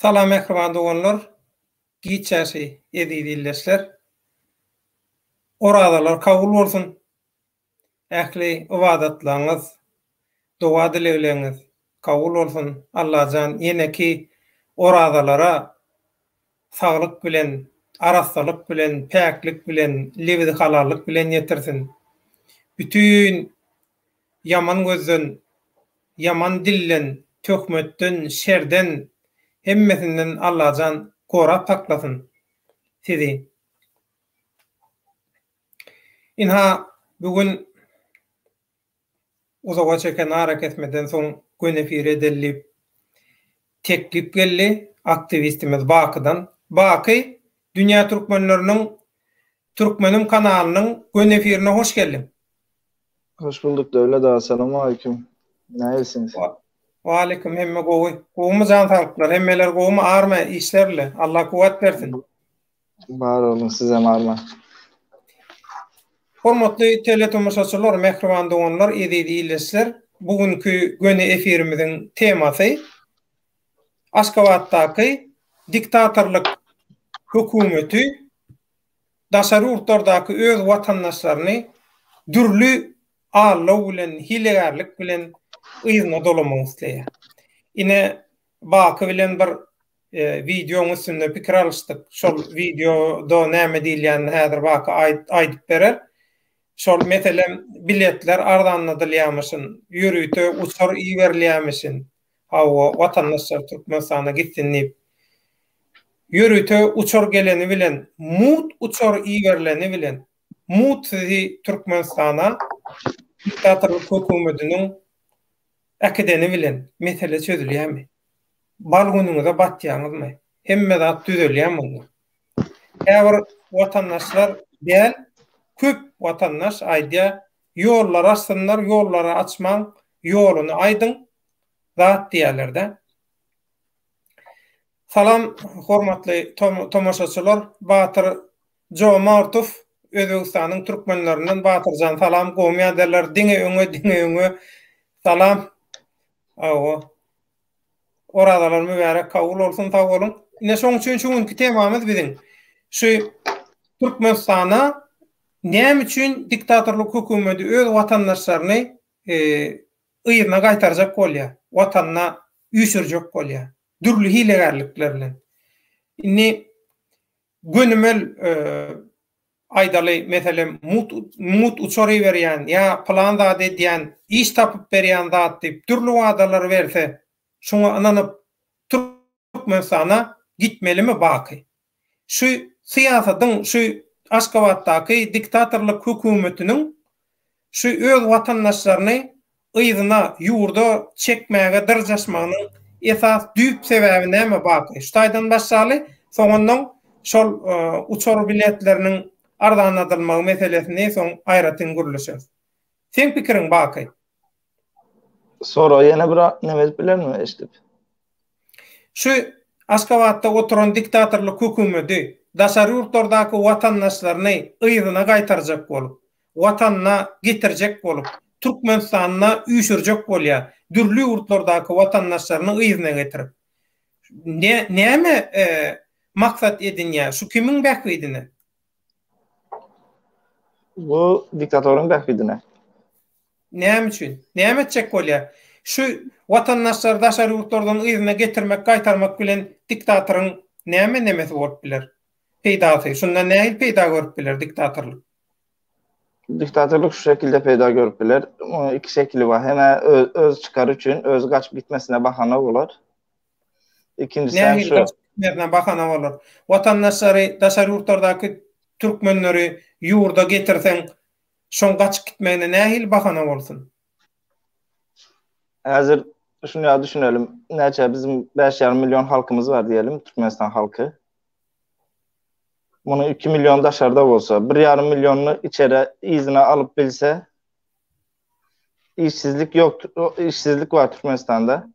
Salam mähriban doganlar, giç ýaşy eziz ildeşler. Orazalar kabul bolsun. Ähli ybadatlaryňyz, doga dilegleriňiz kabul bolsun. Allajan ýeneki orazalara saglyk bilen, arassalyk bilen, päklik bilen, lebzi-halallyk bilen ýetirsin. Bütin ýaman gözden, ýaman dilden, töhmetden, şerden, hemmesinden Allajan gorap saklasyn sizi. Ynha, bu gün uzaga çeken arakesmeden soň göni efir edeli diýip teklip geldi aktiwistimiz Bakydan. Baky, Dünýä Türkmenleriniň Türkmenim kanalynyň göni efirine hoş geldiň. Hoş bulduk Döwlet aga salamaleýkum. Nähilisiňiz? Waleýkim hemme gowy. Gowumy jan saglyklar hemmeler gowumy arma işler bile Allah kuwwat bersin. Bar boluň sizem arma. Hormatly teletomaşaçylar, mähriban doganlar, eziz ildeşler, bu günki göni efirimiziň temasy Aşgabatdaky diktatorlyk hökümeti daşary ýurtlardaky öz watandaşlaryny dürli aldaw bilen, hilegärlik bilen yzyna dolamak isleýär. Ine, Baky bilen bir wideoň üstünde pikir alyşdyk. Şol wideoda näme diýilýänini häzir Baky aýdyp berer. Şol meselem biletler arzanladylýarmyşyn, ýörite uçar iberilýärmişin. Hawa, watandaşlar Türkmenistana gitsin diýip. Ýörite uçar geleni bilen, mugt uçar iberileni bilen, mugt sizi Türkmenistana diktatorlyk hökümetiniň äkideni bilen mesele çözülýärmi? Bal günüňize batýaňyzmy? Hemme zat düzelýärmi onda? Käbir watandaşlar däl, köp watandaş aýdýar, ýollary açsynlar, ýollary açmaň, ýoluny aýdyň, zat diýýärler-dä. Salam hormatly tomaşaçylar Batyr Jomartow Özbegistanyň türkmenlerinden Batyrjan salam gowmy ýagdaýlar diňe öňe diňe öňe salam Hawa Orazalar mübärek kabul bolsun sag boluň Ine şoň üçin şu günki temamyz biziň şu Türkmenistana näme üçin diktatorlyk hökümeti öz watandaşlaryny yzyna gaýtarjak bolýar, watanyna üýşürjek bolýar. Dürli hilegärlikler bilen. Indi gönümel aýdaly, meselem, mut mut uçar iberýän ýa pylan zat edýän, iş tapyp berýän zat diýip dürli wadalary berse, şoňa ynanyp Türkmenistana gitmelimi baky? Şu syýasatyň, şu Aşgabatdaky diktatorlyk hökümetiniň şu öz watandaşlaryny yzyna, ýurda çekmäge dyrjaşmagynyň esas düýp sebäbi näme Baky? Şu taýdan başlaly, soňundan şol uçar biletleriniň arzanladylmagy meselesini soň aýratyn gürleşeris. Seň pikiriň Baky? Soragy ýene bir neme edip bilermi eşidip? Şu Aşgabatda oturan diktatorlyk hökümeti daşary ýurtlardaky watandaşlaryny yzyna gaýtarjak bolup, watanyna getirjek bolup, Türkmenistanda üýşürjek bolýar, dürli ýurtlardaky watandaşlaryny yzyna getirip. Ne näme maksat edinýär? Şu kimiň bähbidine? Bu diktatoryň bähbidine. Näme üçin? Näme etjek bolýar? Şu watandaşlary daşary ýurtlardan yzyna getirmek, gaýtarmak bilen diktatoryň näme nemesi bolup biler? Peýdasy. Şundan nähili peýda görüp biler diktatorlyk? Diktatorlyk şu şekilde peýda görüp biler. Munuň iki şekili bar. Hem-ä öz çykary üçin, özi gaçyp gitmesine bahana bolar. İkincisi hem şu. Gitmesine bahana bolar. Watandaşlary daşary ýurtlardaky türkmenleri ýurda getirseň, şoň gaçyp gitmegine nähili bahana bolsun? Häzir şuny ýa düşünelim. Näçe bizim 5,5 million halkymyz bar diýelim, Türkmenistan halky. Munuň 2 million daşarda bolsa, 1,5 millionyny içeri yzyna alyp bilse, işsizlik ýok, işsizlik bar Türkmenistanda.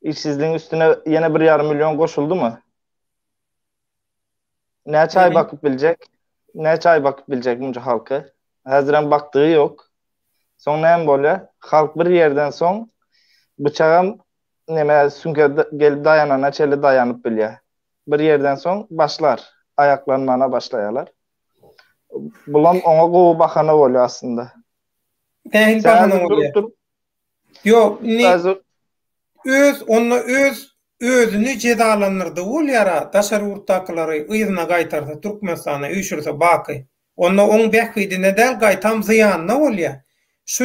Işsizligiň üstüne ýene 1,5 million goşuldymy? Näçe aý bakyp biljek? Näçe aý bakyp biljek munça halky? Häzirem bakdygy ýok. Soň näme bolýar? Halk bir ýerden soň bıçagam neme süňke gelip daýanana çenli daýanyp bilýär. Bir ýerden soň başlar, aýaklanmana başlaýarlar. Bulam oňa gowy bahana bolýar aslynda. Nähili bahana bolýar? Ýok, indi öz onda öz özüni jezalandyrdygy bolýar-a, daşary ýurtdakylary yzyna gaýtarsa, Türkmenistana üýşürse baky. Onda oň bähbidine däl, gaýtam zyýanyna bolýar. Şu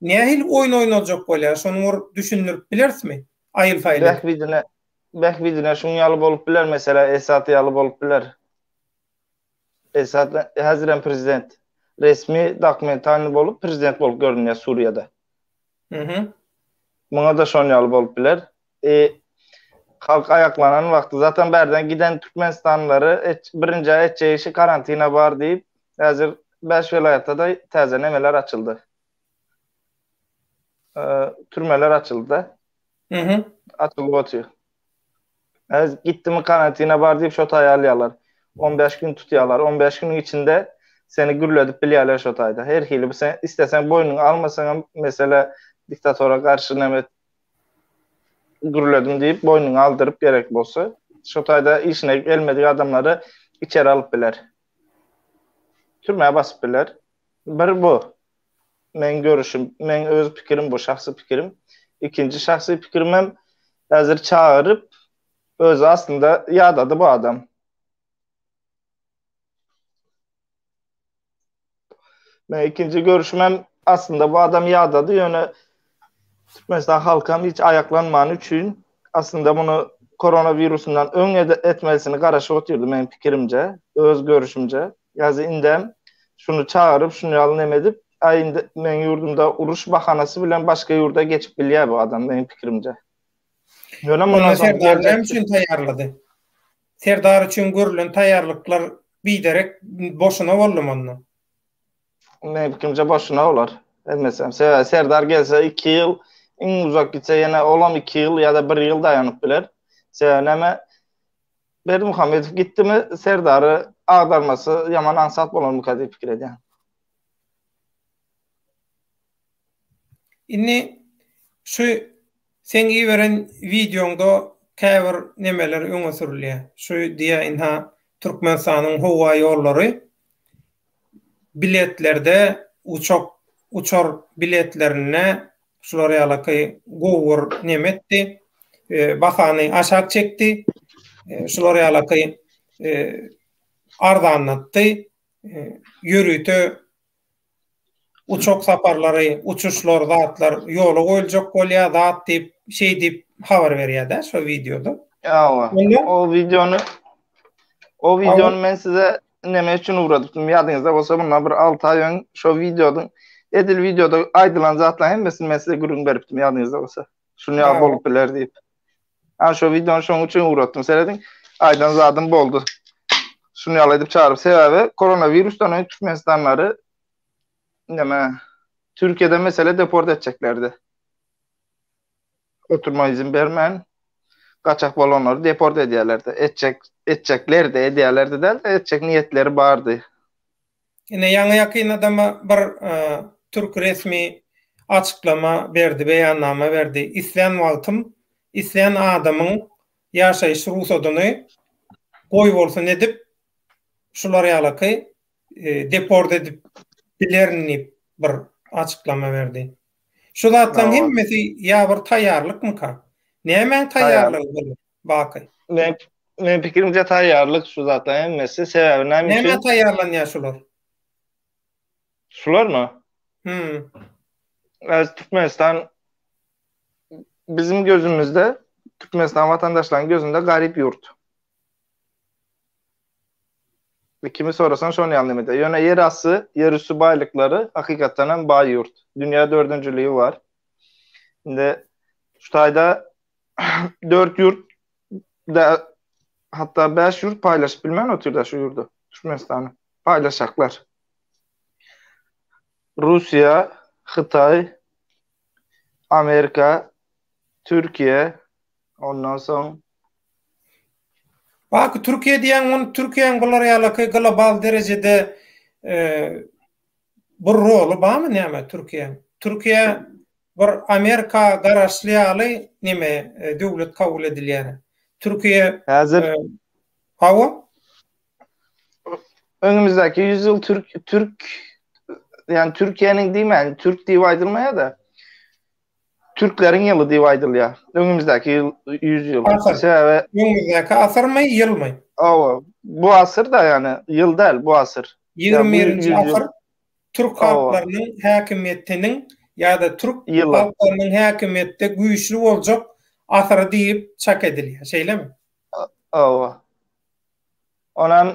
nähili oýun oýnaljak bolýar, şony bir düşündirip bilerismi? Aýyl-saýyl edip. Bähbidine, bähbidine şuň ýaly bolup biler, meselä Esad ýaly bolup biler. Esad häzirem prezident. Resmi dokumentalnyý bolup prezident bolup görünýär Suriýada. Mhm. Muňa-da şon ýaly bolup biler. E, halk aýaklanan wagty zaten bärden giden türkmenistanlylary et, birinji etjek işi karantina bar diýip, häzir 5 welaýatda-da täze nemeler açyldy. E, türmeler açyldy-da. Mhm. Açylyp otyr. Häzir gitdimi karantina bar diýip şo taýy alýarlar. 15 gün tutýarlar. 15 günüň içinde seni gürledip bilýärler şo taýda. Her hili bu sen isleseň boýnuňa almasaňam mesele diktatora garşy neme gürledim diýip boýnuňa aldyryp gerek bolsa şo taýda işine gelmedik adamlary içeri alyp biler. Türmä basyp biler. Bir bu. Meň görüşim, meň öz pikirim bu, şahsy pikirim. Ikinji şahsy pikirimem häzir çagyryp, özi aslynda ýadady bu adam. Meň ikinji görüşimem aslynda bu adam ýadady, ýöne Türkmenistan halkam hiç aýaklanmany üçin aslynda muny korona wirusyndan öň etmelisini garaşyp otyrdy meň pikirimce, öz görüşimce. Ýazy indem şuny çagyryp şuny ýaly neme edip, aý indi meň ýurdumda uruş bahanasy bilen başga ýurda geçip bilýär bu adam meň pikirimce. Ýöne mundan soň Serdar näme üçin taýýarlady? Serdar üçin görülen taýýarlyklar biderek boşuna boldumy onda? Meň pikirimce boşuna bolar. Hemmesem. Sebäbi Serdar gelse 2 ýyl, iň uzak gitse ýene olam 2 ýyl ýa-da 1 ýyl daýanyp biler. Sebäbi näme? Berdimuhamedow gitdimi Serdary agdarmasy ýaman aňsat bolarmyka diýip pikir edýän. Indi şu seň iberen wideoňda käbir nemeler öňe sürülýär. Şu diýýär ynha Türkmenistanyň howa ýollary biletlerde uçak uçar biletlerinde şular ýalaky gowy bir neme etdi. Bahany aşak çekdi. Şular ýalaky arzanlatdy. Ýörite uçak saparlary, uçuşlar, zatlar ýola goýuljak bolýar, zat diýip, şeý diýip habar berýär-de şo wideoda. Hawa. O wideony o wideony men size neme üçin ugradypdym ýadyňyzda bolsa mundan bir 6 aý öň şo wideodyň edil wideoda aýdylan zatlaryň hemmesini men size gürrüň beripdim ýadyňyzda bolsa. Şuny ýaly bolup biler diýip. Ha şo wideony şoň üçin ugratdym. Serediň, aýdan zadym boldy. Şuny ýaly edip çagyryp sebäbi koronawirusdan öň türkmenistanlary neme Türkiýede mesele deport etjeklerdi. Oturma izin bermän gaçak bolanlary deport edýärlerdi. Etjek etjeklerdi, edýärlerdi däl, etjek niýetleri bardy. Ine ýaňy ýakynadama bir türk resmi açyklama berdi, beýannama berdi. Islän wagtym, islän adamyň ýaşaýyş rugsadyny goý bolsun edip, şular ýalaky deport edip bilerin diýip bir açyklama berdi. Şu zatlaryň hemmesi ýa bir taýýarlykmyka? Nämäň taýýarlygy bu Baky? Men men pikirimçe taýýarlyk şu zatlaryň hemmesi. Sebäbi näme üçin? Nämä taýýarlanýar şular? Şularmy? Hmm. Öz Türkmenistan bizim gözümizde Türkmenistan watandaşlaryň gözünde garyp ýurt. Kimi sorasaň şony ýaly neme diýer. Ýöne ýer asty, ýer üsti baýlyklary hakykatdan hem baý ýurt. Dünýä dördünjiligi bar. Indi şu taýda dört ýurt da hatda bäş ýurt paýlaşyp bilmän otyr-da şu ýurdy. Türkmenistany paýlaşaklar. Russiýa, Hytaý, Amerika, Türkiýe, ondan soň Baky Türkiýe diýýäň, ony Türkiýäň bular ýalaky global derejede bir roly barmy näme Türkiýäň? Türkiýe. bir Amerika garaşly ýaly neme döwlet kabul edilýär. Türkiýe häzir hawa Öňümizdäki 100 ýyl türk türk ýani Türkiýäniň diýmän türk diýip aýdylmaýar-da. Türkleriň ýyly diýip aýdylýar. Öňümizdäki ýyl 100 ýyl. Sebäbi öňümizdäki asyrmy, ýylmy? Hawa, bu asyr da ýani ýyl däl, bu asyr. 21-nji asyr türk halklarynyň häkimiýetiniň ýa-da türk halklarynyň häkimiýetde güýçli boljak asyry diýip çak edilýär, şeýlemi? Hawa. Onam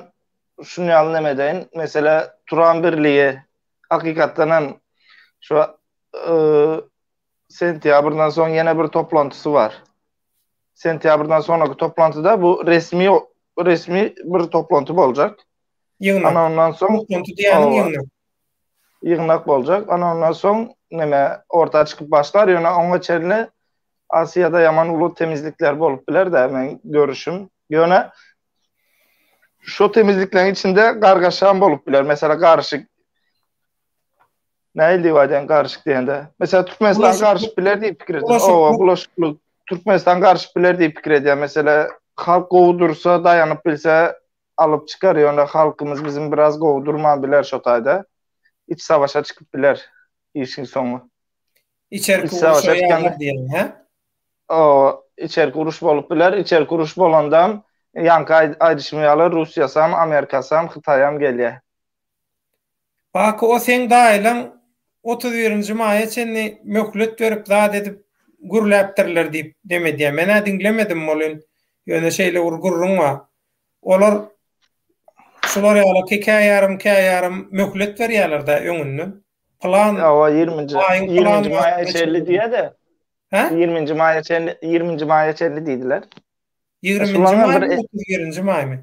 şuny ýaly neme edeýin, mesele Turan birligi hakykatdan hem şu sentýabrdan soň ýene bir toplantysy bar. Sentýabrdan soňraky toplantyda bu resmi resmi bir toplanty boljak. Ýygnak. Ana ondan soň toplanty diýýäniň ýygnak. Ýygnak boljak. Ana ondan soň neme orta çykyp başlar, ýöne oňa çenli Aziýada ýaman uly temizlikler bolup biler-de, meň görüşim. Ýöne şo temizlikleriň içinde gargaşam bolup biler. Mesela garyşyk Nähili diýip aýdaýyn garyşyk diýende? Mesela Türkmenistan garyşyp biler diýip pikir edýän. Owa, bulaşyklyk. Türkmenistan garyşyp biler diýip pikir edýän. Mesela halk gowy dursa, daýanyp bilse alyp çykar. Ýöne halkymyz bizim biraz gowy durman biler şo taýda. Iç savaşa çykyp biler işiň soňy. Içerki uruşa ýazar diýen, hä? Owa, içerki uruş bolup biler. Içerki uruş bolandam, ýaňky aýdyşym ýaly Russiýasam, Amerikasam, Hytaýam gelýär. Baky o seň daýylaň 31-nji maýa çenli möhlet berip zat edip gürläpdirler diýip dem edýär. Men-ä diňlemedim welin, ýöne şeýle bir gürrüň bar. Olar şular ýaly käýarym käýarym möhlet berýärler-dä öňünden. Plan Hawa, 20-nji 20-nji maýa çenli diýýär-de. Hä? 20-nji maýa çenli 20-nji maýa çenli diýdiler. 20-nji maýmy, 31-nji maýmy?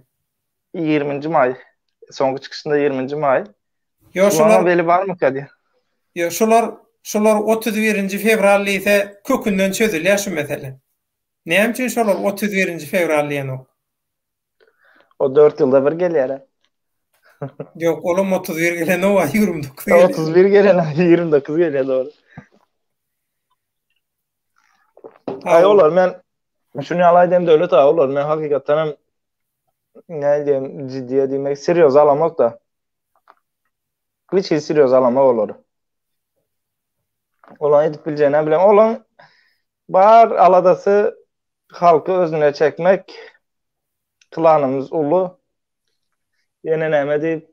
20-nji maý. Soňky çykyşynda 20-nji maý. Ýo şular beli barmyka diýýär. Ýo şular şular 31-nji fewral diýse kökünden çözülýär şu mesele. Näme üçin şolar 31-nji fewral diýenok? O 4 ýylda bir gelýär. Ýok, olam 31 gelenok, 29 gelýär. 31 gelen, 29 gelýär dogry. Aý olar men şuny ýaly aýdayım Döwlet aga olar men hakykatdan hem ne diýeyim ciddiye diýmek serýoz alamok da. Hiç hili serýoz alamok olary. Olaň edip biljegini bilen olaň bar aladasy halky özüne çekmek. Klanymyz uly. Ýene näme diýip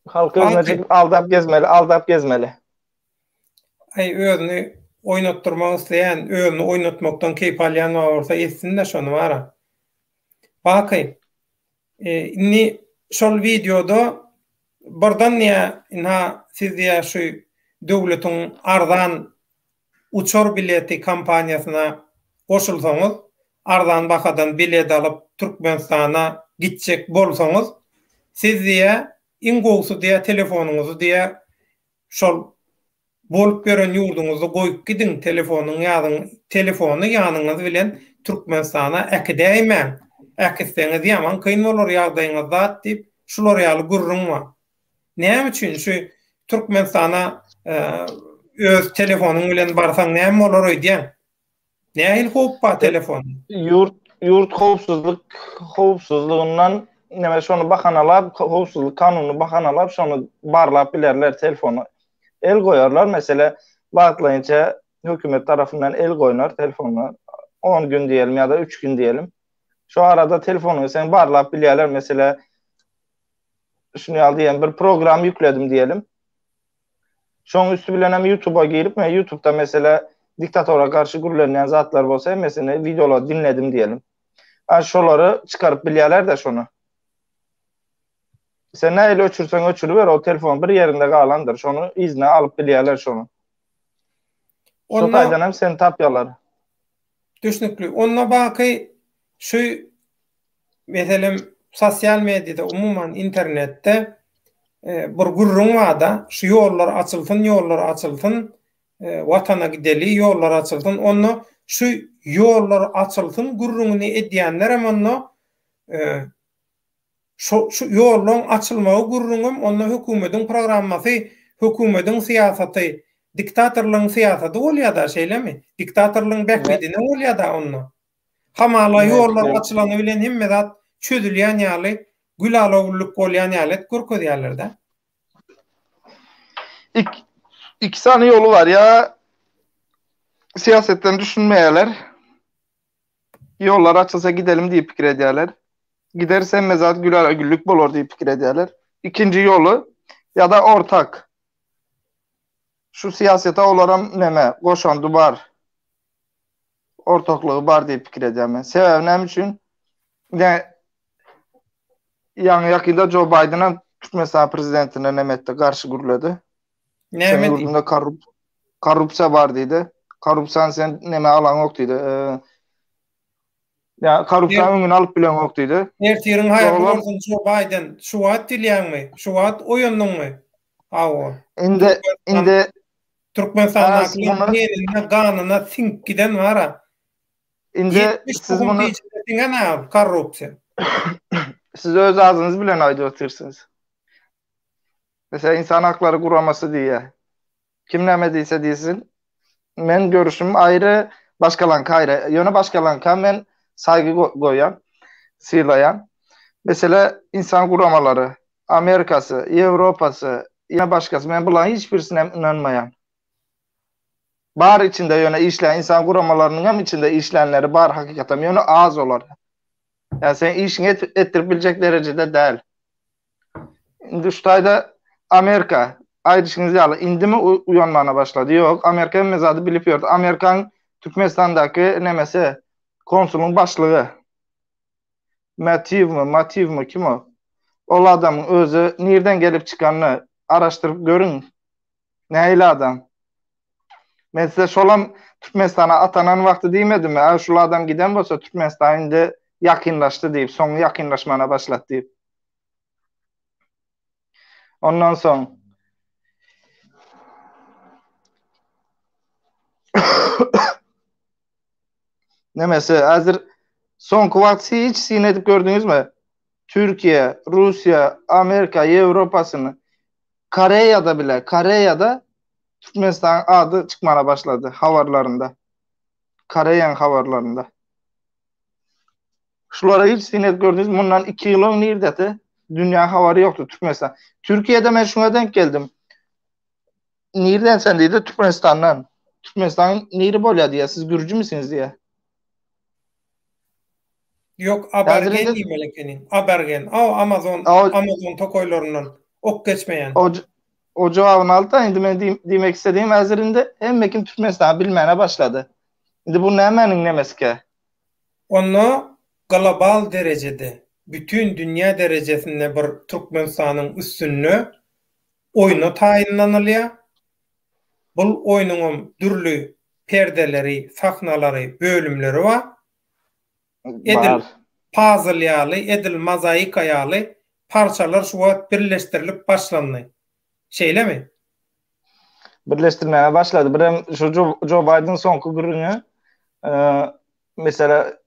halky özüne çekip aldap gezmeli, aldap gezmeli. Aý özüni oýnatdyrmak isleýän, özüni oýnatmakdan keýp alýan bar bolsa etsin-de şony bara. Baky, indi şol wideoda birden diýä, ynha siz diýä şu döwletiň arzan uçar bileti kompaniýasyna goşulsaňyz, arzan bahadan bilet alyp Türkmenistana gitjek bolsaňyz, siz diýä iň gowusy diýä telefonyňyzy diýä Şol bolup ýören ýurduňyzda goýup gidiň telefonyň ýazyň telefony ýanyňyz bilen Türkmenistana äkidäýmäň äkitseňiz ýaman kyn bolar ýagdaýyňyz zat diýip şular ýaly gürrüň bar. Näme üçin şu Türkmenistana öz telefonyň bilen barsaň näme bolar öýdýäň? Nähili howp bar telefonda? Ýurt ýurt howpsuzlyk howpsuzlygyndan neme şony bahanalap howpsuzlyk kanunyny bahanalap şony barlap bilerler telefony el goýarlar mesele wagtlaýynça hökümet tarapyndan el goýnar telefona 10 gün diýelim ýa-da 3 gün diýelim. Şu arada telefonyňy sen barlap bilýärler mesele şuny ýaly diýen bir program ýükledim diýelim. Şoň üsti bilen hem YouTube'a girip, men YouTube'da mesela diktatora garşy gürlenýän zatlar bolsa hemmesini wideolary dinledim diýelim. A şolary çykaryp bilýärler de şony. Sen nähili öçürseň öçüriber, o telefon bir ýerinde galandyr. Şony yzyna alyp bilýärler şony. Şo taýdan hem seni tapýarlar. Düşnükli. Onda baky şu meselem sosial mediada umuman internetde bir gürrüň barda şu ýollar açylsyn ýollar açylsyn watana gideli ýollar açylsyn onda şu ýollar açylsyn gürrüňini edýänlerem onda Şo şu ýollaň açylmagy gürrüňem onda hökümediň programmasy, hökümediň syýasaty. Diktatorlygyň syýasady bolýa-da, şeýlemi? Diktatorlygyň bähbidine bolýa-da onda. Hamala ýollar açylany bilen hemme zat çözülýän ýaly, gülala-güllük bolýan ýaly edip görkezýärler-dä. Ik, iki sany ýoly bar. Ýa syýasetden düşünmeýärler. Ýollar açylsa gidelim diýip pikir edýärler. Gideris hemme zat gülala güllük bolar diýip pikir edýärler. Ikinji ýoly ýa-da ortak. Şu syýasete olaram neme goşandy bar. Ortaklygy bar diýip pikir edýän men. Sebäbi näme üçin? Ine ýaňy ýakynda Joe Biden hem Türkmenistan prezidentine neme etdi, garşy gürledi. Näme diýdi? Ýurdunda korrup korrupsiýa bar diýdi. Korrupsiýany sen neme alaňok diýdi. Ýa korrupsiýanyň öňüni alyp bileňok diýdi. Ertiriň haýyrly bolsun Joe Biden. Şu wagt diýýäňmi? Şu wagt oýandyňmy? Hawa. Indi indi Türkmenistandakylaryň genine, ganyna siňip giden bar-a. Indi siz muny siňen-ä korrupsiýa. Siz öz agzyňyz bilen aýdyp otyrsyňyz. Mesela insan haklary guramasy diýýär. Kim näme diýse diýsin, men görüşim aýry, başgalaňky aýry. Ýöne başgalaňka men saýgy goýýan, sylaýan. Mesele insan guramalary, Amerikasy, Ýewropasy, ýa başgasy, men bularyň hiç birisine hem ynanmaýan. Bar içinde ýöne işleýän insan guramalarynyň hem içinde işlänleri bar hakykatam, ýöne az olar. Ýa sen işiňi etdirip biljek derejede däl. Indi şu taýda Amerika aýdyşyňyz ýaly indimi uýanmana başlady? Ýok, Amerika hemme zady bilip ýördi. Amerikaň Türkmenistandaky nemesi konsulyň başlygy Matiwmi, Matiwmi kim o? Ol adamyň özi nirden gelip çykanyny araşdyryp görüň. Nähili adam? Men size şolam Türkmenistana atanan wagty diýmedimmi? Ä şul adam giden bolsa Türkmenistan indi ýakynlaşdy diýip, soňy ýakynlaşmana başlady diýip. Ondan soň Nemesi, häzir soňky wagt hiç syn edip gördüňizmi? Türkiýe, Russiýa, Amerika, Ýewropasyny, Koreýada bile, Koreýada Türkmenistanyň ady çykmana başlady habarlarynda. Koreýanyň habarlarynda. Şulara hiç syn edip gördüňiz, mundan 2 ýyl öň nirdedi? Dünýä habary ýokdy Türkmenistan. Türkiýede men şuňa denk geldim. Nirden sen diýdi, Türkmenistandan. Türkmenistan niri bolýar diýýär, siz gürjümisiňiz diýýär. Ýok, Abergen diýmeli ekeniň. Abergen. Aw, Amazon, Amazon tokaýlaryndan ok geçmeýän. O o jogabyny aldy-da, indi men diýmek istediğim häzir indi hemme kim Türkmenistany bilmäne başlady. Indi bu nämäniň nemesikä? Onda global derejede, bütin dünýä derejesinde bir Türkmenistanyň üstünde oýna taýynlanylýar. Bul oýnuňam dürli perdeleri, sahnalary, bölümleri bar. Edil pazl ýaly, edil mozaika ýaly parçalar şu wagt birleşdirilip başlandy. Şeýlemi? Birleşdirmäge başlady. Birem şu Jo Baýden soňky gürrüňi, mesela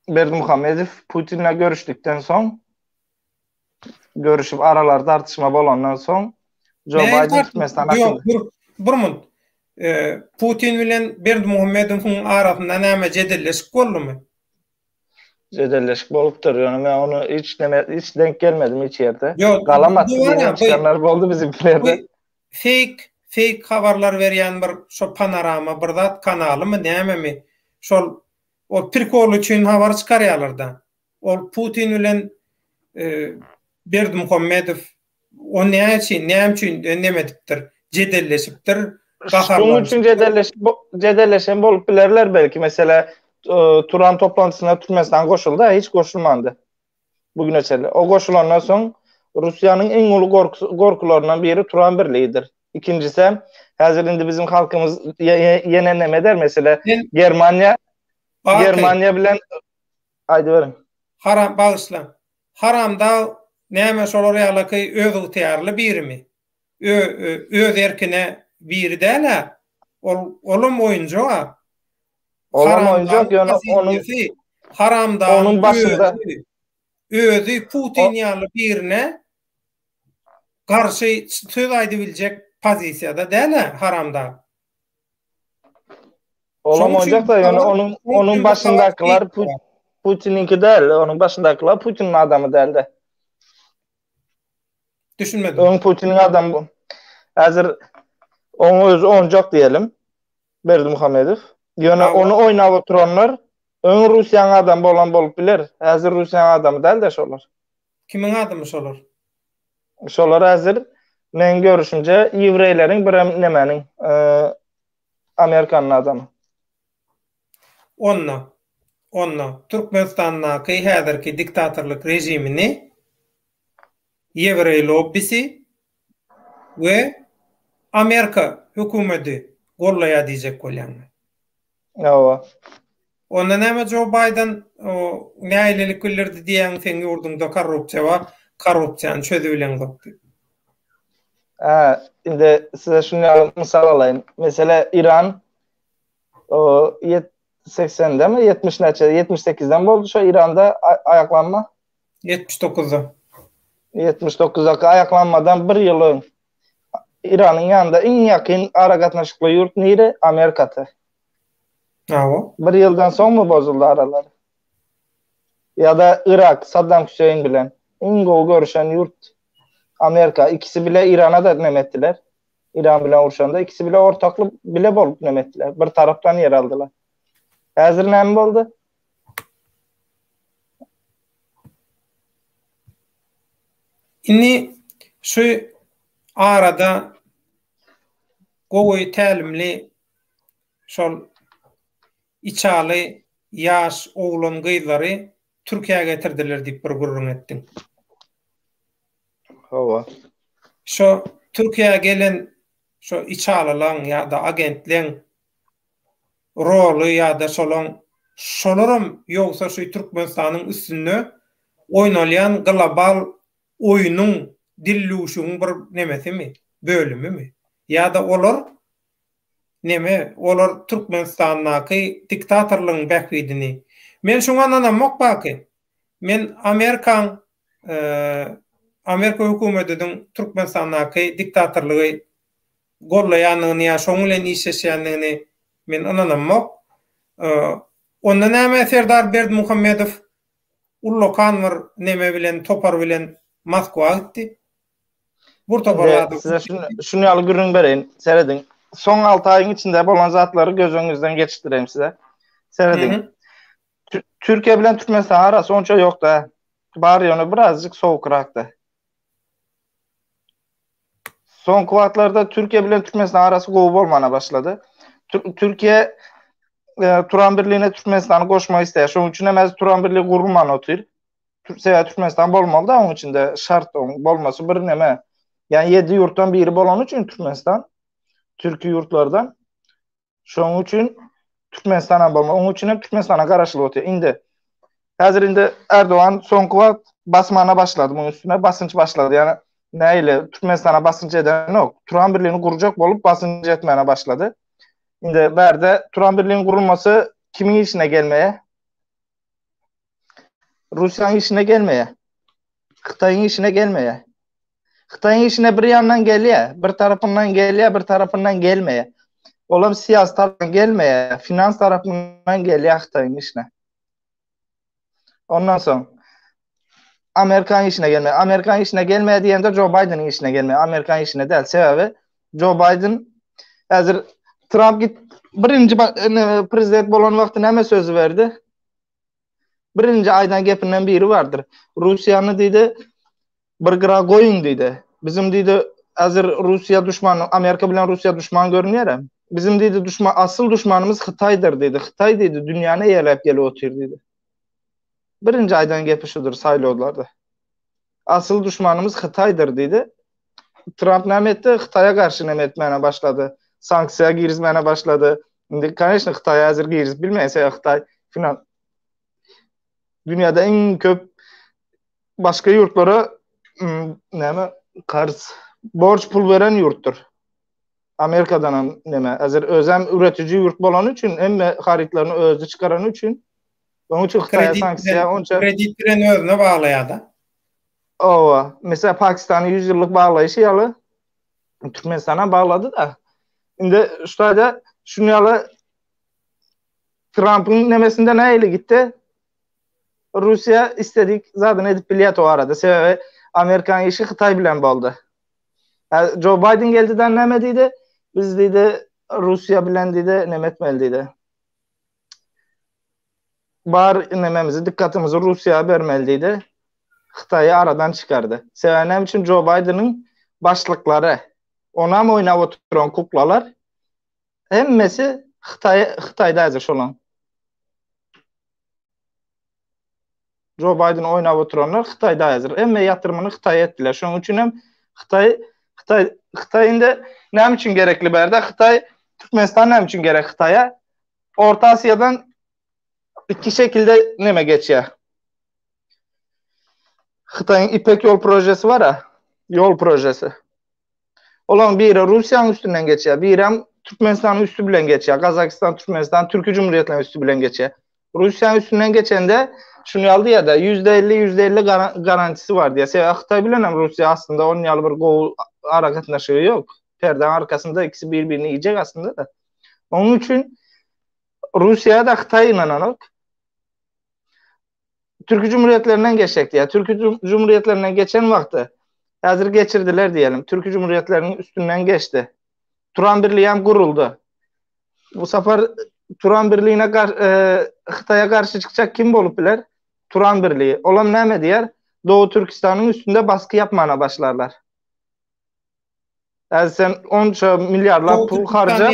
Berdimuhamedow Putinle görüşdikden soň görüşip aralar tartışma bolandan soň Jo Baýden Türkmenistan hakynda. Ýok, bir munt. Putin bilen Berdimuhamedowyň arasynda näme jedelleşik boldumy? Jedelleşik bolupdyr, ýöne men ony hiç neme hiç denk gelmedim hiç ýerde. Ýok, galam atdy diýen çykanlar boldy bizimkilerde. Fake, fake habarlar berýän bir şo panorama bir zat kanalymy nämemi şol o prikol üçin habar çykarýalarda. Ol Putin bilen Berdimuhamedow o näme üçin, näme üçin neme edipdir, jedelleşipdir, gaharlanypdyr. Şunuň üçin jedelleşip jedelleşen bolup bilerler belki. Meselä, Turan toplantysyna Türkmenistan goşuldy, hiç goşulmandy. Bu güne çenli. O goşulandan soň Russiýanyň iň uly gorkularyndan biri Turan birligidir. Ikinjisi, häzir indi biziň halkymyz ýene neme eder, meselä, Germaniýa Germaniýa bilen Aýdyberiň. Haram bagyşla. Haramdag näme şolar ýalaky özygtyýarly birimi? Ö öz erkine biri däl-ä. Ol olam oýunjag-a. Olam oýunjak ýöne onuň Haramdagyň onuň başynda özi Putin ýaly birine garşy söz aýdybiljek. pozisiýada däl-ä haramdag. Olam oljak-da, ýöne onuň onuň başyndakylar Putiniňki däl, onuň başyndakylar Putiniň adamy däl-de. Düşünmedim. Öň Putiniň adamy bu. Häzir oň özi oňjak diýelim. Berdimuhamedow. Ýöne ony oýnap oturanlar öň Russiýanyň adamy bolan bolup biler. Häzir Russiýanyň adamy däl-de şolar. Kimiň adamy şolar? Şolar häzir meň görüşimce ýewreýleriň birem nemäniň Amerikanyň adamy. Onda, onda Türkmenistandaky häzirki diktatorlyk režimini ýewreý lobbisi we Amerika hökümedi gollaýar diýjek bolýaňmy? Hawa. Onda näme Joe Baýden nägilelik bildirdi diýýäň seň ýurduňda korrupsiýa bar, korrupsiýany çözübileňzok diýip. Hä, indi size şuny ýaly mysal alaýyn. Mesele Iran o 80-demi, 70 näçe, 78-den boldy şo Iranda aýaklanma. 79-da. 79-daky aýaklanmadan bir ýyl öň Iranyň ýanynda iň ýakyn aragatnaşykly ýurt nire? Amerikasy. Hawa. Bir ýyldan soňmy bozuldy aralar? Ýa-da Yrak Saddam Hüseýin bilen iň gowy görüşen ýurt Amerika. Ikisi bile Irana-da neme etdiler. Iran bilen urşanda ikisi bile ortakly bile bolup neme etdiler. Bir tarapdan ýer aldylar. Häzir näme boldy? Indi şu arada gowy tälimli şol içaly ýaş oglan-gyzlary Türkiýä getirdiler diýip bir gürrüň etdiň. Hawa. Şo Türkiýä gelen şo içalylaň ýa-da agentleň roly ýa-da şolaň şolaram ýogsa şu Türkmenistanyň üstünde oýnalýan global oýnuň, dillüwşügiň bir nemesimi, bölümimi? Ýa-da olar neme, olar Türkmenistandaky diktatorlygyň bähbidini. Men şuňa ynanamok Baky. Men Amerikaň Amerika hökümetiniň Türkmenistandaky diktatorlygy gollaýandygyny ýa şoň bilen işleşýändigini men ynanamok. Onda näme Serdar Berdimuhamedow ullakan bir neme bilen topar bilen Moskwa gitdi. Bir topar adam. Size şuny ýaly gürrüň bereýin. Serediň. Soň 6 aýyň içinde bolan zatlary göz öňüňizden geçireyim size. Serediň. Türkiýe bilen Türkmenistan arasy onça ýok-da. Bar ýöne birazjyk sowukrakda. Soňky wagtlarda Türkiýe bilen Türkmenistan arasy gowy bolmana başlady. Türkiýe e, Turan Birliğine Türkmenistany goşmak isleýär. Şonuň üçin hem häzir Turan Birligi gurulman otyr. Sebäbi Türkmenistan bolmaly da onuň içinde şart oň bolmasy bir neme. Ýani 7 ýurtdan biri bolany üçin Türkmenistan türki ýurtlardan Şonuň üçin Türkmenistan hem bolmaly. Onuň üçin hem Türkmenistana garaşylyp otyr. Indi häzir indi Erdogan soňky wagt basmana başlady. Munuň üstüne basynç başlady. Ýani näile Türkmenistana basynç edenok. Turan birligini gurjak bolup basynç etmäne başlady. Indi bärde Turan birliginiň gurulmasy kimiň işine gelmeýär? Russiýanyň işine gelmeýär. Hytaýyň işine gelmeýär. Hytaýyň işine bir ýandan gelýär, bir tarapyndan gelýär, bir tarapyndan gelmeýär. Olam syýasy tarapdan gelmeýär, finans tarapyndan gelýär Hytaýyň işine. Ondan soň Amerikan işine gelmeýär. Amerikan işine gelmeýär diýende Joe Bideniň işine gelmeýär. Amerikan işine däl. Sebäbi Joe Biden häzir Trump git birinji prezident bolan wagty näme sözi berdi? Birinji aýdan gepinden biri bardyr. Russiýany diýdi, bir gyra goýuň diýdi. Bizim diýdi, häzir Russiýa duşman, Amerika bilen Russiýa duşman görünýär. Bizim diýdi, duşman, asyl duşmanymyz Hytaýdyr diýdi. Hytaý diýdi, dünýäni eýeläp gelip otyr diýdi. Birinji aýdan gepi şudur saýlawlarda. Asyl duşmanymyz Hytaýdyr diýdi. Tramp näme etdi? Hytaýa garşy näme etmäne başlady? Sanksiýa girizmäne başlady. Indi, koneçno, Hytaýa häzir girizip bilmeýär. Sebäbi Hytaý finan dünýäde iň köp başga ýurtlara näme karz borç pul beren ýurtdur. Amerikadan hem näme, häzir özem üretiji ýurt bolany üçin, hemme harytlaryny özi çykarany üçin, onuň üçin Hytaýa sanksiýa onça kredit bilen özüne baglaýar-da. Owa, meselem Pakistany 100 ýyllyk baglaýşy ýaly. Türkmenistana baglady-da. Indi şu taýda şuny ýaly Trumpyň nemesinde nähili gitdi? Russiýa istedik zadyny edip bilýär o arada. Sebäbi Amerikanyň işi Hytaý bilen boldy. Joe Biden geldi de näme diýdi? Biz diýdi Russiýa bilen diýdi neme etmeli diýdi. Bar nememizi dikkatimizi Russiýa bermeli diýdi. Hytaýy aradan çykardy. Sebäbi näme üçin Joe Bideniň başlyklary onam oýnap oturan kuklalar hemmesi Hytaý Hytaýda häzir şolaň. Joe Biden oýnap oturanlar Hytaýda häzir. Hemme ýatyrymyny Hytaýa etdiler. Şonuň üçin hem Hytaý Hytaý Hytaý indi näme üçin gerekli bärde? Hytaý Türkmenistan näme üçin gerek Hytaýa? Orta Aziýadan iki şekilde neme geçýär. Hytaýyň Ipek ýol projesi bar a, ýol projesi. Olaryň biri Russiýanyň üstünden geçýär, birem Türkmenistanyň üsti bilen geçýär. Gazagystan, Türkmenistan, Türki Cumhuriyetleriniň üsti bilen geçýär. Russiýanyň üstünden geçende şuny ýaly diýýär-de, %50, %50 garantisi bar diýýär. Sebäbi Hytaý bilen hem Russiýa aslynda onun ýaly bir gowy aragatnaşygy ýok. Perdäň arkasynda ikisi bir-birini iýjek aslynda-da. Onuň üçin Russiýa-da Hytaý ynananok. Türki Cumhuriyetlerinden geçjek diýýär. Türki Cumhuriyetlerinden geçen wagty häzir geçirdiler diýelim. Türki Cumhuriyetleriniň üstünden geçdi. Turan Birliği hem guruldy. Bu sapar Turan Birliğine e, Hytaýa garşy çykjak kim bolup biler? Turan Birliği. Olam näme diýer? Doğu Türkistanyň üstünde baskı yapmana başlarlar. Häzir sen onça milliardlap pul harjap.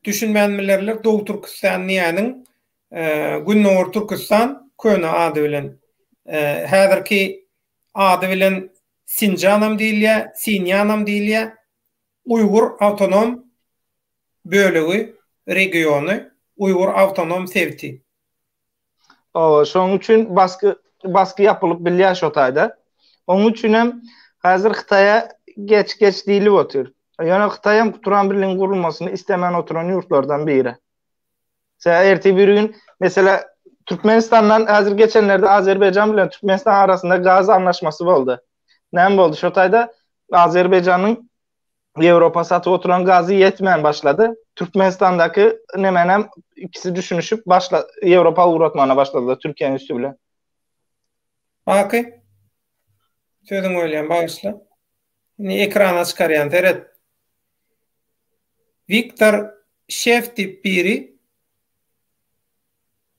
Düşünmän bilerler Doğu Türkistan diýýäniň Gündogar Türkistan köne ady bilen. Häzirki ady bilen Sinjanam diýilýär, Sinýanam diýilýär. Uýgur awtonom bölegi, regiony, Uýgur awtonom sebiti. Hawa, şonuň üçin basky basky ýapylyp bilýär şo taýda. Onuň üçin hem häzir Hytaýa geç geç diýlip otyr. Ýöne Hytaý hem Turan birligiň gurulmasyny istemän oturan ýurtlardan biri. Sebäbi ertir bir gün mesela Türkmenistandan häzir geçenlerde Azerbaýjan bilen Türkmenistan arasynda gaz anlaşmasy boldy. Näme boldy şo taýda? Azerbaýjanyň Ýewropa satyp oturan gazy ýetmän başlady. Türkmenistandaky nemenem ikisi düşünişip başla Ýewropa ugratmana başladylar Türkiýäniň üsti bilen. Baky sözüňi bölýän bagyşla. Indi ekrana çykarýan seret. Wiktor Şef diýip biri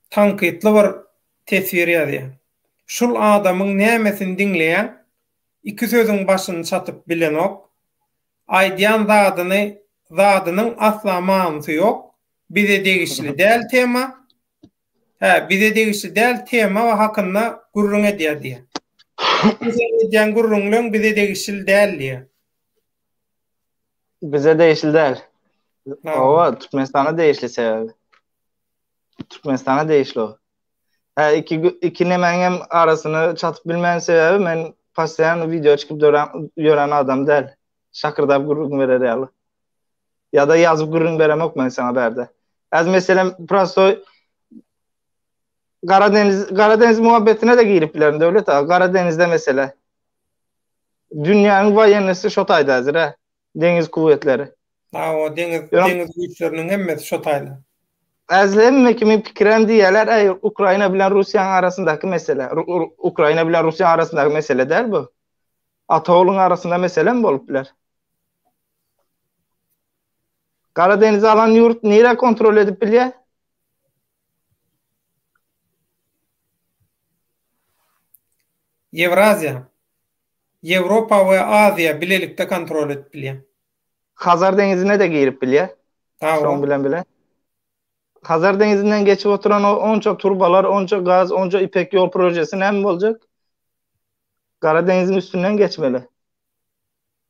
tankytly bir teswir ýazýar. Şul adamyň nämesini diňleýäň? Iki sözüň başyny çatyp bilenok. Aýdýan zadyny zadynyň asla manysy ýok. Bize degişli däl tema. Hä, bize degişli däl tema hakynda gürrüň edýär diýýär. Bu seň edýän gürrüňleň bize degişli däl diýýär. Bize degişli däl. Hawa, Türkmenistana degişli sebäbi. Türkmenistana degişli o. Hä, iki iki nemäň hem arasyny çatyp bilmän sebäbi men postoýan wideo çykyp dören ýören adam däl. Şakyrdap gürrüň berer ýaly. Ýa-da ýazyp gürrüň beremok men saňa bärde. Häzir meselem prostoý Garadeniz Garadeniz muhabbetine de girip bilerin Döwlet aga. Garadenizde mesele. Dünýäniň woýennisi şo taýda häzir hä. Deňiz kuwwetleri. Hawa, deňiz deňiz güýçleriniň hemmesi şo taýda. Häzir hemme kimiň pikirem diýýärler, äý Ukraina bilen Russiýanyň arasyndaky mesele. Ukraina bilen Russiýanyň arasyndaky mesele däl bu. Ata-ogluň arasynda meselem bolup biler. Gara deňizi alan ýurt nirä kontrol edip bilýär? Ýewraziýa. Ýewropa we Aziýa bilelikde kontrol edip bilýär. Hazar deňizine-de girip bilýär. Şoň bilen bile. Hazar deňizinden geçip oturan o onça turbalar, onça gaz, onça Ipek ýol projesi näme boljak? Gara deňiziň üstünden geçmeli.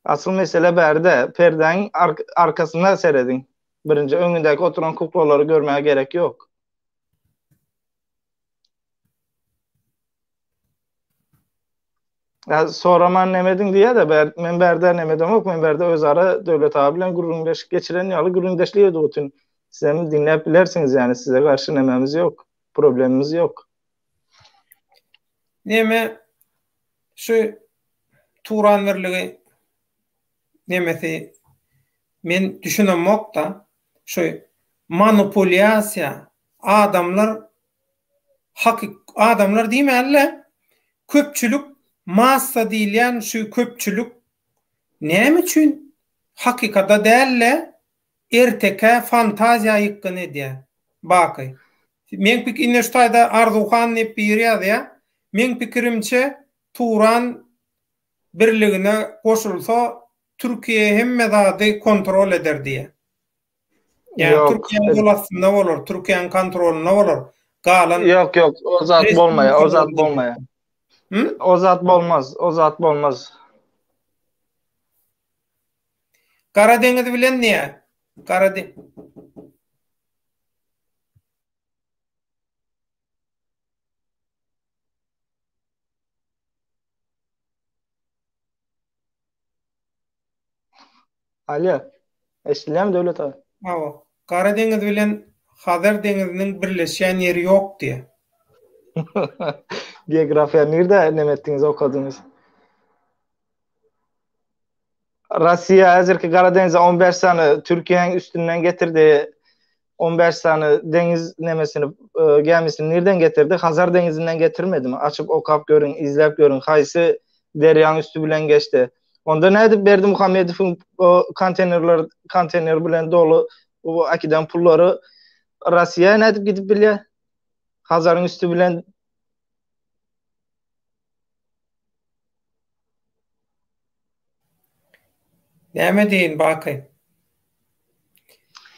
Asyl mesele bärde, perdäň arkasyna serediň. Birinji öňündäki oturan kuklalary görmäge gerek ýok. Ya soraman nemediň diýýär-de, bär, men bärde nemedemok, men bärde özara Döwlet aga bilen gürrüňdeşlik geçiren ýaly gürrüňdeşlik edip otyryn. Siz hem diňläp bilersiňiz, ýani size garşy nememiz ýok, problemimiz ýok. Neme şu Turan birligi nemesi. Men düşünemok-da, şu manipulýasiýa, adamlar hakyk adamlar diýmäli-le, köpçülik, massa diýilýän şu köpçülik näme üçin hakykata däl-de, ertekä, fantaziýa ýykgyn edýär? Baky. Meň pik indi şu taýda Arzuwhan diýip biri ýazýar. Meň pikirimçe Turan birligine goşulsa Türkiýe hemme zady kontrol eder diýýär. Ýagny Türkiýäniň gol astynda bolar, Türkiýäniň kontrolynda bolar. Galan Ýok, ýok, o zat bolmaýar, o zat bolmaýar. O zat bolmaz, o zat bolmaz. Gara deňiz bilen diýýär. Gara Alýo. Eşidilýärmi Döwlet aga? Hawa. Gara deňiz bilen Hazar deňiziniň birleşýän ýeri ýok diýýär. Geografiýa nirde neme etdiňiz, okadyňyz? Russiýa häzirki Gara deňize 15 sany Türkiýäniň üstünden getirdi. 15 sany deňiz nemesini, e, gämisini nirden getirdi? Hazar deňizinden getirmedimi? Açyp okap görüň, izläp görüň, haýsy derýaň üsti bilen geçdi. Onda nädip Berdimuhamedowyň o konteýnerler, konteýner bilen doly bu äkiden pullary Russiýa nädip gidip bilýär? Hazaryň üsti bilen Näme diýin Baky?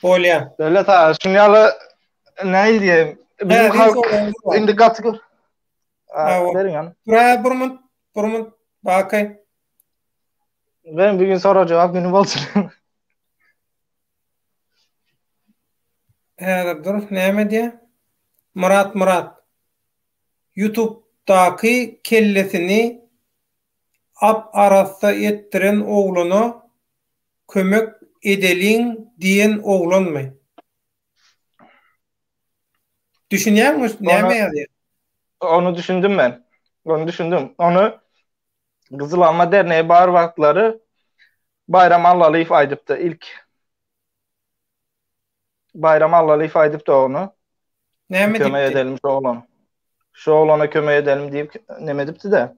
Bolýa. Döwlet aga, şuny ýaly näil diýeýin? Bizim halk indi gaty gör. Beriň ýany. Bura bir munt, bir munt Baky. Ben bugün sorag jogap günü bolsun. Häzir dur, näme diýýär? Myrat Myrat. Ýutubdaky kellesini ap-arassa etdiren oglana kömek edeliň diýen oglanmy? Düşünýäňmi näme ýazýar? Ony düşündim men. Ony düşündim. Ony Gyzyl alma dernegi bar wagtlary Baýram Allalyýew aýdypdy ilk. Baýram Allalyýew aýdypdy ony. Näme diýipdi? Kömek edelim şu oglana. Şu oglana kömek edelim diýip neme edipdi-de.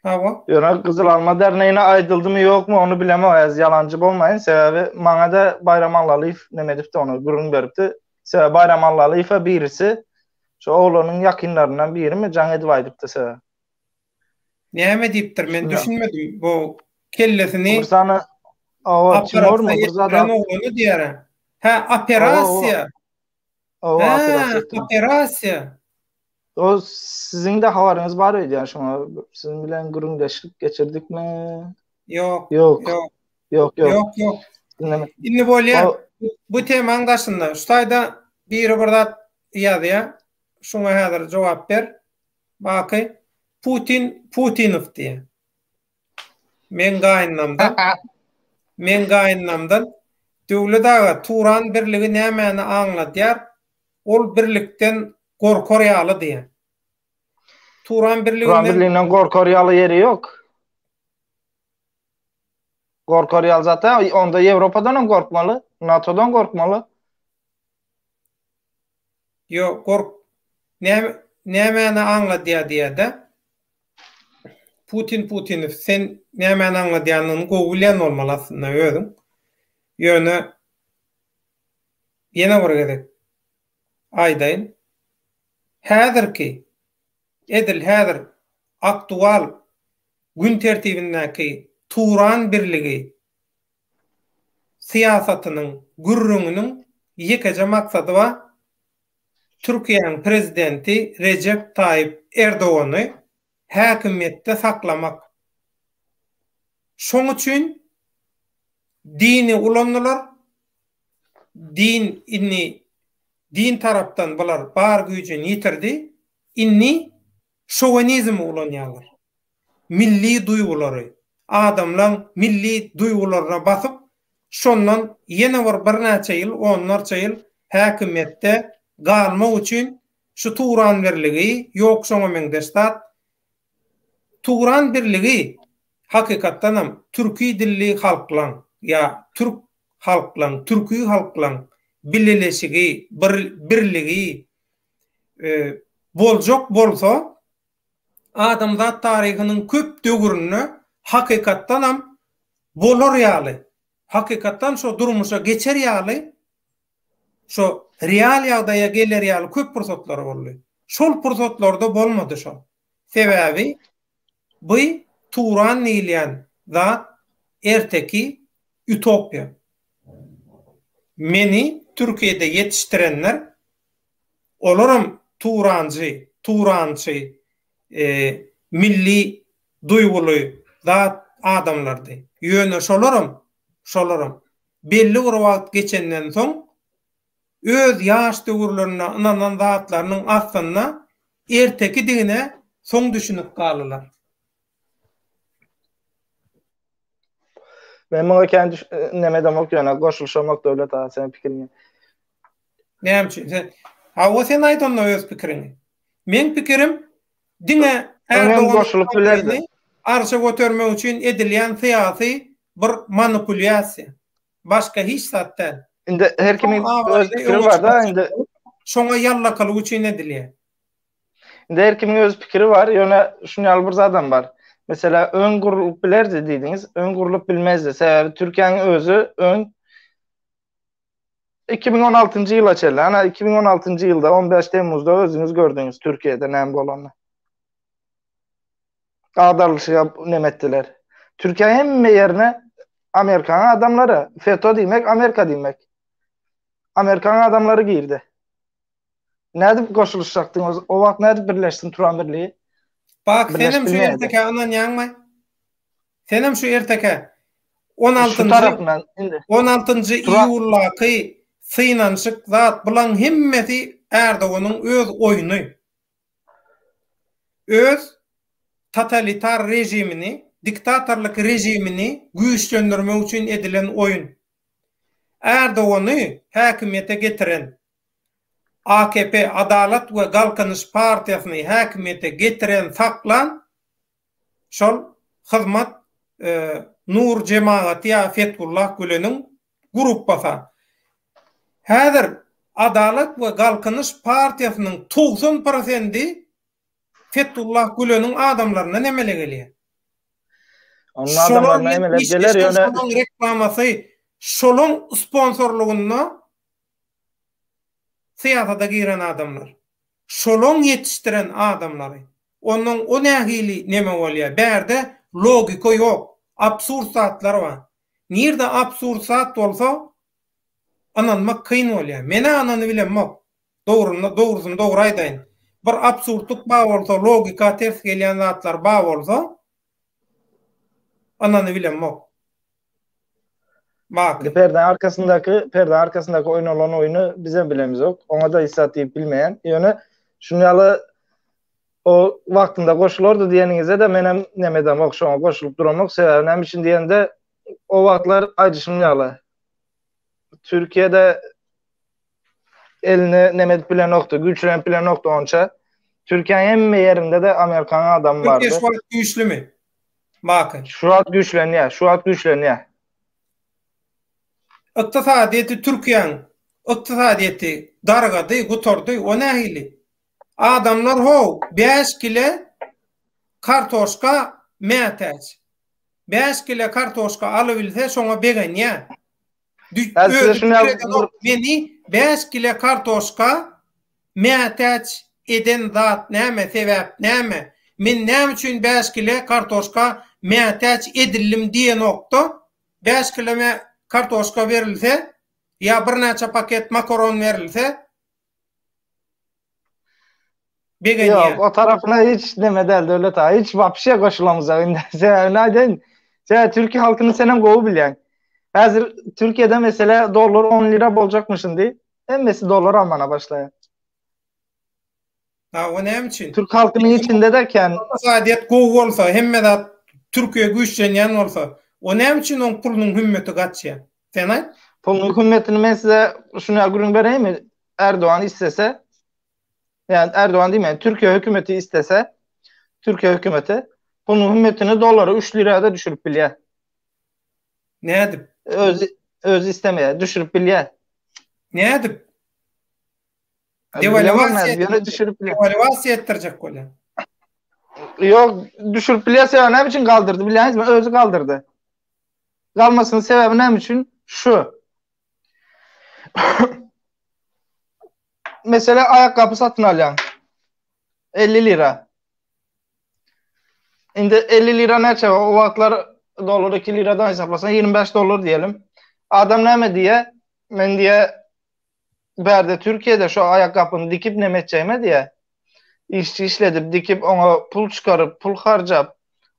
Hawa. Ýöne Gyzyl alma dernegine aýdyldymy ýokmy ony bilemok äz ýalanjy bolmaýyn sebäbi maňa-da Baýram Allalyýew neme edipdi ony gürrüň beripdi. Sebäbi Baýram Allalyýewe birisi şu oglanyň ýakynlaryndan birimi jaň edip aýdypdy sebäbi. Näme diýipdir men düşünmedim bu kellesini Bir sany Awa Timurmy bir zat oglany diýär. Hä operasiýa. Awa operasiýa. Operasiýa. O siziň-de habaryňyz bar öýdýän şoňa. Siziň bilen gürrüňdeşlik geçirdikmi? Ýok. Ýok. Ýok. Ýok, ýok. Ýok, ýok. Indi bolýar. Bu temaň daşynda. Şu taýda biri bir zat ýazýar. Şuňa häzir jogap ber. Baky Putin Putinow diýýär. Meň gaýynamdan Meň gaýynamdan Döwlet aga Turan birligi nämäni aňladýar? Ol birlikden gorkar ýaly diýýär. Turan birliginden Turan birliginden gorkar ýaly ýeri ýok. Gorkar ýaly zat däl. Onda Ýewropadan hem gorkmaly, NATO-dan gorkmaly. Ýok, gork näme nämäni aňladýar diýýär-de. Putin Putinow sen nämäni aňladýanyny gowy bilýän bolmaly aslynda özüň. Ýöne Ýene bir gezek aýdaýyn. Häzirki, edil häzir aktual gün tertibindäki Turan birligi syýasatynyň gürrüňiniň ýekeje maksady bar, Türkiýäniň prezidenti Rejep Taýyp Erdogany häkimiýetde saklamak. Şoň üçin dini ulandylar, Din indi din tarapdan bular bar güýjüni ýitirdi. Indi şowenizmi ulanýarlar. Milli duýgulary, adamlaň milli duýgularyna basyp, şondan ýene bir birnäçe ýyl, onlarça ýyl häkimiýetde galmak üçin şu Turan birligi, ýok şoňa meňzeş zat. Turan birligi hakykatdanam türki dilli halklaň ýa türk. halklaň, türki halklaň bileleşigi, bir birligi boljak bolsa, adamzat taryhynyň köp döwründe hakykatdanam bolar ýaly, hakykatdan şo durmuşa geçer ýaly, şo real ýagdaýa geler ýaly köp pursatlar boldy. Şol pursatlarda bolmady şo. Sebäbi bu Turan diýilýän zat erteki, utopiýa. Meni Türkiýede ýetişdirenler, olaram turanjy, turançy, milli duýguly zat adamlardy. Ýöne şolaram, şolaram belli bir wagt geçenden soň öz ýaş döwürlerinde ynanan zatlarynyň aslynda ertekidigine soň düşünip galdylar. Men muňa kän neme edemok ýöne goşulyşamok Döwlet aga seň pikiriňe. Näme üçin? Sen Hawa sen aýt onda öz pikiriňi. Meň pikirim diňe Erdogan goşulyp bilerdi. Arşa götermek üçin edilýän syýasy bir manipulýasiýa. Başga hiç zat däl. Indi her kimiň öz pikiri bar-da indi. Şoňa ýallakalyk üçin edilýär. Indi her kimiň öz pikiri bar, ýöne şuny ýaly bir zadam bar. Mesela öň gurlup bilerdi diýdiňiz, öň gurlup bilmezdi. Sebäbi Türkiýäniň özi öň 2016-njy ýyla çenli, ana 2016-njy ýylda 15 Temmuzda özüňiz gördüňiz Türkiýede näme bolanyny. Agdarylyşyga neme etdiler. Türkiýe hemme ýerine Amerikanyň adamlary, FETÖ diýmek Amerika diýmek. Amerikanyň adamlary girdi. Nädip goşulyşjakdyňyz? O wagt nädip birleşsin Turan birligi? Bak, senem şu ertekä ynanýaňmy? Senem şu ertekä. 16-njy 16-njy iýuldaky synanyşyk zat bulaň hemmesi Erdoganyň öz oýny. Öz totalitar režimini, diktatorlyk režimini güýçlendirmek üçin edilen oýun. Erdogany häkimiýete getiren AKP, Adalat we Galkynyş partiýasyny häkimiýete getiren, saklan şol Hyzmat Nur jemagaty ýa Fethullah Güleniň gruppasy. Häzir Adalat we Galkynyş partiýasynyň 90 prosendi Fethullah Güleniň adamlaryndan emele gelýär. Onun adamlaryndan emele geler ýöne şolaň reklamasy, şolaň sponsorlygynda syýasata giren adamlar. Şolaň ýetişdiren adamlary. Onnoň o nähili neme bolýar? Bärde logika ýok. Absurd zatlar bar. Nirde absurd zat bolsa ynanmak kyn bolýar. Menä ynanybilemok. Dogryny, dogrusyny dogry aýdaýyn. Bir absurdlyk bar bolsa, logika ters gelýän zatlar bar bolsa ynanybilemok. Bak. Perdäň arkasyndaky, perdäň arkasyndaky oýnalan oýny bizem bilemizok. Oňa-da hiç zat diýip bilmeýän. Ýöne şuny ýaly o wagtynda goşulardy diýeniňizde-de menem neme edemok, şoňa goşulyp duramok. Sebäbi näme üçin diýende o wagtlar aýdyşym ýaly Türkiýede elini neme edip bilenokdy, güýçlenip bilenokdy onça. Türkiýäniň hemme ýerinde-de Amerikanyň adamy bardy. Türkiýe şu wagt güýçlümi? Baky. Şu wagt güýçlenýär, şu wagt güýçlenýär. Ykdysadyýeti Türkiýäň ykdysadyýeti dargady, gutardy, o nähili? Adamlar how 5 kile kartoşka mätäç. 5 kile kartoşka alybilse şoňa begenýär. Meni 5 kile kartoşka mätäç eden zat näme, sebäp näme? Men näme üçin 5 kile kartoşka mätäç edildim diýenokda, 5 kile kartoşka berilse ýa birnäçe paket makaron berilse Begenýär. Ýok, o tarapyna hiç neme däl Döwlet aga, hiç wapşe goşulamyzak indi. Sebäbini aýdaýyn. Sebäbi türki halkyny senem gowy bilýäň. Häzir Türkiýede mesele dollar 10 lira boljakmyş indi. Hemmesi dollar almana başlaýar. Ha, o näme üçin? Türk halkynyň içinde-de kän. Ykdysadyýet gowy bolsa, hemme zat Türkiýe güýçlenýän bolsa, o näme üçin oň pulunyň hümmeti gaçýar? Sen aýt. Pulunyň hümmetini men size şuny gürrüň bereýinmi? Erdogan istese, ýa Erdogan diýmeýin, Türkiýe hökümeti istese, Türkiýe hökümeti pulunyň hümmetini dollara 3 lirada düşürip bilýär. Nädip? Özi. Özi islemeýär, düşürip bilýär. Nädip? Devalwasiýa ýöne düşürip bilýär. Devalwasiýa etdirjek bolýar. Ýok, düşürip bilýär, sebäbi näme üçin galdyrdy bilýäňizmi? Özi galdyrdy. Galmasynyň sebäbi näme üçin? Şu. Mesela aýakgapy satyn alýaň. 50 lira. Indi 50 lira näçe? O wagtlar dollar 2 liradan hesaplasaň 25 dollar diýelim. Adam näme diýe? Men diýe bärde Türkiýede şu aýakgapyny dikip neme etjegime diýe. Işçi işledip dikip oňa pul çykaryp, pul harjap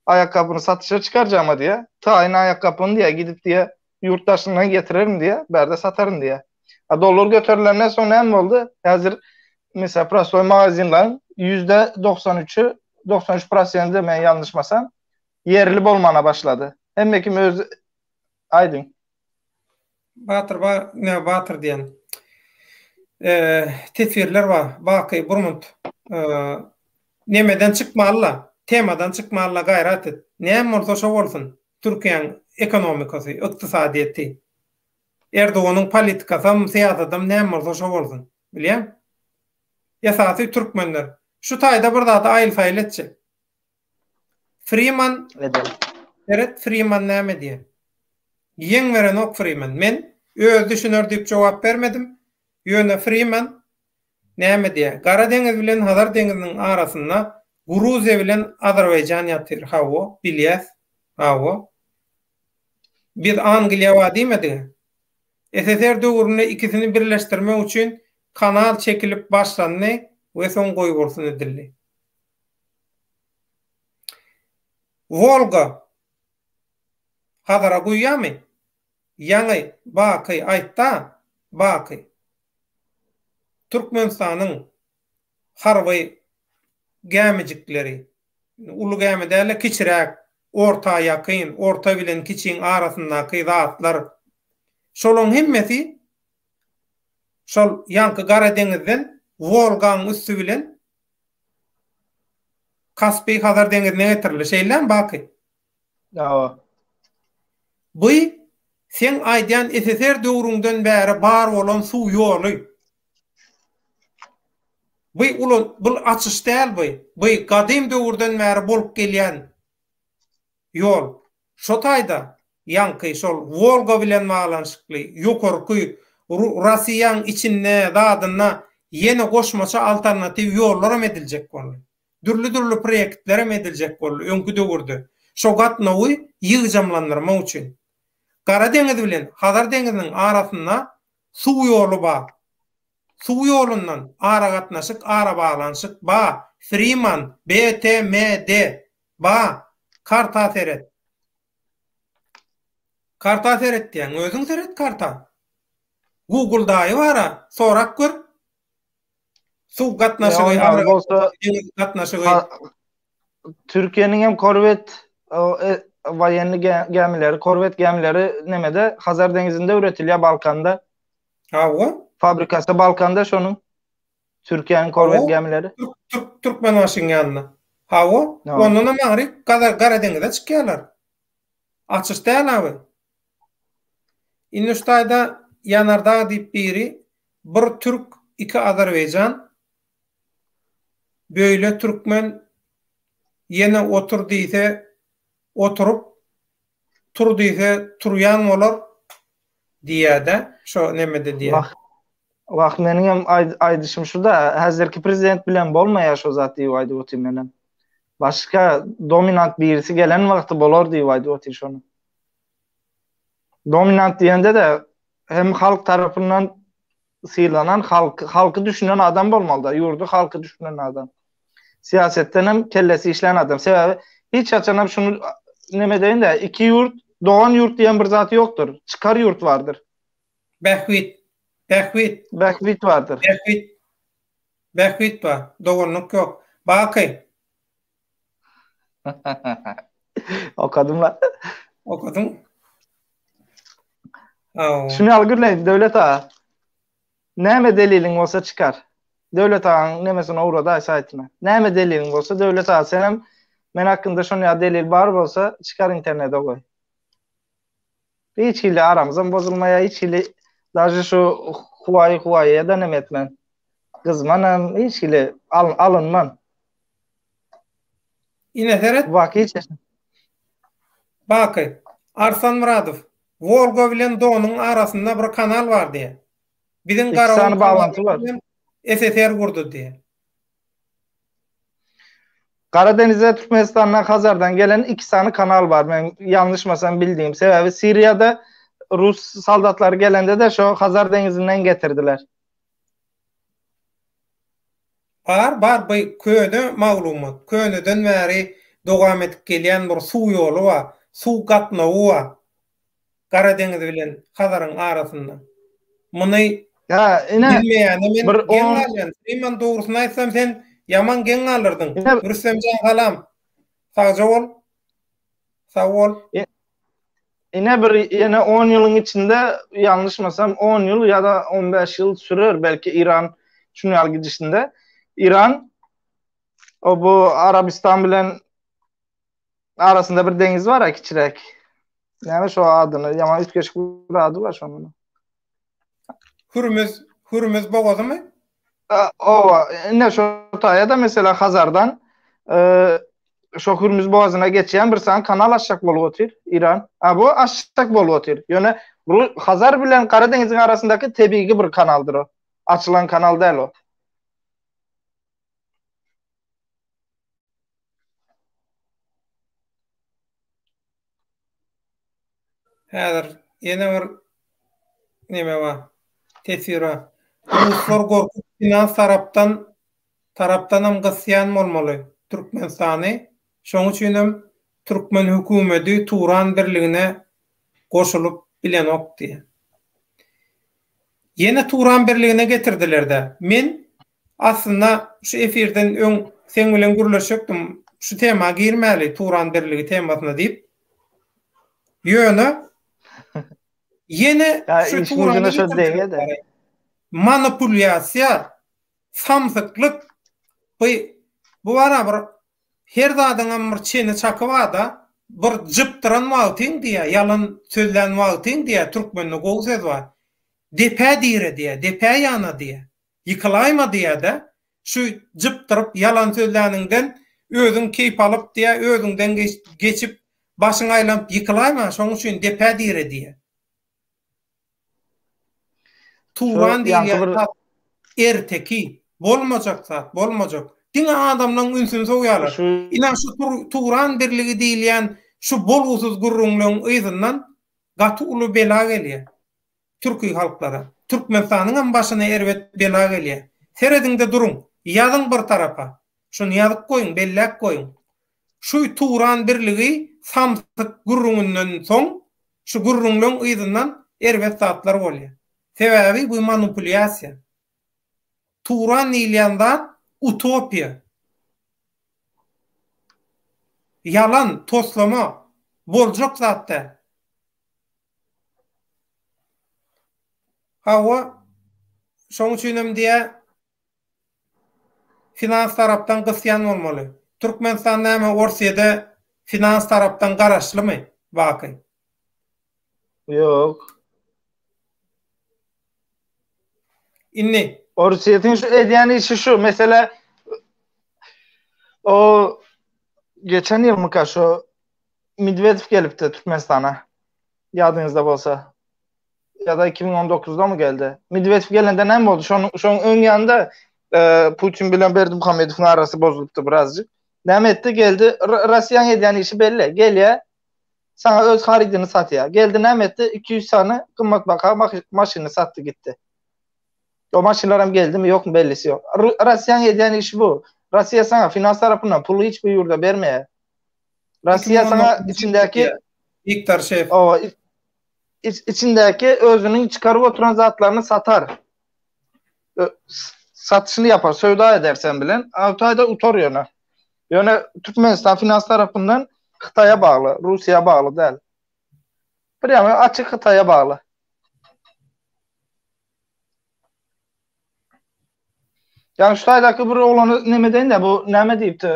aýakgapyny satyşa çykarjagyma diýe. Taýyn aýakgapyny diýe gidip diýe ýurt daşyndan getirerin diýe, bärde sataryn diýe. A dollar göterilenden soň näme boldy? Häzir mesela prostoý magazinleriň %93-ü, 93 prosenti men ýalňyşmasam, ýerli bolmana başlady. Hemme kim öz aýdyň. Batyr ba, ne Batyr diýen. Eee, teswirler bar. Baky bir munt. Eee, nemeden çykmaly-la, temadan çykmaly-la gaýrat et. Näme bolsa şo bolsun. Türkiýäň ekonomikasy, ykdysadyýeti. Erdoganyň politikasam, syýasatam näme bolsa şo bolsun. Bilýäň? Esasy türkmenler. Şu taýda bir zady aýyl-saýyl etjek. Freeman Seret Freeman näme diýýär. Ýeň berenok Freeman. Men özi düşüner diýip jogap bermedim. Ýöne Freeman näme diýýär. Gara deňiz bilen Hazar deňiziniň arasynda Gruziýa bilen Azerbaýjan ýatyr. Hawa, bilýäs. Hawa. Biz Angliýa bar diýmedigä. SSR döwründe ikisini birleşdirmek üçin kanal çekilip başlandy we soň goýbolsun edildi. Wolga Hazara guýýamy? Ýaňy Baky aýtda, Baky. Türkmenistanyň harby gämijikleri, uly gämi däl-de kiçiräk, orta ýakyn, orta bilen kiçiň arasyndaky zatlar, şolaň hemmesi şol ýaňky Gara deňizden Wolgaň üsti bilen Kaspi Hazar deňizine getirildi. Şeýlemi Baky? Hawa. Bu seň aýdýan SSR döwrüňden bäri bar bolan suw ýoly. Bu ulan bul açyş däl bu. Bu gadym döwürden bäri bolup gelýän ýol. Şo taýda ýaňky şol Wolga bilen baglanyşykly ýokarky Rossiýaň içinde zadynda ýene goşmaça alternatiw ýollaram ediljek boldy. Dürli-dürli proýektlerem ediljek boldy öňki döwürde. Şo gatnawy ýygjamlandyrmak üçin. Gara deňiz bilen Hazar deňiziniň arasynda suw ýoly bar. Suw ýolundan aragatnaşyk arabaglanyşyk ba, Freeman, BTMD, ba, karta seret. Karta seret diýýäň, özüň seret karta. Google daýy bar-a, sorap gör. Suw gatnaşygy, deňiz gatnaşygy. Türkiýäniň hem korwet woýenny gämileri, korwet gämileri nemede Hazar deňizinde üretilýär, Balkanda. Hawa. Fabrikasy Balkanda şonuň. Türkiýäniň korwet gämileri. Türk Türkmenbaşyň ýanynda. Hawa. Ondan hem aňryk Gara deňize çykýarlar. Açyş däl abi. Indi şu taýda Ýanardag diýip biri bir türk iki azerbaýjan beýle türkmen ýene otur diýse oturyp tur diýse turýan bolar diýýädä şo nemede diýýä. Wah wah meniň hem aýdyşym şuda häzirki prezident bilen bolmaýar şo zat diýip aýdyp otyryn menem. Başga dominant birisi gelen wagty bolar diýip aýdyp otyryn şony. Dominant diýende-de hem halk tarapyndan sylanan, halk halky düşünen adam bolmaly-da, ýurdy halky düşünen adam. Syýasetden hem kellesi işlän adam. Sebäbi hiç haçan hem şuny neme deýin-de, iki ýurt, dogan ýurt diýen bir zat ýokdur. Çykar ýurt bardyr. Bähbit. Bähbit. Bähbit bardyr. Bähbit. Bähbit bar. Doganlyk ýok. Baky. Okadym la. Okadyň. Şuny ýaly gürleýin Döwlet aga. Näme deliliň bolsa çykar. Döwlet agaň nemesini ugradaý saýtyna. Näme deliliň bolsa Döwlet aga senem men hakynda şon ýaly delil bar bolsa çykar internete goý. Hiç hili aramyzam bozulmaýar, hiç hili daže şu Huwaýi Huwaýa da neme etmen. Gyzmanam, hiç hili al, alynman. Ine seret. Baky Baky. Arslan Myradow. Wolga bilen Donuň arasynda bir kanal bar diýýär. Biziň Garagum baglanty bar. SSR gurdy diýýär. Gara deňize Türkmenistandan Hazardan gelen iki sany kanal bar men ýalňyşmasam bildiğim. Sebäbi Siriýada rus soldatlary gelende-de şo Hazar deňizinden getirdiler. Bar bar bu köne maglumat. Köneden bäri dowam edip gelýän bir suw ýoly bar. Suw gatnawy bar. Gara deňiz bilen Hazaryň arasynda. Muny Ýa ine bilmeýäne men bir geň galýan. Süleýman dogrusyny aýtsam sen ýaman geň galdyrdyň. Rüstemjan salam. Sagja bol. Sag bol. Ine bir ýene 10 ýylyň içinde ýalňyşmasam 10 ýyl ýa-da 15 ýyl sürer belki Iran şuny ýaly gidişinde. Iran o bu Arabistan bilen Arasynda bir deňiz bar-a kiçiräk. Näme şo adyny? Ýaman üýtgeşik bir ady bar şonuň. Hürmüz, Hürmüz bogazymy? Owa, ine şo taýa-da mesela Hazardan şo Hürmüz bogazyna geçýän bir sany kanal açjak bolup otyr Iran. A bu açjak bolup otyr. Ýöne Hazar bilen Gara deňiziň arasyndaky tebigy bir kanaldyr o. Açylan kanal däl o. Häzir ýene bir neme bar. Teswir bar. Ruslar gorkup finans tarapdan tarapdanam gysýan bolmaly Türkmenistany. Şoň üçinem türkmen hökümedi Turan birligine goşulyp bilenok diýýär. Ýene Turan birligine getirdiler-dä. Men Aslynda şu efirden öň seň bilen gürleşjekdim, şu tema girmäli Turan birligi temasyna diýip. Ýöne ýene şu Turany manipulýasiýa, samsyklyk bu bu bara bir her zadyňam bir çeni çaky barda, bir jypdyran wagtyň diýýä, ýalan sözlän wagtyň diýýä, türkmende gowy söz bar. Depä dire diýýä, depä ýana diýýä. Ýykylaýma diýýä-de, şu jypdyryp ýalan sözläniňden özüň keýp alyp diýýä, özüňden geçip, başyň aýlanyp ýykylaýma, şoň üçin depä dire diýýä. Turan diýilýän zat erteki, bolmajak zat, bolmajak. Diňe adamlaň ünsüni sowýarlar. Ine şu Turan birligi diýilýän şu bolgusyz gürrüňleň yzyndan gaty uly bela gelýär. Türki halklara. Türkmenistanyňam başyna erbet bela gelýär. Serediňde duruň. Ýazyň bir tarapa. Şuny ýazyp goýuň, belläp goýuň. Şu Turan birligi samsyk gürrüňinden soň, şu gürrüňleň yzyndan erbet zatlar bolýar. Sebäbi bu manupulýasiýa. Turan diýilýän zat utopiýa. Ýalan, toslama, boljak zat däl. Hawa, şoň üçinem diýä, finans tarapdan gysýan bolmaly. Türkmenistan näme Orsýede finans tarapdan garaşlymy, Baky? Ýok. Indi. Orsýetiň şu edýän işi şu, mesele o geçen ýylmyka şu Medwedew gelipdi Türkmenistana. Ýadyňyzda bolsa. Ýa-da 2019-damy geldi? Medwedew gelende näme boldy? Şonuň şonuň öň ýanynda e, Putin bilen Berdimuhamedowyň arasy bozulypdy birazjyk. Näme etdi? Geldi. Russiýanyň edýän işi belli. Gelýär. Saňa öz harydyny satýar. Geldi näme etdi? 200 sany gymmatbaha maşyny satdy gitdi. O maşynlar hem geldimi ýokmy bellisi ýok. Russiýanyň edýän işi bu. Russiýa saňa finans tarapyndan puly hiç bir ýurda bermeýär. Russiýa saňa içindäki Wiktor Şef. O içindäki özüniň çykaryp oturan zatlaryny satar. Satyşyny ýapar, söwda eder sen bilen. Alty aýda utar ýöne. Ýöne Türkmenistan finans tarapyndan Hytaýa bagly, Russiýa bagly däl. Bir ýaňy açyk Hytaýa bagly. Ýa şu taýdaky bir oglany neme deýin-de, bu näme diýipdi?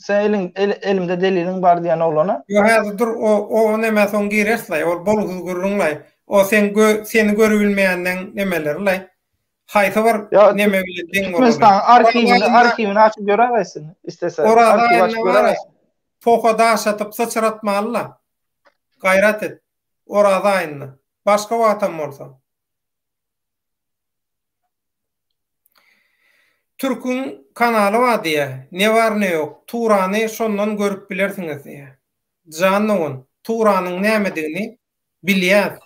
Sen eliň elimde deliliň bar diýen oglana. Ýok häzir dur o o nämä soň gireris-laý ol bolgusyz gürrüň-laý. O seň gö seni görübilmeýänleň nemeleri-laý. Haýsy bir neme bilen deň bolar. Türkmenistanyň arhiwini arhiwini açyp göräýsin istese. Oraza aýynda bar poha daş atyp syçratmaly-la. Gaýrat et. Oraza aýynda. Başga wagtam bolsa. Türküň kanaly bar diýýä. Ne bar ne ýok. Turany şondan görüp bilersiňiz diýýä. Jan dogan, Turanyň nämedigini bilýäs.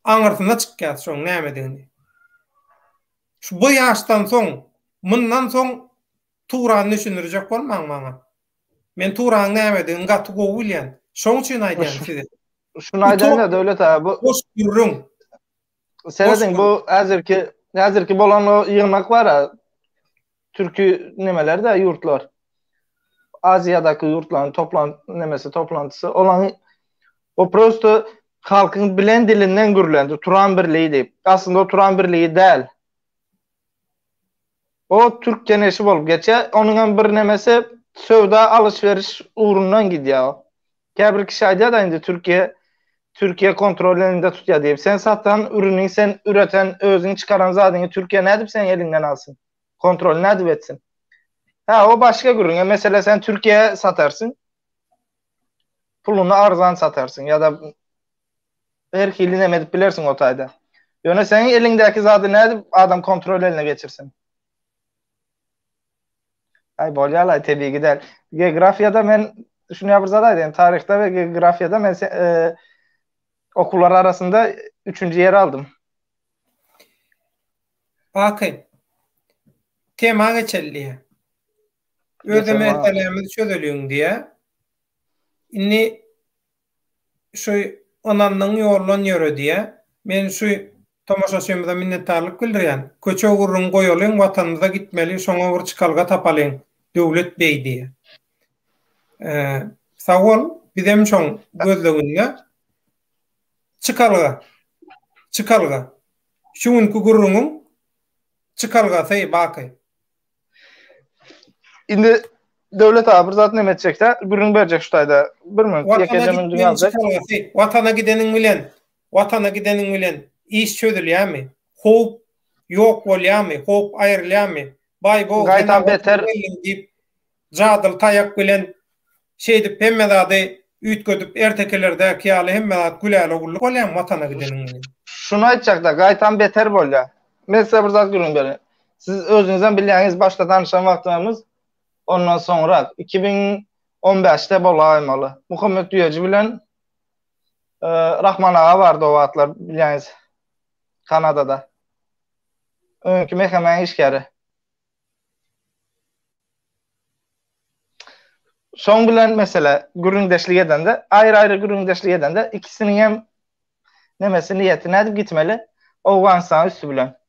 Aňyrsyna çykýas şoň nämedigini. Şu bu ýaşdan soň, mundan soň Turany düşündirjek bolmaň maňa. Men Turanyň nämedigini gaty gowy bilýän. Şoň üçin aýdýan size. Şuny aýdaýyn-da Döwlet aga, bu boş gürrüň. Serediň bu häzirki häzirki bolan o ýygnak bar Türki nemeler de ýurtlar. Aziýadaky ýurtlaryň toplan nemesi toplantysy. Olaň o prosto halkyň bilen dilinden gürlendi. Turan birligi diýip. Aslynda o Turan birligi däl. O türk geňeşi bolup geçýär. Onuň hem bir nemesi söwda alyş-veriş ugrundan gidýär o. Käbir kişi aýdýar-da indi Türkiýe Türkiýe kontrol elinde tutýar diýip. Sen satan ürüniň, sen üreten, özüň çykaran zadyňy Türkiýe nädip seň eliňden alsyn? Kontrol nädip etsin? Hä, o başga gürrüň. Mesele sen Türkiýä satarsyň. Puluny arzan satarsyň ýa-da her hili neme edip bilersiň o taýda. Ýöne seň eliňdäki zady nädip adam kontrol eline geçirsin? Aý bolýalaý tebigy däl. Geografiýada men şuny bir zat aýdaýyn. Taryhda we geografiýada men e, okuwlar arasynda üçünji ýer aldym. Baky. Tema geçeli diýä. Öz meselämizi çözeliň diýä. Indi şu ynandygyň ýoldan ýöre diýä. Men şu tomaşaçymyza minnetdarlyk bildirýän. Köçe gürrüň goýalyň watanymyza gitmeli şoňa bir çykalga tapalyň Döwlet beý diýä. Sag bol bizem şoň gözleginde. Çykalga. Çykalga. Şu günki gürrüňiň çykalgasy Baky. Indi Döwlet aga bir zat neme etjekde, gürrüň berjek şu taýda. Bir minut, ýekeje minut aljak. Watana gideniň bilen, watana gideniň bilen iş çözülýärmi? Howp ýok bolýarmy? Howp aýrylýarmy? Baý bo, gaýtam beter diýip, jadyly taýak bilen şeýdip hemme zady üýtgedip ertekilerdäki ýaly hemme zat güläle-güllük bolýarmy watana gideniň bilen? Şuny aýtjakda, gaýtam beter bolýar. Men size bir zat gürrüň bereýin. Siz özüňizem bilýäňiz, başda tanyşan wagtlarymyz, ondan soňrak, 2015-de bolaýmaly. Muhammet Düýeji bilen Rahman aga bardy o wagtlar, bilýäňiz, Kanadada. Öňki MHM-niň işgäri. Şoň bilen mesele gürrüňdeşlik edende, aýry-aýry gürrüňdeşlik edende ikisiniň hem nemesi niýeti nädip gitmeli? Owganystanyň üsti bilen.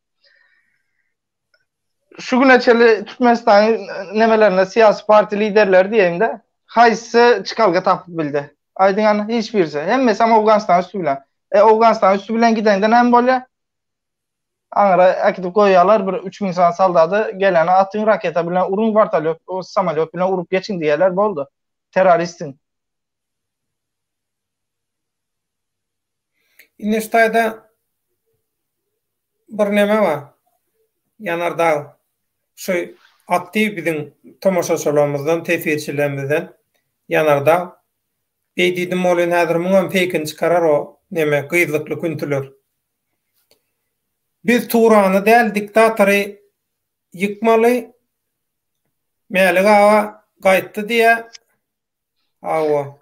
Şu güne çenli Türkmenistanyň nemelerinde syýasy partiýa liderleri diýeýin-de, haýsy çykalga tapyp bildi? Aýdyň hany, hiç birisi. Hemmesi hem Owganystanyň üsti bilen. E, Owganystanyň üsti bilen gidende näme bolýar? Aňyra äkidip goýýarlar bir 3000 sany soldady, geleni atyň raketa bilen uruň wertolýot, samolýot bilen urup geçiň diýýärler, boldy. Terroristsiň. Indi şu taýda bir neme bar. Ýanardag şu aktiw biziň tomaşaçylarymyzdan, teswirçilerimizden Ýanardag beý diýdim welin häzir muňam feýkini çykarar o neme gyzlykly küntüler. Biz Turany däl diktatory ýykmaly Mälik aga gaýtdy diýä. Hawa.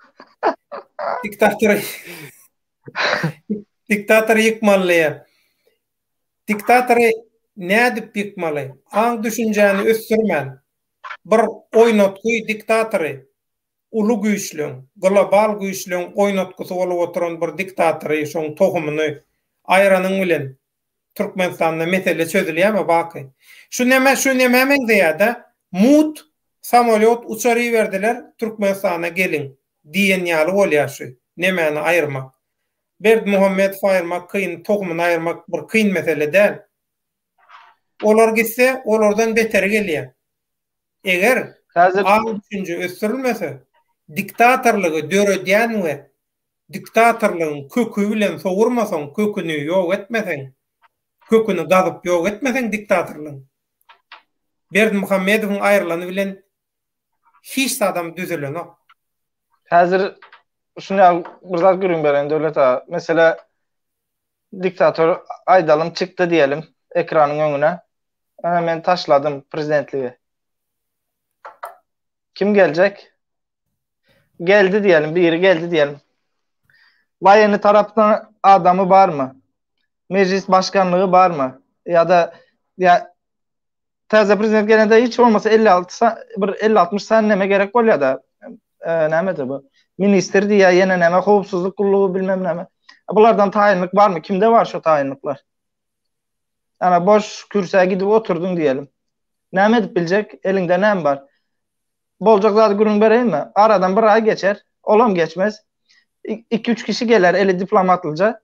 Diktatory Diktatory ýykmaly diýä. Diktatory nädip ýykmaly? Aň düşünjäni ösdürmän bir oýnatgy diktatory uly güýçleň, global güýçleň oýnatgysy bolup oturan bir diktatory, şoň tohumyny aýranyň bilen Türkmenistanda mesele çözülýärmi Baky? Şu neme, şu nämä meňzeýär-de, mut samolýot uçar iberdiler, Türkmenistana geliň diýen ýaly bolýar şu nemäni aýyrmak. Berdimuhamedowy aýyrmak kyn, tohumyny aýyrmak bir kyn mesele däl. Olar gitse, olardan beteri gelýär. Eger. Häzir aň-düşünje ösdürilmese, diktatorlygy döredýän we diktatorlygyň köki bilen sowurmasaň, köküni ýok etmeseň, köküni gazyp ýok etmeseň diktatorlygyň, Berdimuhamedowyň aýrylany bilen hiç zadam düzelenok. Häzir şuny ýaly bir zat gürrüň bereýin Döwlet aga. Mesele diktator aýdalym çykdy diýelim ekranyň öňüne. Ana men taşladym prezidentligi. Kim geljek? Geldi diýelim, biri geldi diýelim. Waýenni tarapdan adamy barmy? Mejlis başkanlygy barmy? Ýa-da ýa täze prezident gelende hiç bolmasa 56 bir 50-60 sany näme gerek bolýar-da. E, näme bu? Ministr diýýär, ýene näme howpsuzlyk gullugy bilmem näme. Bulardan taýynlyk barmy? Kimde bar şu taýynlyklar? Ana boş kürsä gidip oturdyň diýelim. Näme edip biljek? Eliňde näme bar? Boljak zady gürrüň bereýinmi? Aradan bir aý geçer, olam geçmez. Iki-üç kişi geler eli diplomatlyja.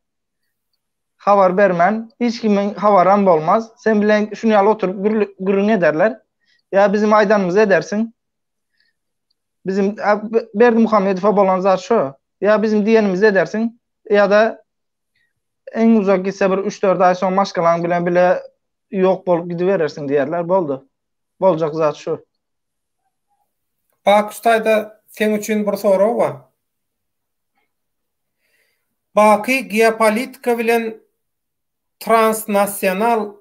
Habar bermän, hiç kimiň habaram bolmaz. Sen bilen şuny ýaly oturyp gürrüň ederler. Ýa bizim aýdanymyzy edersiň. Bizim Berdimuhamedowa bolan zat şo. Ýa bizim diýenimizi edersiň, ýa-da iň uzak gitse bir üç-dört aý soň maşgalaň bilen bile ýok bolup gidiberersiň diýerler. Boldy. Boljak zat şu. Baky taýda seň üçin bir sorag bar. Baky geopolitika bilen transnasional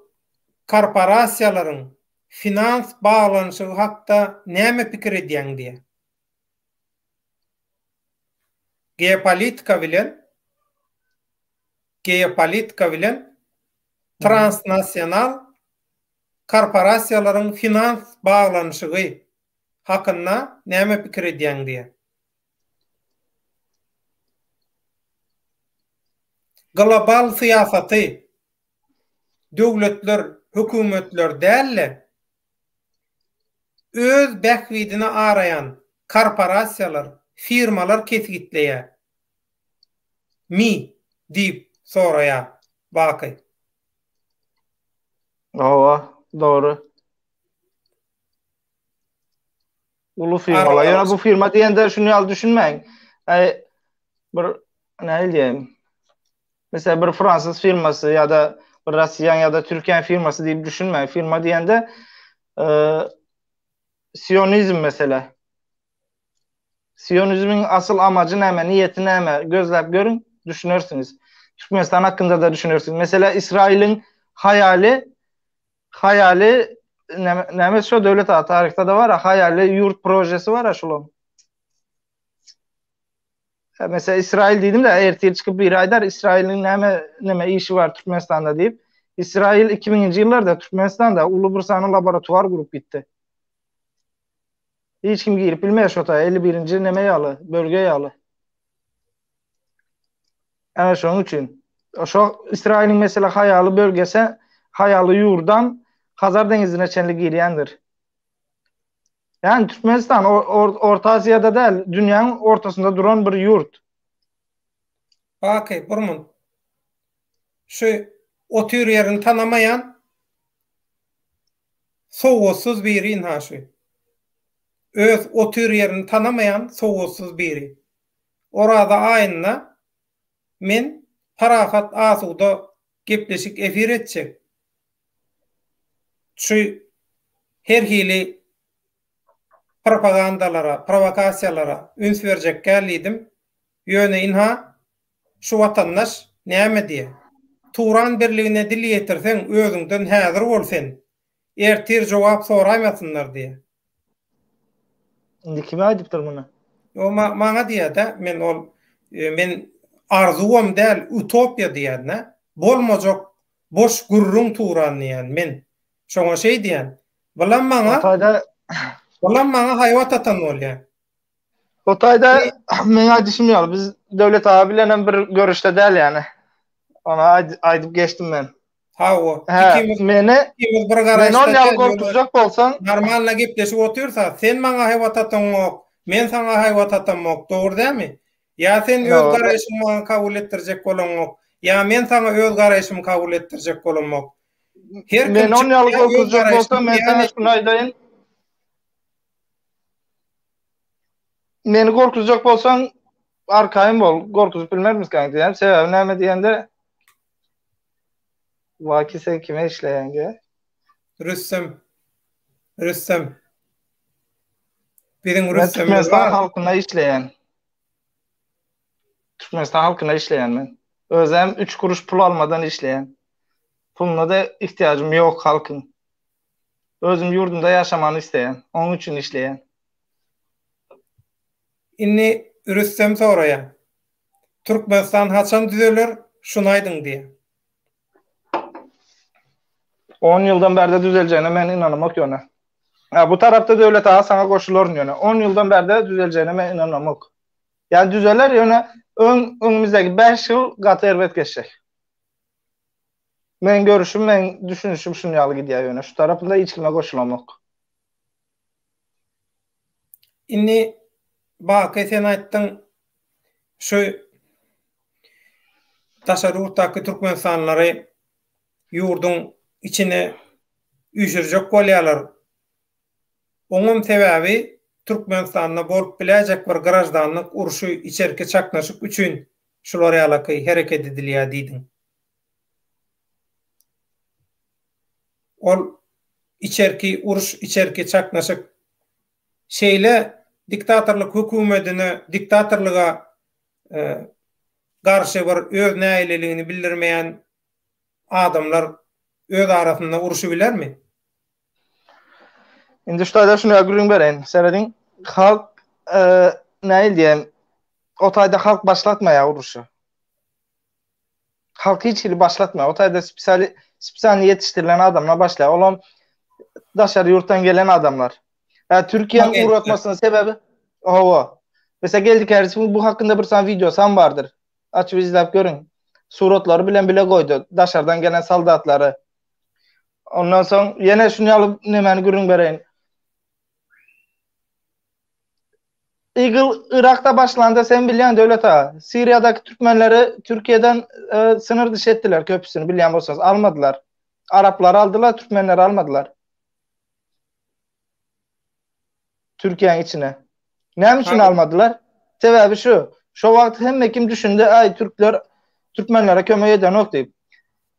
korporasiýalaryň finans baglanyşygy hakda näme pikir edýäň diýýär. Geopolitika bilen geopolitika bilen transnasional korporasiýalaryň finans baglanyşygy hakynda näme pikir edýäň diýýär. Global syýasaty döwletler, hökümetler däl-de, öz bähbidini araýan korporasiýalar, firmalar kesgitleýär. Mi? diýip soraýar Baky. Hawa, dogry. Uly firmalar. Ýöne bu firma diýende şuny ýaly düşünmäň. Äý bir nähili diýeýin? Mesela bir fransuz firmasy ýa-da bir Russiýanyň ýa-da Türkiýäniň firmasy diýip düşünmäň. Firma diýende e, sionizm mesele. Sionizmiň asyl amajy näme, niýeti näme? Gözläp görüň, düşünersiňiz. Türkmenistan hakynda da düşünersiňiz. Mesela Israiliň haýaly Haýaly näme şo döwlet a taryhda da bar haýaly ýurt projesi bar şulaň. Mesela İsrail diýdim de ertir çykyp biri aýdar İsrailiň näme näme işi bar Türkmenistanda diýip. İsrail 2000-nji ýyllarda Türkmenistanda uly bir sany laboratuar gurup gitdi. Hiç kim girip bilmeýär şo taýa 51-nji neme ýaly, bölge ýaly. Ana şonuň üçin. Şo Israiliň mesela haýaly bölgesi, haýaly ýurdam Hazar deňizine çenli girýändir. Ýani Türkmenistan Orta Aziýada däl, dünýäniň ortasynda duran bir ýurt. Baky, bir munt. Şu otyr ýerini tanamaýan sowatsyz biri ynha şu. Öz otyr ýerini tanamaýan sowatsyz biri. Oraza aýynda men parahat asuda gepleşik efir etjek. Şu her hili propagandalara, prowokasiýalara üns berjek däl diýdim. Ýöne ynha şu watandaş näme diýýär? Turan birligine dil ýetirseň özüňden häzir bol sen. Ertir jogap soraýmasynlar diýýär. Indi kime aýdypdyr muny? O maňa diýýär-de, men ol men arzuwam däl, utopiýa diýýän-de. Bolmajak boş gürrüň turan diýýän men. Şoňa şeý diýýän. Bulam maňa Bulam maňa haýbat atan bolýar. O taýda meň aýdyşym ýaly biz Döwlet aga bilen hem bir görüşde däl ýani. Ony aýdyp geçdim men. Hawa. Ikimiz meni ikimiz bir garaýyşda. Meni ol ýaly gorkuzjak bolsaň. Normalno gepleşip otyrsa, sen maňa haýbat ataňok, men saňa haýbat atamok, dogry dälmi? Ýa sen öz garaýşyňy maňa kabul etdirjek bolaňok, ýa men saňa öz garaýşymy kabul etdirjek bolamok. Her kim Meni ol ýaly gorkuzjak bolsaň, men saňa şuny aýdaýyn. Meni gorkuzjak bolsaň, arkaýyn bol, gorkuzyp bilmermiskäň diýýän. Sebäbi näme diýende, Waki sen kime işleýäň diýýär. Rüstem. Rüstem. Biziň Men Rüstemimiz Türkmenistan bar. halkyna işleýän. Türkmenistan halkyna işleýän men. Özem 3 kuruş pul almadan işleýän. Puluna-da ihtiýajym ýok halkyň. Özüm ýurdumda ýaşamany isleýän. Onuň üçin işleýän. Indi Rüstem soraýar. Türkmenistan haçan düzeler, şuny aýdyň diýýär. On ýyldan bärde düzeljegine men ynanamok ýöne. Ha, bu tarapda Döwlet aga saňa goşularyn ýöne. On ýyldan bärde düzeljegine men ynanamok. Ýa düzeler ýöne öň öňümizdäki 5 ýyl gaty erbet geçjek. Men görüşüm, men düşünişim şun ýaly gidýär ýöne şu tarapynda hiç kime goşulamok. Indi Baky sen aýtdyň şu daşary ýurtdaky türkmenistanlylary ýurduň içine üýşürjek bolýarlar. Oňam sebäbi Türkmenistanda bolup biläýjek bir graždanlyk urşy, içerki çaknaşyk üçin şular ýalaky hereket edilýär diýdiň. Ol içerki uruş, içerki çaknaşyk şeýle diktatorlyk höküwmedine, diktatorlyga garşy bir öz nägileligini bildirmeýän adamlar öz arasynda urşubilermi? Indi şu taýda şuny gürrüň bereýin. Serediň, halk nähili diýen, o taýda halk başlatmaýar uruşy. Halk hiç hili başlatmaýar. O taýda spesial spesialny ýetişdirilen adamlar başlaýar. Olam daşary ýurtdan gelen adamlar. Hä, Türkiýäniň ugratmasynyň sebäbi hawa. Mesela Geldi Kärisowyň bu hakynda bir sany wideosam bardyr. Açyp izläp görüň. Suratlary bilen bile goýdy daşardan gelen soldatlary. Ondan soň ýene şuny ýaly nemäni gürrüň bereýin. Igil Yrakda başlanda sen bilýän Döwlet aga, Siriýadaky türkmenleri Türkiýeden e, synyr dyş etdiler köpüsini bilýän bolsaňyz almadylar. Araplary aldylar, türkmenleri almadylar. Türkiýäniň içine. Näme üçin almadylar? Sebäbi şu, şo wagt hemme kim düşündi, aý türkler türkmenlere kömek edenok diýip.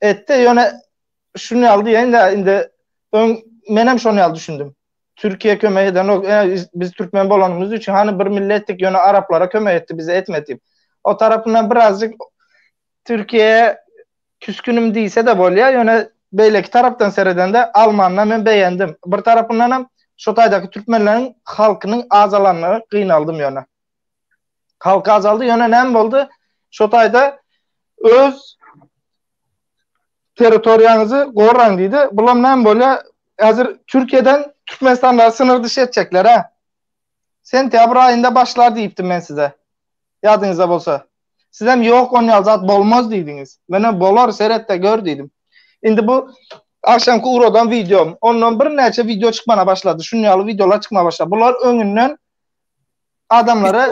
Etdi, ýöne şuny ýaly diýeýin-de, indi öň menem şony ýaly düşündim. Türkiýe kömek edenok, e, biz türkmen bolanymyz üçin hany bir milletdik, ýöne araplara kömek etdi, bize etmedi diýip. O tarapyndan birazjyk Türkiýe küskünim diýse-de bolýar, ýöne beýleki tarapdan seredende Almanyna men begendim. Bir tarapyndanam şo taýdaky türkmenleriň halkynyň azalanyna gynaldym ýöne. Halk azaldy, ýöne näme boldy? Şo taýda öz territoriýaňyzy goraň diýdi. Bulam näme bolýar? Häzir Türkiýeden Türkmenistanlary synyr dyş etjekler, hä? Sentýabr aýynda başlar diýipdim men size. Ýadyňyzda bolsa. Sizem ýok on ýaly zat bolmaz diýdiňiz. Menem bolar seret-de gör diýdim. Indi bu agşamky ugradan wideom. Ondan birnäçe wideo çykmana başlady. Şuny ýaly wideolar çykma başlady. Bular öňünden adamlara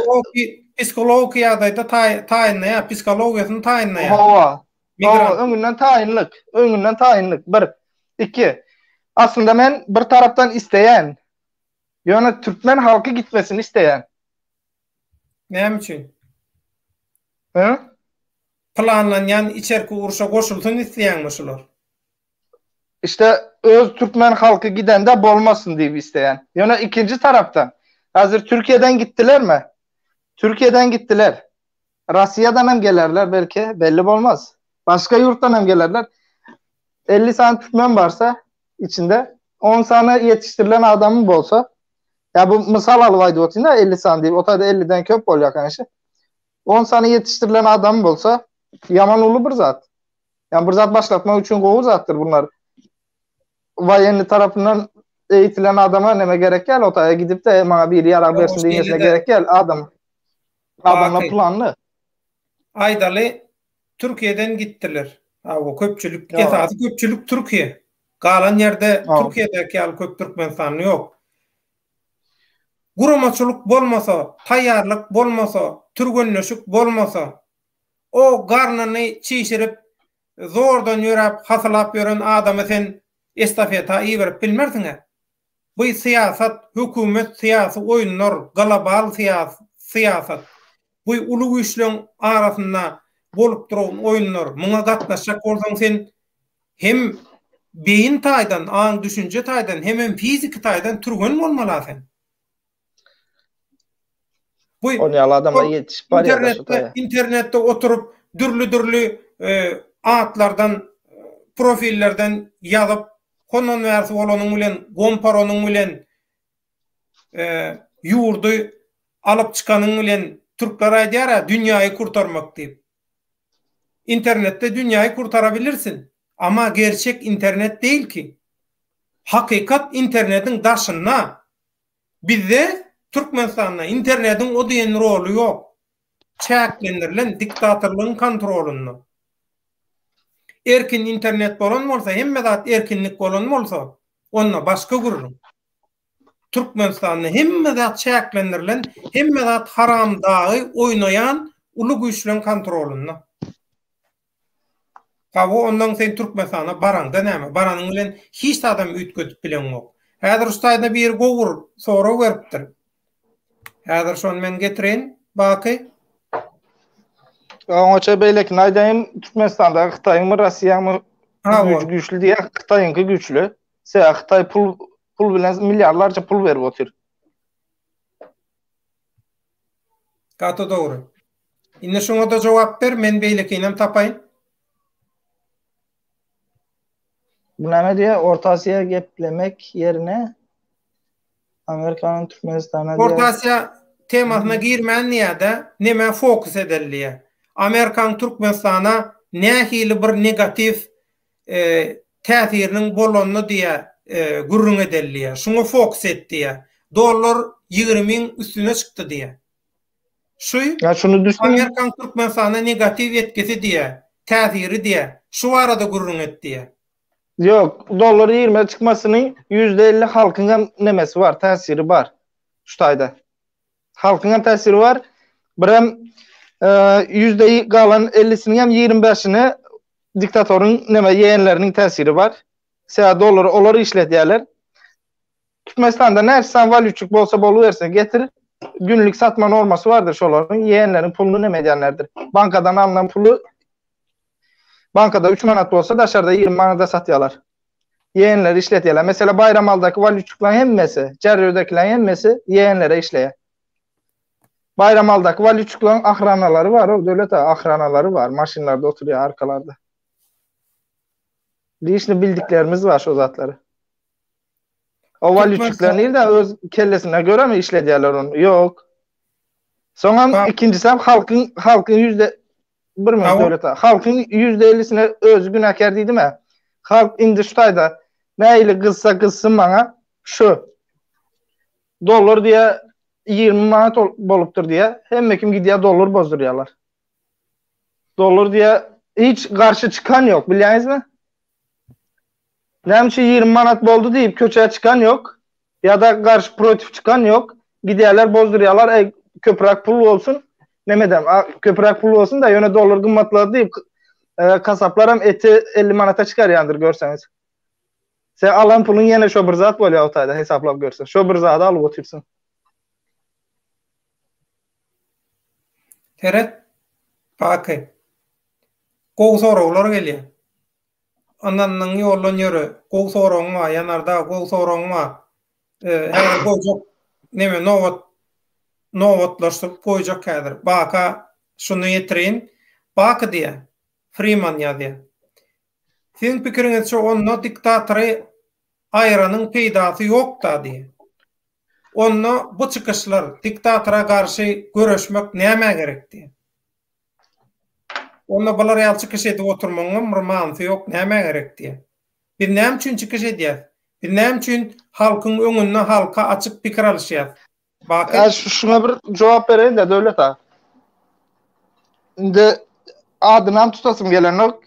psihologiki ýagdaýda taýynlaýar, psihologiýasyny taýynlaýar. Hawa. Hawa, öňünden taýynlyk. Öňünden taýynlyk. Bir. Iki. Aslynda men bir tarapdan isleýän. Ýöne türkmen halky gitmesini isleýän. Näme üçin? Hä? Planlanýan içerki urşa goşulsyn isleýäňmi şular? İşte öz türkmen halky gidende bolmasyn diýip isleýän. Ýöne ikinji tarapdan, häzir Türkiýeden gitdilermi? Türkiýeden gitdiler. Russiýadan hem gelerler belki, belli bolmaz. Başga ýurtdan hem gelerler. 50 sany türkmen barsa içinde 10 sany ýetişdirilen adamyň bolsa, ýa bu mysal alyp aýdyp otyryn-da 50 sany diýip, o taýda 50-den köp bolýar kanişe. 10 sany ýetişdirilen adam bolsa, ýaman uly bir zat. Ýa bir zat başlatmak üçin gowy zatdyr bunlar. Waýenni tarapyndan eýitilen adama näme gerek ýaly, o taýa gidip-de maňa biri ýarag bersin diýmesine gerek ýaly adam. Adamlar planly. Aýdaly Türkiýeden gitdiler. Hawa, köpçülik, esasy köpçülik Türkiýe. Galan ýerde Türkiýedäki ýaly köp türkmenistanly ýok. Guramaçylyk bolmasa, taýýarlyk bolmasa, türgenleşik bolmasa, o garnyny çişirip, zordan ýöräp, hasylap ýören adamy sen estafeta iberip bilmersiň-ä. Bu syýasat, hökümet syýasy oýunlar, global syýasat. Bu uly güýçleň arasynda bolup duran oýunlar. Muňa gatnaşjak bolsaň sen hem beýin taýdan, aň-düşünje taýdan, hemem fiziki taýdan türgen bolmaly-a sen. Bu Ony adamlar ýetişip barýar şu taýa. Internetde oturyp dürli-dürli e, atlardan, profillerden ýazyp, hondan bärsi bolanyň bilen, gomparonyň bilen e, ýurdy alyp çykanyň bilen türkler aýdýar-a, dünýäyi kurtarmak diýip. Internetde dünýäyi kurtara bilirsin. Amma gerçek internet değil ki. Hakykat internetiň daşynda. Bizde Türkmenistanda internetiň o diýen roly ýok. Çäklendirilen diktatorlygyň kontrolynda. Erkin internet bolan bolsa, hemme zat erkinlik bolan bolsa, onda başga gürrüň. Türkmenistanda hemme zat çäklendirilen, hemme zat haramdagy oýnaýan uly güýçleň kontrolynda. Hawa ondan sen Türkmenistana baraňda näme? Baranyň bilen hiç zadam üýtgedip bileňok. Häzir şu taýda biri gowy bir sorag beripdir. Häzir şony men getireýin Baky. Oňaça beýlekini aýdaýyn, Türkmenistanda Hytaýyňmy, Russiýaňmy güýji güýçli diýýär, Hytaýyňky güýçli. Sebäbi Hytaý pul pul bilen milliardlarça pul berip otyr. Gaty dogry. Indi şuňa-da jogap ber, men beýlekinem tapaýyn. Bu näme diýýär? Orta Aziýa geplemek ýerine Amerikanyň Türkmenistana diýýär. Orta Aziýa temasyna girmän diýýär-de, nämä fokus edeli diýýär. Amerikanyň Türkmenistana nähili bir negatiw täsiriniň bolanyny diýýär, gürrüň edeli diýýär. Şuňa fokus et diýýär. Dollar ýigrimiň üstüne çykdy diýýär. Şu Ya şunu düşün. Amerikan Türkmenistana negatiw etkisi diýýär, täsiri diýýär. Şu barada gürrüň et diýýär. Ýok, dollar 20 çykmasynyň %50 halkyň hem nemesi bar, täsiri bar. Şu taýda. Halkyň hem täsiri bar. Birem e, yüzde galan 50-siniň hem 25-ine diktatoryň neme ýegenleriniň täsiri bar. Sebäbi dollary olar işledýärler. Türkmenistanda näçe sany walýutçik bolsa bolubersin, getir, günlük satma normasy bardyr şolaryň, ýegenleriň puluny neme edýänlerdir. Bankadan alnan puly bankada 3 manat bolsa daşarda 20 manada satýarlar. Ýegenleri işletýärler. Mesela Baýramaldaky walýutçiklaryň hemmesi, Järröwdäkileriň hemmesi ýegenlere işleýär. Baýramaldaky walýutçiklaryň ahranalary bar, o döwlet ahranalary bar, maşynlarda oturýar arkalarda. Lişni bildiklerimiz bar şo zatlary. O walýutçikler nirde öz kellesine görä mi işledýärler ony? Ýok. Soňam ikinjisi halkyň halkyň yüzde bir minut döwlet halkyň yüzde ellisine özi günäkär diýdim-ä. Halk indi şu taýda nähili gyzsa gyzsyn maňa şu dollar diýe 20 manat bolupdyr diýe hemme kim gidýär dollar bozdurýarlar. Dollar diýe hiç garşy çykan ýok bilýäňizmi? Näme üçin 20 manat boldy diýip köçä çykan ýok. Ýa-da garşy protiv çykan ýok. Gidýärler bozdurýarlar eý köpräk pul bolsun. Nemedem köpräk pul bolsun da ýöne dollar gymmatlady diýip e, kasaplar hem eti 50 manata çykarýandyr görseňiz. Sen alan puluň ýene şo bir zat bolýar o taýda hesaplap görseň. Şo bir zady alyp otyrsyň. Seret, Baky. Gowy soraglar gelýär. Ynandyň ýoldan ýöre. Gowy soragyň bar Ýanardag gowy soragyň bar. Häzir goýjak neme nobat nobatlaşdyryp goýjak häzir. Baka şuny ýetireýin. Baky diýýär. Freeman ýazýar. Siziň pikiriňizçe onda diktatory aýranyň peýdasy ýok-da diýýär. Onda bu çykyşlar diktatora garşy göreşmek nämä gerek diýýär. Onda bular ýaly çykyş edip oturmagyňam bir manysy ýok, nämä gerek diýýär. Biz näme üçin çykyş edýäs? Biz näme üçin halkyň öňünde halka açyk pikir alyşýas? Baky. Ä şuňa bir jogap bereýin-de Döwlet aga. Indi adynam tutasym gelenok.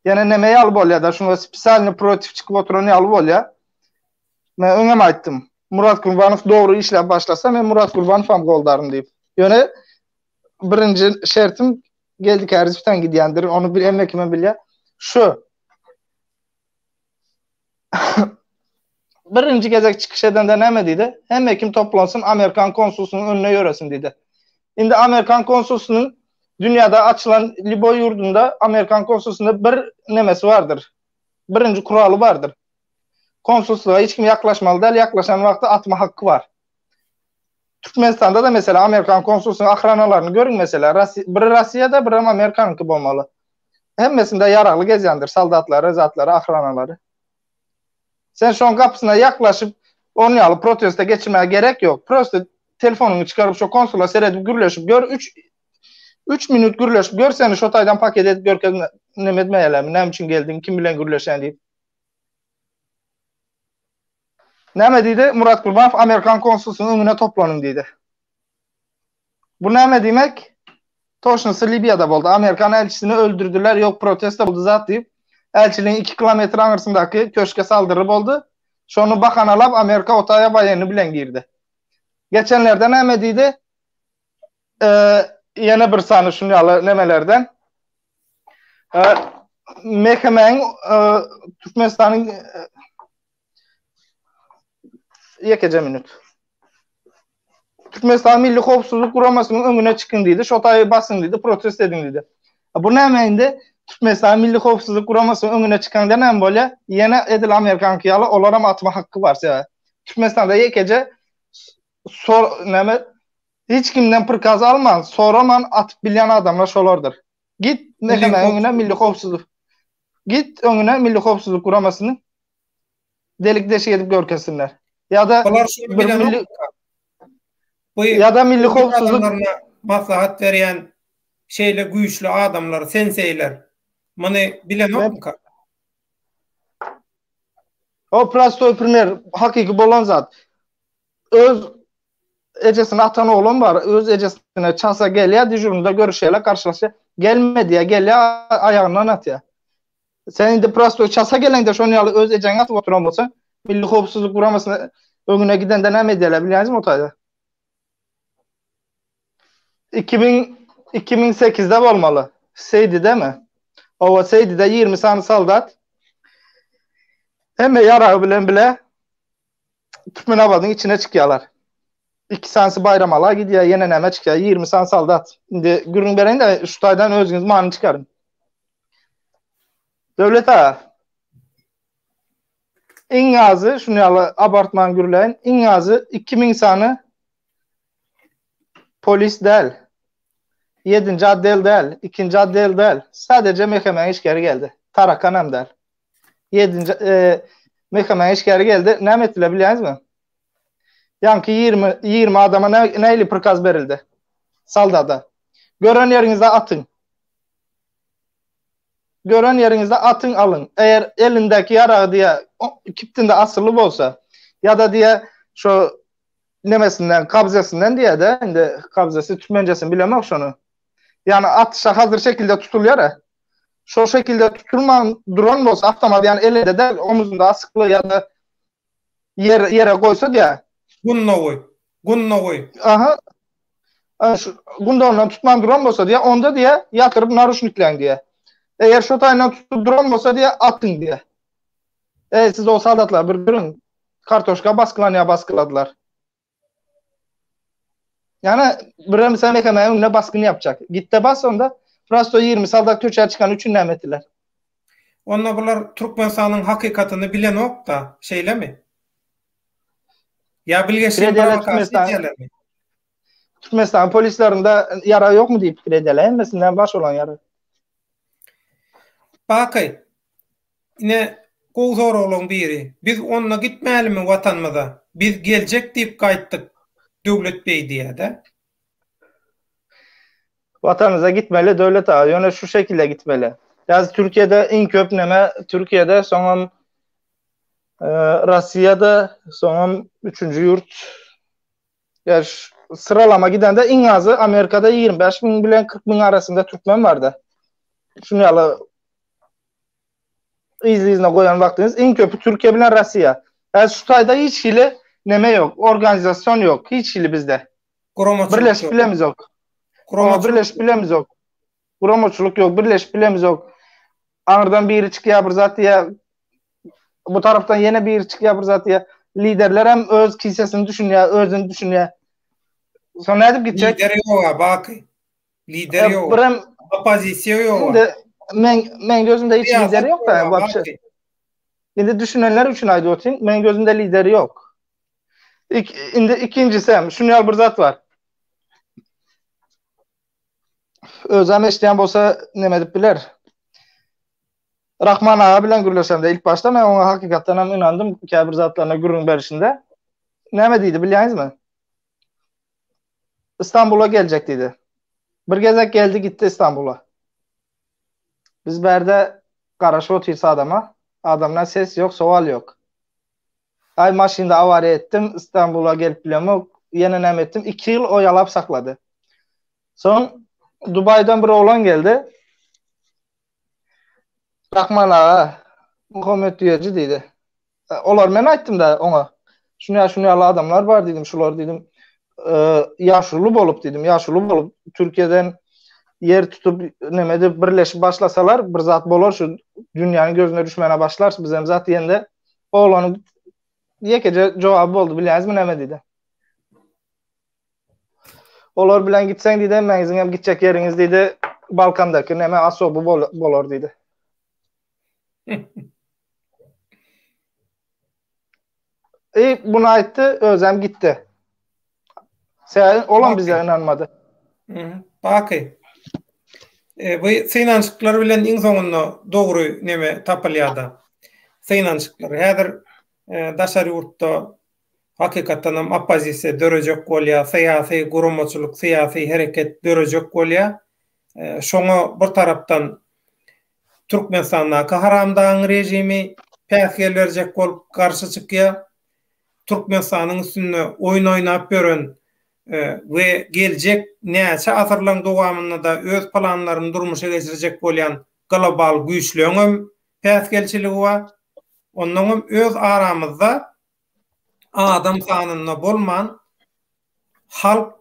Ýene neme ýaly bolýar-da, şuňa spesialny protiv çykyp oturan ýaly bolýar. Men öňem aýtdym. Murat Gurbanow dogry işläp başlasa, men Murat Gurbanowam goldaryn diýip. Ýöne birinji şertim Geldi Kärizowdan gidýändir. Ony bir hemme kimem bilýär. Şu. Birinji gezek çykyş edende näme diýdi? Hemme kim toplansyn Amerikan konsulsynyň önüne ýöresin diýdi. Indi Amerikan konsulsynyň dünýäde açylan liboý ýurdunda Amerikan konsulsynda bir nemesi bardyr. Birinji kuraly bardyr. Konsulslyga hiç kim ýaklaşmaly däl, ýaklaşan wagty atma hakky bar. Türkmenistanda-da mesela Amerikan konsulsynyň ahranalaryny görüň mesela. Biri Rossiýada, birem Amerikanyňky bolmaly. Hemmesinde ýaragly gezýändir soldatlary, zatlary, ahranalary. Sen şoň gapysyna ýaklaşyp, onuň ýaly proteste geçirmäge gerek ýok. Prosta telefonyňy çykaryp şo konsula seredip gürleşip gör, üç üç minut gürleşip gör seni şo taýdan paket edip görkezme neme etmeýärlermi, näme üçin geldiň, kim bilen gürleşýäň diýip. Näme diýdi? Murat Gurbanow Amerikan konsulsynyň öňüne toplanyň diýdi. Bu näme diýmek? Toşnusy Libiýada boldy. Amerikan elçisini öldürdiler, ýok protest boldy zat diýip. Elçiligiň 2 kilometr aňyrsyndaky köşke saldyry boldy. Şony bahanalap Amerika otaýa waýenni bilen girdi. Geçenlerde näme diýdi? Ýene bir sany şun ýaly nemelerden. MHM-iň Türkmenistanyň ýekeje minut. Türkmenistan Milli Howpsuzlyk Guramasynyň öňüne çykyň diýdi, şo taýy basyň diýdi, protest ediň diýdi. Bu näme indi? Türkmenistan Milli Howpsuzlyk Guramasynyň öňüne çykaňda näme bolýar? Ýene edil Amerikanky ýaly olaram atma hakky bar sebäbi. Türkmenistanda ýekeje sor näme hiç kimden prikaz alman, soraman atyp bilýän adamlar şolardyr. Git MHM öňüne Milli Howpsuzlyk Git öňüne Milli Howpsuzlyk Guramasynyň delik deşik edip görkezsinler. Ýa-da Bular şuny bir milli Bu ýa-da milli howpsuzlyk maslahat berýän şeýle güýçli adamlar, senseýler muny bilenokmyka? O prostoý primer, hakyky bolan zat. Öz ejesini atan oglan bar, öz ejesine çasa gelýär, dejurnyda görüşýärler, garşylaşýar. Gelme diýýär, gelýär, aýagyndan atýar. Sen indi prostoý çasa geleňde şonuň ýaly öz ejeňi atyp oturan bolsaň, Milli howpsuzlyk guramasyna öňüne gidende näme edýärler bilýäňizmi o taýda? 2000 2008-de bolmaly. Seýdidemi? Owa, Seýdide 20 sany soldat hemme ýaragy bilen bile Türkmenabadyň içine çykýarlar. Iki sanysy Baýramala gidýär, ýene näme çykýar, 20 sany soldat. Indi gürrüň bereýin-de, şu taýdan özüňiz many çykaryň. Döwlet aga, iň azy, şuny ýaly abartman gürläýin, iň azy 2000 sany polis däl, 7-nji otdel däl, 2-nji otdel däl, sadeje MHM-iň işgäri geldi. Tarakanam däl. Ýedinji MHM-iň işgäri geldi. Näme etdiler bilýäňizmi? Ýaňky 20 20 adama nähili prikaz berildi? Saldada. Gören ýeriňizde atyň. Gören ýeriňizde atyň alyň. Eger elindäki ýaragy diýe kiptinde asyly bolsa ýa-da diýe şo nemesinden, kabzesinden diýe-de, indi kabzesi türkmençesini bilemok şony. Ýagny atyşa hazir şekilde tutulýar-a. Şo şekilde tutulman duran bolsa awtomat ýagny elinde däl, omuzynda asykly ýa-da ýer ýere goýsa diýä. Gundagy. Gundagy. Aha. Şu gundagyndan tutman duran bolsa diýä, onda diýä ýatyryp naruşnikläň diýä. Eger şo taýyndan tutup duran bolsa diýä atyň diýä. Eý siz o soldatlar bir görüň. Kartoşka baskylanýa baskyladylar. Ýani birem sen MHM öňüne basgyn ýapjak. Gitde bas onda. Prosto 20 soldat köçä çykany üçin näme etdiler? Onda bular Türkmenistanyň hakykatyny bilenokda, şeýlemi? Ýa bilgeşleýin prowokasiýa edýärlermi? Türkmenistanyň polislerinde ýarag ýokmy diýip pikir edýärler. Hemmesinden bar şolaň ýaragy. Baky, Ine, gowy soraglaryň biri. Biz onda gitmälimi Watanymyza? Biz geljek diýip gaýtdyk, Döwlet beý diýýär-dä. Watanymyza gitmeli Döwlet aga, ýöne şu şekilde gitmeli. Ýa Türkiýede iň köp neme Türkiýede, soňam Russiýada, soňam üçünji ýurt Ýa syralama gidende iň azy Amerikada 25 müň bilen 40 müň arasynda türkmen bardy. Şuny ýaly yz-yzyna goýan wagtyňyz iň köpi Türkiýe bilen Russiýa. Ýa şu taýda hiç hili neme ýok, organizasion ýok, hiç hili bizde. Guramaçylyk Birleşip bilemizok. Guramaçylyk birleşip bilemizok. Guramaçylyk ýok, birleşip bilemizok. Aňyrdan biri çykýar bir zat diýýär. Bu tarapdan ýene biri çykýar bir zat diýýär. Liderler hem öz kisesini düşünýär, özüni düşünýär. Soň nädip gitjek? Lider ýok-a, Baky. Lider ýok. Birem oppozisiýa ýok. Indi men men gözümde hiç lider ýok da, wapşe. Indi düşünenler üçin aýdyp otyryn, men gözümde lider ýok. Ik, indi ikinjisi hem şuny ýaly bir zat bar. Özem eşidýän bolsa neme edip biler. Rahman aga bilen gürleşemde ilk başda men oňa hakykatdan hem ynandym käbir zatlaryna gürrüň berişinde. Näme diýdi bilýäňizmi? Istanbula geljek diýdi. Bir gezek geldi gitdi Istanbula. Biz bärde garaşyp otyrys adama. Adamdan ses ýok, sowal ýok. Aý maşynda awariýa etdim, Istanbula gelip bilemok, ýene näme etdim, 2 ýyl oýalap saklady. Soň Dubaýdan bir oglan geldi. Rahman aga, Muhammet Düýeji diýdi. Olar men aýtdym da oňa. Şuny ýa şuny ýaly adamlar bar diýdim, şular diýdim, ýaşuly bolup diýdim, ýaşuly bolup Türkiýeden ýer tutup neme edip birleşip başlasalar bir zat bolar şu dünýäniň gözüne düşmäne başlar bizem zat diýende oglanyň ýekeje jogaby boldy bilýäňizmi näme diýdi. Olar bilen gitseň diýdi, hemmäňiziň hem gitjek ýeriňiz diýdi, Balkandaky neme asoby bolar diýdi. E, bunu aýtdy, özem gitdi. Sebäbi olam bize ynanmady. Baky. E, bu synanyşyklar bilen iň soňunda dogry neme tapylýar-da. Synanyşyklar. Häzir e, daşary ýurtda hakykatdan hem oppozisiýa dörejek bolýar, syýasy guramaçylyk, syýasy hereket dörejek bolýar. E, şoňa bir tarapdan Türkmenistandaky haramdagyň režimi päsgel berjek bolup garşy çykýar. Türkmenistanyň üstünde oýun oýnap ýören we geljek näçe asyrlaryň dowamynda-da öz planlaryny durmuşa geçirjek bolýan global güýçleňem päsgelçiligi bar. Onnoňam öz aramyzda adam sanynda bolman, Halk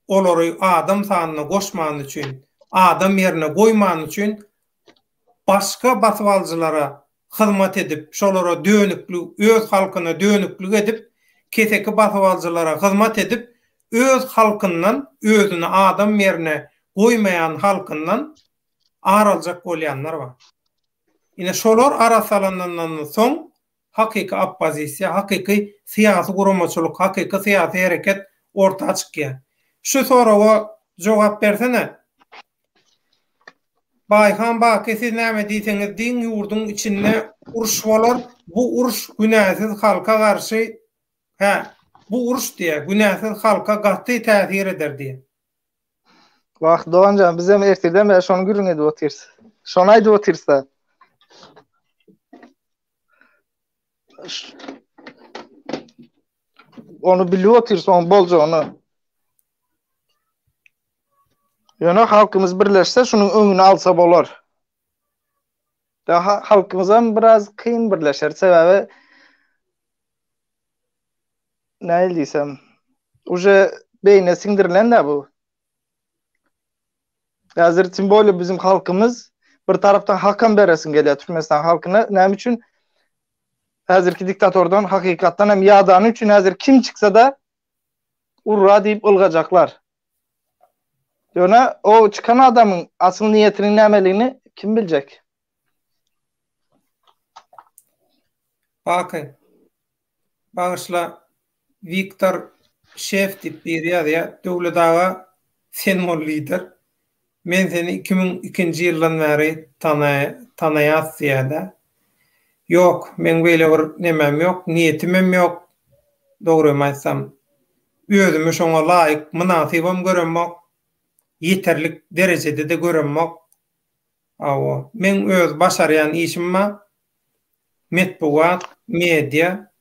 olary adam sanyna goşmany üçin, adam ýerine goýmany üçin başga basybalyjylara hyzmat edip, şolara dönüklik, öz halkyna dönüklik edip, keseki basybalyjylara hyzmat edip, öz halkyndan, özüni adam ýerine goýmaýan halkyndan ar aljak bolýanlar bar. Ine şolar arassalanandan soň Hakyky oppozisiýa, hakyky syýasy guramaçylyk, hakyky syýasy hereket orta çykýar. Şu soraga jogap bersene. Baýhan Baky siz näme diýseňiz diýiň ýurduň içinde uruş bolar, bu uruş günäsiz halka garşy hä bu uruş diýýär günäsiz halka gaty täsir eder diýýär. Wah doganjan bizem ertirden bäri şony gürrüň edip otyrys. Şony aýdyp otyrys-da. Ony bilip otyrys oň boljagyny. Ýöne halkymyz birleşse şunuň öňüni alsa bolar. Daha halkymyzam biraz kyn birleşer. Sebäbi näil diýsem, uje beýne siňdirilen-dä bu. Häzir tim bolýa bizim halkymyz bir tarapdan hakam beresiň gelýär Türkmenistan halkyna. Näme üçin? Häzirki diktatordan hakykatdan hem ýadany üçin häzir kim çyksa-da urra diýip ylgajaklar. Ýöne o çykan adamyň asyl niýetiniň nämeligini kim biljek? Baky. Bagyşla Wiktor Şef diýip biri ýazýar. Döwlet aga sen bol lider. Men seni 2002-nji ýyldan bäri tanaýas diýýär-dä. Ýok, meň beýle bir nemem ýok, niýetimem ýok. Dogrymy aýtsam, özümi şoňa laýyk, mynasybam göremok. Ýeterlik derejede-de göremok. Hawa, meň öz başarýan işim bar. Metbugat, media,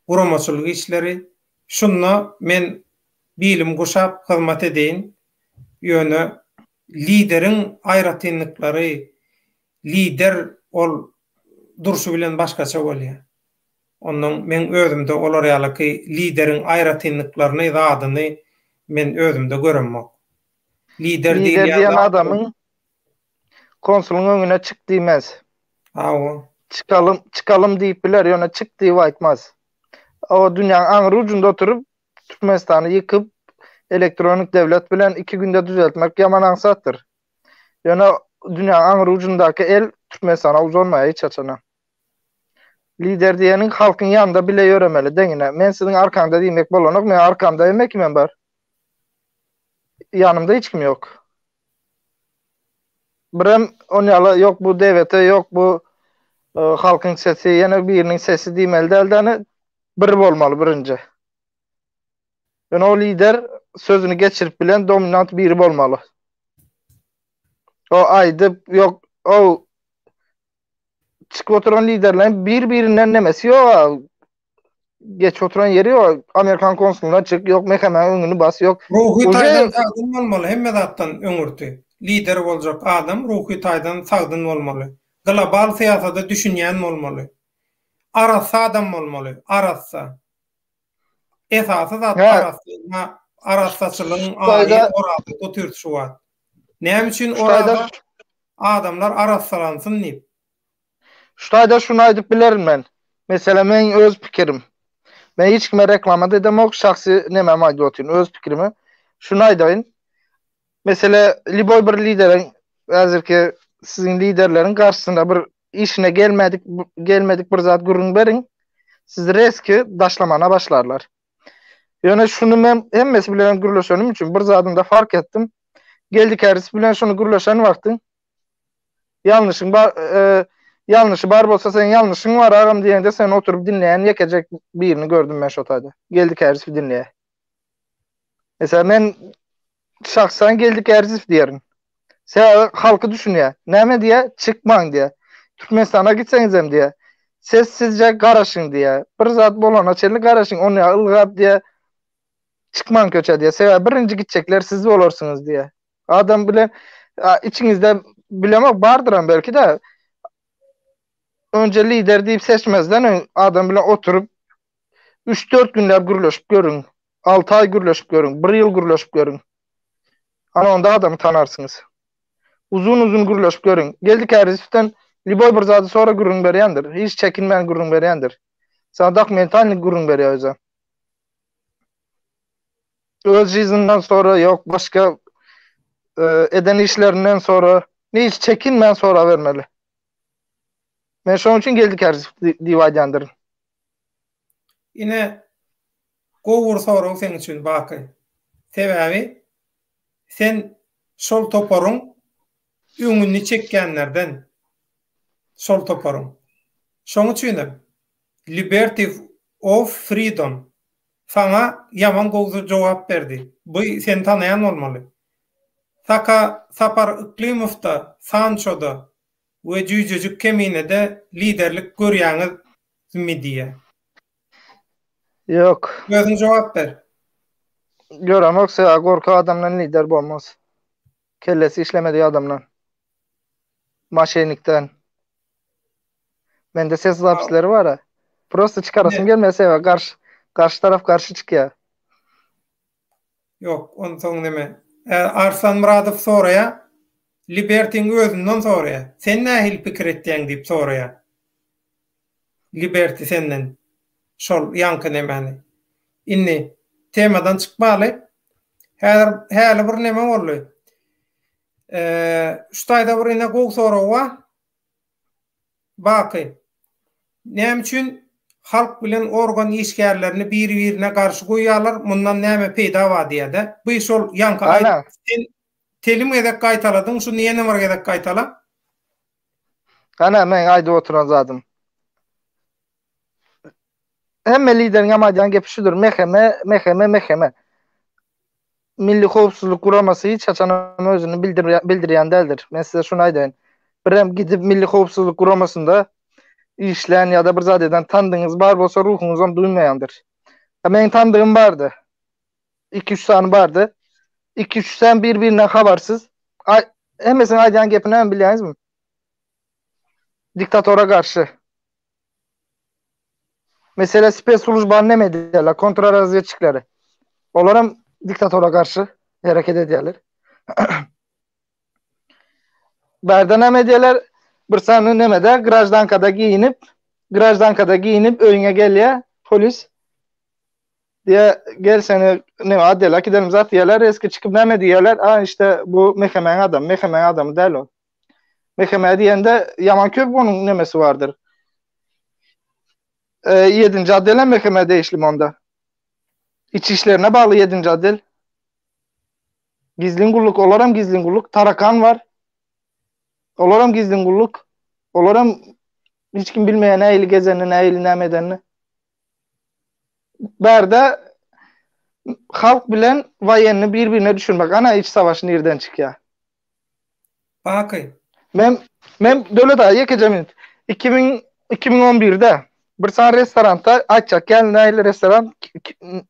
guramaçylyk işleri. Şunda men bilim guşap hyzmat edeýin. Ýöne lideriň aýratynlyklary, lider ol durşy bilen başgaça bolýar. Onnoň meň özümde olar ýalyky lideriň aýratynlyklaryny, zadyny men özümde göremok. Lider diýilýän adamyň konsulyň öňüne çyk diýmez. Hawa. Çykalym, çykalym diýip biler, ýöne çyk diýip aýtmaz. O dünýäň aňry ujunda oturyp, Türkmenistany ýykyp, elektronik döwlet bilen iki günde düzeltmek ýaman aňsatdyr. Ýöne dünýäň aňry ujundaky el Türkmenistana uzanmaýar hiç haçanam. Lider diýeniň halkyň ýanynda bile ýöremeli deňine. Men siziň arkaňda diýmek bolanok, meň arkamda hemme kimem bar. Ýanymda hiç kim ýok. Birem onýala ýok bu DWT ýok bu e, halkyň sesi ýene biriniň sesi diýmeli däl-de bir bolmaly birinji. Ýöne o lider sözüni geçirip bilen dominant biri bolmaly. O aýdyp ýok o çykyp oturan liderlerin bir-birinden nemesi ýok. Geçip oturan ýeri ýok. Amerikan konsuluna çyk, ýok MHM-niň öňüni bas, ýok. Ruhy taýdan sagdyn bolmaly hemme zatdan öňürti. Lider boljak adam ruhy taýdan sagdyn bolmaly. Global syýasata düşünýän bolmaly. Arassa adam bolmaly, arassa. Esasy zat arassa, arassaçylygyň aýy oraza otyrdy şu wagt. Näme üçin oraza? Adamlar arassalansyn diýip. Şu taýda şuny aýdyp bilerin men. Meselem meň öz pikirim. Men hiç kime reklama da edemok, şahsy nememi aýdyp otyryn, öz pikirimi. Şuny aýdaýyn. Mesele liboý bir lideriň häzirki siziň liderleriň garşysynda bir işine gelmedik gelmedik bir zat gürrüň beriň. Sizi reski daşlamana başlarlar. Ýöne şuny men hemmesi bilen gürleşenim üçin bir zadyny da fark etdim. Geldi Käris bilen şuny gürleşen wagtyň Ýalňyşyň bar, e, ýalňyşy bar bolsa seň ýalňyşyň bar agam diýende sen oturyp diňleýän ýekejek birini gördüm men şo taýda. Geldi Kärisow diňleýär. Mesela men şahsan Geldi Kärisow diýerin. Sebäbi halky düşünýär. Näme diýýär? Çykmaň diýýär. Türkmenistana gitseňizem diýýär. Sessizje garaşyň diýýär. Bir zat bolana çenli garaşyň. Ony ylgap diýýär. Çykmaň köçä diýýär. Sebäbi birinji gitjekler siz bolarsyňyz diýýär. Adam bilen içiňizde bilemok bardyram belki-de. Önce lider diýip seçmezden öň adam bilen oturyp 3-4 günläp gürleşip görüň. 6 aý gürleşip görüň, 1 ýyl gürleşip görüň. Ana onda adamy tanarsyňyz. Uzun-uzun gürleşip görüň. Geldi Kärizowdan lýuboý bir zady sora gürrüň berýändir. Hiç çekinmän gürrüň berýändir. Sana dokumentalnyý gürrüň berýär özem. Öz žizninden sonra ýok başga e, eden işlerinden sonra hiç çekinmän sorabermeli. Men şonuň üçin Geldi Kärizow diýip aýdýandyryn. Ine gowy bir sorag seň üçin Baky. Sebäbi sen şol toparyň öňüni çekýänlerden şol toparyň. Şoň üçinem Liberty of Freedom saňa ýaman gowy jogap berdi. Bu seni tanaýan bolmaly. Saka Sapar Yklymowda, Sançoda we Jüýjejik Keminede liderlik görýäňizmi diýýär. Ýok. Özüň jogap ber. Göremok sebäbi gorkak adamdan lider bolmaz. Kellesi işlemedik adamdan. Maşenikden. Mende ses zapisleri bar. Prosta çykarasym gelmeýär sebäbi garşy garşy taraf garşy çykýar. Ýok, onsoň neme? Arslan Myradow soraýar, Libertiň özünden soraýar. Sen nähili pikir etýäň diýip soraýar. Liberti senden şol ýaňky nemäni. Indi temadan çykmaly. Häzir häli bir neme boldy. Şu taýda bir ine gowy sorag bar. Baky. Näme üçin halk bilen organ işgärlerini biri-birine garşy goýýarlar, mundan näme peýda bar diýýär-de. Bu şol ýaňky aýdyp, sen telim gezek gaýtaladyň, şuny ýene bir gezek gaýtala. Ana, meň aýdyp oturan zadym. Hemme lideriň hem aýdýan gepi şudur, MHM, MHM, MHM. Milli howpsuzlyk guramasy hiç haçan hem özüni bildirýän däldir. Men size şuny aýdaýyn. Birem gidip Milli howpsuzlyk guramasynda işlän ýa-da bir zat eden tandyňyz bar bolsa ruhuňyzam duýmaýandyr. Meň tandygym bardy. 2-3 sany bardy. 2-3 sen bir-birinden habarsyz. Hemmesiniň aýdýan gepini hem bilýäňizmi? Diktatora garşy. Mesele spesslujbany neme edýärler? Kontrrazwedçikleri. Olar hem diktatora garşy hereket edýärler. Bärde näme edýärler? Bir sany nemede grajdankada giýinip, grajdankada giýinip öýüňe gelýä polis. Diýe gel seni neme otdela gidelim zat diýýärler, reski çykyp näme diýýärler? A işte bu MHM-iň adamy, MHM-iň adamy däl ol. MHM diýende ýaman köp onuň nemesi bardyr. E, 7-nji otdel hem MHM degişlimi onda? İç işlerine bagly 7-nji otdel. Gizlin gulluk, olar hem gizlin gulluk. Tarakan var. Olar hem gizlin gulluk. Olar hem hiç kim bilmeýär nähili gezenini, nähili näme edenini. Bärde halk bilen waýenni bir-birine düşürmek. Ana iç savaş nirden çykýar. Baky. Men men Döwlet aga ýekeje minut. 2000 2011-de bir sany restoranda aýtjak gel nähili restoran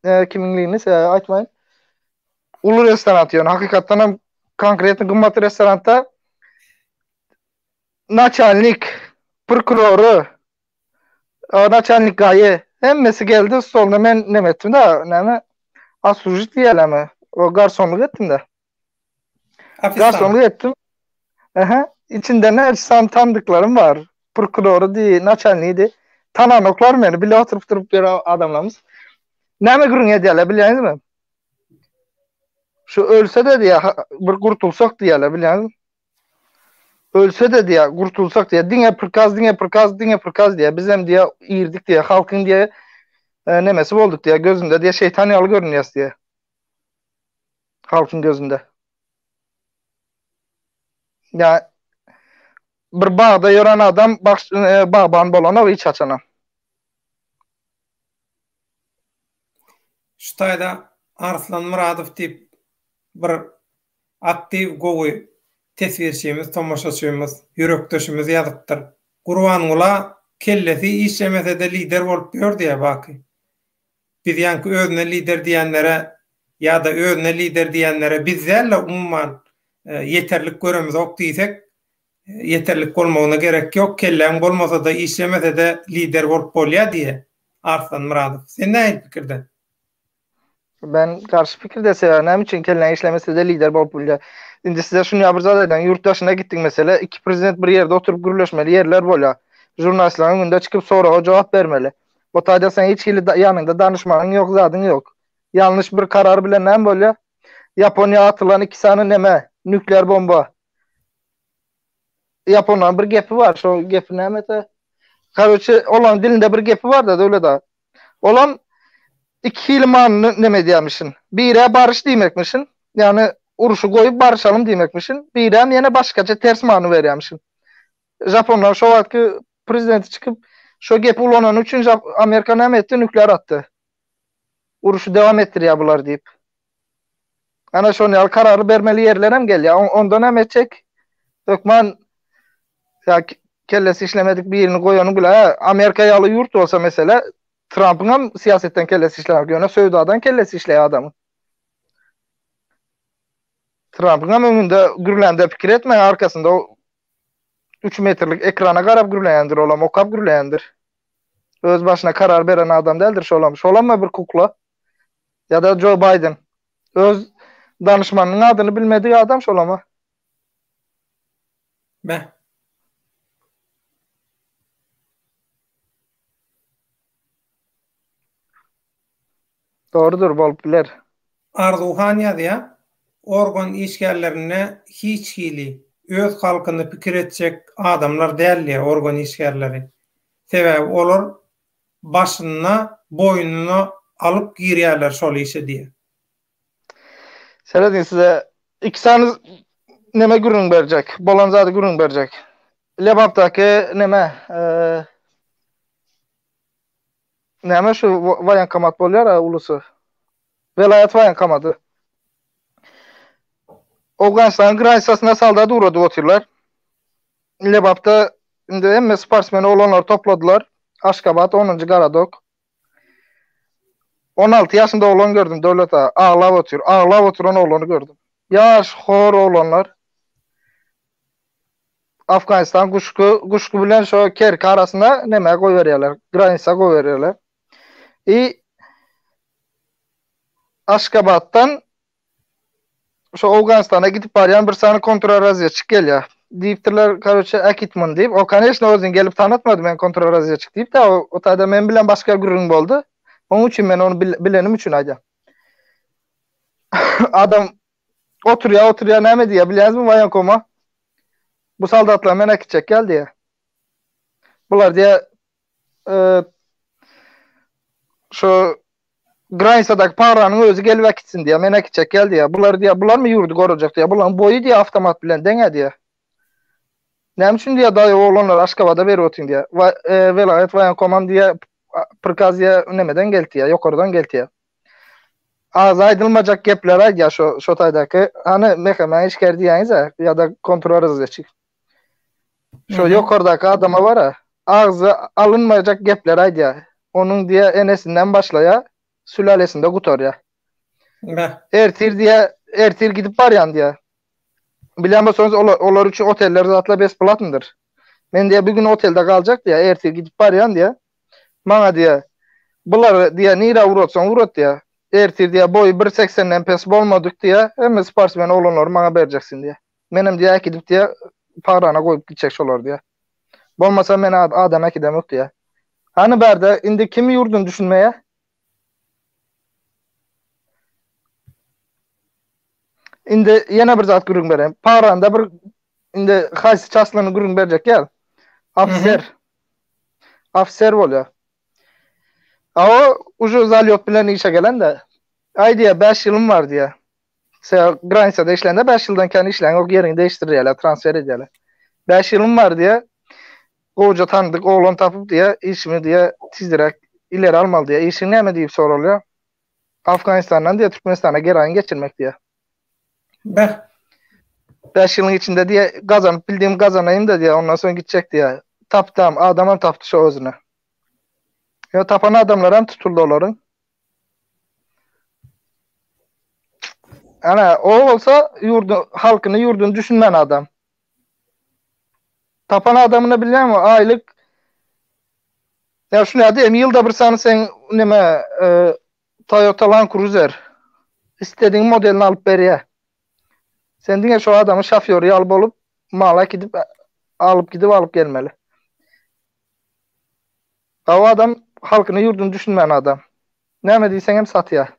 e, kimiňligini sebäbi aýtmaýyn. Uly restoran ýöne hakykatdan hem konkretno gymmat restoranda naçalnik, prokurory, naçalnik gaýy hemmesi geldi stoluna men neme etdim da näme obslužit diýýärlermi o garsonlyk etdim da. Garsonlyk etdim. Aha, içinde ne san tanıdıklarım var. Prokurory diý, naçalnigi diý. Tananoklar meni, bile oturyp durup ýören adamlarymyz. Näme gürrüň edýärler bilýäňizmi? Şu ölse-de diýýär, bir gurtulsak diýýärler bilýäňizmi? Ölse-de diýýär, gurtulsak diýýär. Diňe prikaz, diňe prikaz, diňe prikaz diýýär. Bizem diýýär, irdik diýýär, halkyň diýýär, e, nemesi bolduk diýýär, gözünde diýýär, şeýtan ýaly görünýäs diýýär. Halkyň gözünde. Ýa bir bagda ýören adam bagş, e, bagban bolanok hiç haçanam. Şu taýda Arslan Myradow diýip bir Aktiw gowy teswirçimiz tomaşaçymyz ýürekdeşimiz ýazypdyr. Gurbangula kellesi işlemesede lider bolup ýör diýä Baky. Biz ýaňky özüne lider diýenlere ýada özüne lider diýenlere biz dälde umuman ýeterlik göremizok diýsek ýeterlik bolmagyna gerek ýok kelläň bolmasada işlemesede lider bolup bolýa diýä Arslan Myradow. Sen nähili pikirde? Ben garşy pikirde sebäbi näme üçin kelläň işlemese-de lider bolup bilýär. Indi size şuny bir zat aýdaýyn, ýurt daşyna gitdik mesele, iki prezident bir ýerde oturyp gürleşmeli ýerler bolýar. Žurnalistleriň öňünde çykyp soraga jogap bermeli. O taýda sen hiç hili ýanyňda danyşmanyň ýok, zadyň ýok. Ýalňyş bir karar bilen näme bolýar? Ýaponiýa atylan iki sany neme, nuklear bomba. Ýaponlaryň bir gepi bar, şo gepi nämede? Karoçe, olaryň dilinde bir gepi bar-da, Döwlet aga. Olam iki hili manyny neme edýärmişin. Birä baryş diýmekmişin, ýagny urşy goýup baryşalym diýmekmişin. Birem ýene başgaça ters many berýärmişin. Japonlaryň şo wagtky prezidenti çykyp şo gepi ulanany üçin Amerika näme etdi? Nuklear atdy. Urşy dowam etdirýär bular diýip. Ana şony ýaly karary bermeli ýerlerem gelýär. Onda näme etjek? Hökman ýa kellesi işlemedik birini goýany bile Amerika ýaly ýurt bolsa mesele Trumpyň hem syýasetden kellesi işlemek, ýöne söwdadan kellesi işleýär adamyň. Trumpyň hem öňünde gürlände pikir etmäň, arkasynda 3 metrlik ekrana garap gürleýändir, olam okap gürleýändir. Öz başyna karar beren adam däldir şolam. Şolam bir kukla. Ýa-da Joe Biden. Öz danyşmanynyň adyny bilmedik adam şolama. Beh. Dogrudyr, bolup biler. Arzuwhan ýazýar, Organ işgärlerinde hiç hili öz halkyny pikir etjek adamlar däl diýýär organ işgärleri. Sebäbi olar başyna boýnuna alyp girýärler şol işe diýýär. Serediň size iki sany neme gürrüň berjek, bolan zady gürrüň berjek. Lebapdaky neme näme şu waýankomat bolýar a ulusy. Welaýat waýankomady. Owganystanyň granisasyna soldat ugradyp otyrlar. Lebapda indi hemme sportsmen oglanlary topladylar. Aşgabat onunjy garadok. 16 ýaşynda oglan gördüm Döwlet aga. Aglap otyr. Aglap oturan oglany gördüm. Ýaş hor oglanlar. Afganistan Guşgy, Guşgy bilen şo Kerki arasynda neme goýberýärler, granisa goýberýärler. I Aşgabatdan şo Owganystana gidip barýan bir sany kontrrazwedçik gelýär. diýipdirler, karoçe äkit muny diýip. O koneçno özüni gelip tanatmady men kontrrazwedçik diýip-de, o, o taýda men bilen başga gürrüň boldy. Onuň üçin men ony bil, bilenim üçin aýdýan. Adam oturýar, oturýar, näme diýýär bilýäňizmi waýankoma? Bu soldatlary men äkitjek gel diýýär. Bular diýýär, e, şu granisadaky paranyň özi gelip äkitsin diýýär. Men äkitjek gel diýýär. Bular diýýär, bularmy ýurdy gorajak diýýär. Bularyň boýy diýýär awtomat bilen deň-ä diýýär. Näme üçin diýýär daýaw oglanlary Aşgabada berip otyň diýýär. Wa, e, welaýat waýankomam diýýär, prikaz diýýär, nemeden geldi diýýär, ýokardan geldi diýýär. Agza aýdylmajak gepler aýdýar şo şo taýdaky. Hany MHM-iň işgäri diýýäňiz-ä ýa-da kontrrazwedçik. Şo ýokardaky adama bar-a, agza alynmajak gepler aýdýar. Onuň diýýär enesinden başlaýar, sülalesinde gutarýar. Beh. Ertir diýýär, ertir gidip barýan diýýär. Bilýän bolsaňyz olar, olar üçin oteller zatlar besplatnydyr. Men diýýär bu gün otelde galjak diýýär, ertir gidip barýan diýýär. Maňa diýýär, bulary diýýär nirä ugratsaň ugrat diýýär. Ertir diýýär boýy bir seksenden pes bolmadyk diýýär, hemme sportsmen oglanlary maňa berjeksin diýýär. Menem diýýär äkidip diýýär pagrana goýup gitjek şolary diýýär. Bolmasa men adam äkidemok diýýär. Hany bärde indi kim ýurduny düşünmeýär? Indi ýene bir zat gürrüň bereýin. Pagranda bir indi haýsy çaslyny gürrüň berjek ýa. Ofiser. Ofiser bolýar. A o uje zalýot bilen işe gelende, aý diýýär, 5 ýylym bar diýýär. Sen granisada işlände 5 ýyldan kän işläňok, ýeriňi değişdirýärler, transfer edýärler. 5 ýylym bar diýýär. Gowja tanydyk oglan tapyp diýýär, işimi diýýär, tizräk ileri almaly diýýär. Işiň näme diýip soralýar. Afganistandan diýýär Türkmenistana geraýyn geçirmek diýýär. Beh. 5 ýylyň içinde diýýär, gazanyp bildigimi gazanaýyn-da diýýär, ondan soň gitjek diýýär. Tapdam, adamam tapdy şo özüne. Ýa tapan adamlaram tutuldy olaryň. Ana, o bolsa ýurdu, halkyny, ýurduny düşünmän adam. Tapan adamyny bilýäňmi? Aýlyk Ýa şuny diýem, ýylda bir sany sen neme e, Toyota Land Cruiser istediğin modelini alyp berýär. Sen diňe şu adamyň şofýory ýaly bolup mala gidip alyp gidip alyp gelmeli. O adam halkyny ýurduny düşünmän adam. Näme diýseň hem satýar.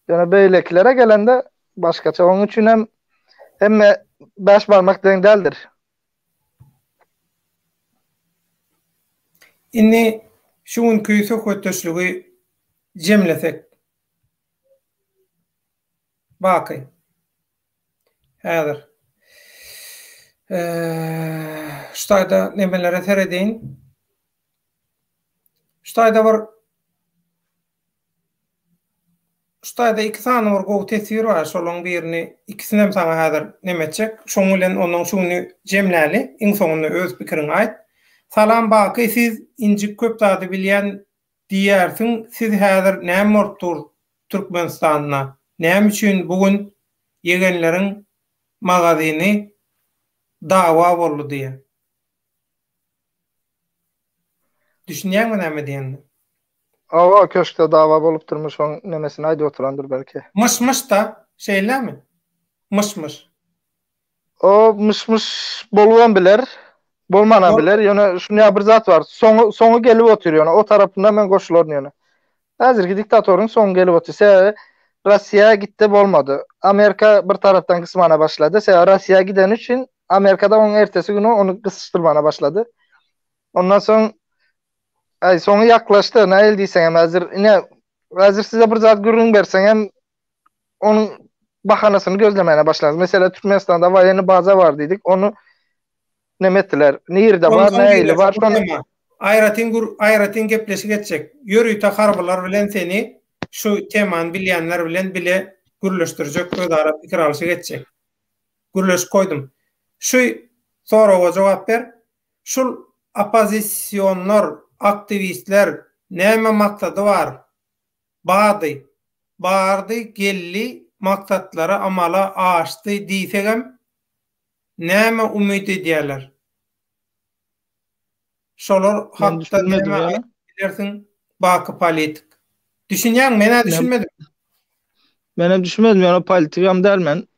Ýöne beýlekilere gelende başgaça. Onuň üçin hem hemme bäş barmak deň däldir. Indi şu günki söhbetdeşligi jemlesek. Baky. Häzir. Şu taýda nemelere seredeýin. Şu taýda bir Şu taýda iki sany bir gowy teswir bar, şolaryň birini, ikisinem saňa häzir neme etjek. Şoň bilen onnoň şu güni jemläli, iň soňunda öz pikiriňi aýt. Salam Baky siz injik köp zady bilýän diýýärsiň siz häzir näme bolup dur Türkmenistanda näme üçin bu gün ýegenleriň magazyny dawa boldy diýýär. Düşünýäňmi näme diýenine? Hawa, köşkde dawa bolupdyrmy, şoň nemesini aýdyp oturandyr belki. Myş-myş-da, şeýlemi? Myş-myş. O myş-myş bolubam biler, bolmanam biler. Ýöne şunýa bir zat bar. Soňy, soňy gelip otyr ýöne. O tarapynda men goşularyn ýöne. Häzirki diktatoryň soňy gelip otyr. Sebäbi Russiýa gitdi bolmady. Amerika bir tarapdan gysmana başlady. Sebäbi Russiýa gideni üçin Amerikada onuň ertesi güni ony gysyşdyrmana başlady. Ondan soň aý soňy ýaklaşdy. Nähili diýseňem häzir ine häzir size bir zat gürrüň berseňem onuň bahanasyny gözlemäne başlaňyz. Meselem Türkmenistanda waýenny baza bar diýdik. Ony neme etdiler? Nirde bar, nähili bar? Şony aýratyn gür aýratyn gepleşik etjek. Ýörite harbylar bilen seni şu temany bilýänler bilen bile gürleşdirjek, özara pikir alşyk etjek. Gürleşip goýdum. Şu soraga jogap ber. Şul oppozisionlar, aktiwistler näme maksady bar? Bady. Bardy, geldi, maksatlary amala aşdy diýsegem näme umyt edýärler? Şolar hakda näme aýdyp bilersiň Baky politik? Düşünýäňmi? Men-ä düşünmedim. Menem düşünmedim, ýöne politikam däl men.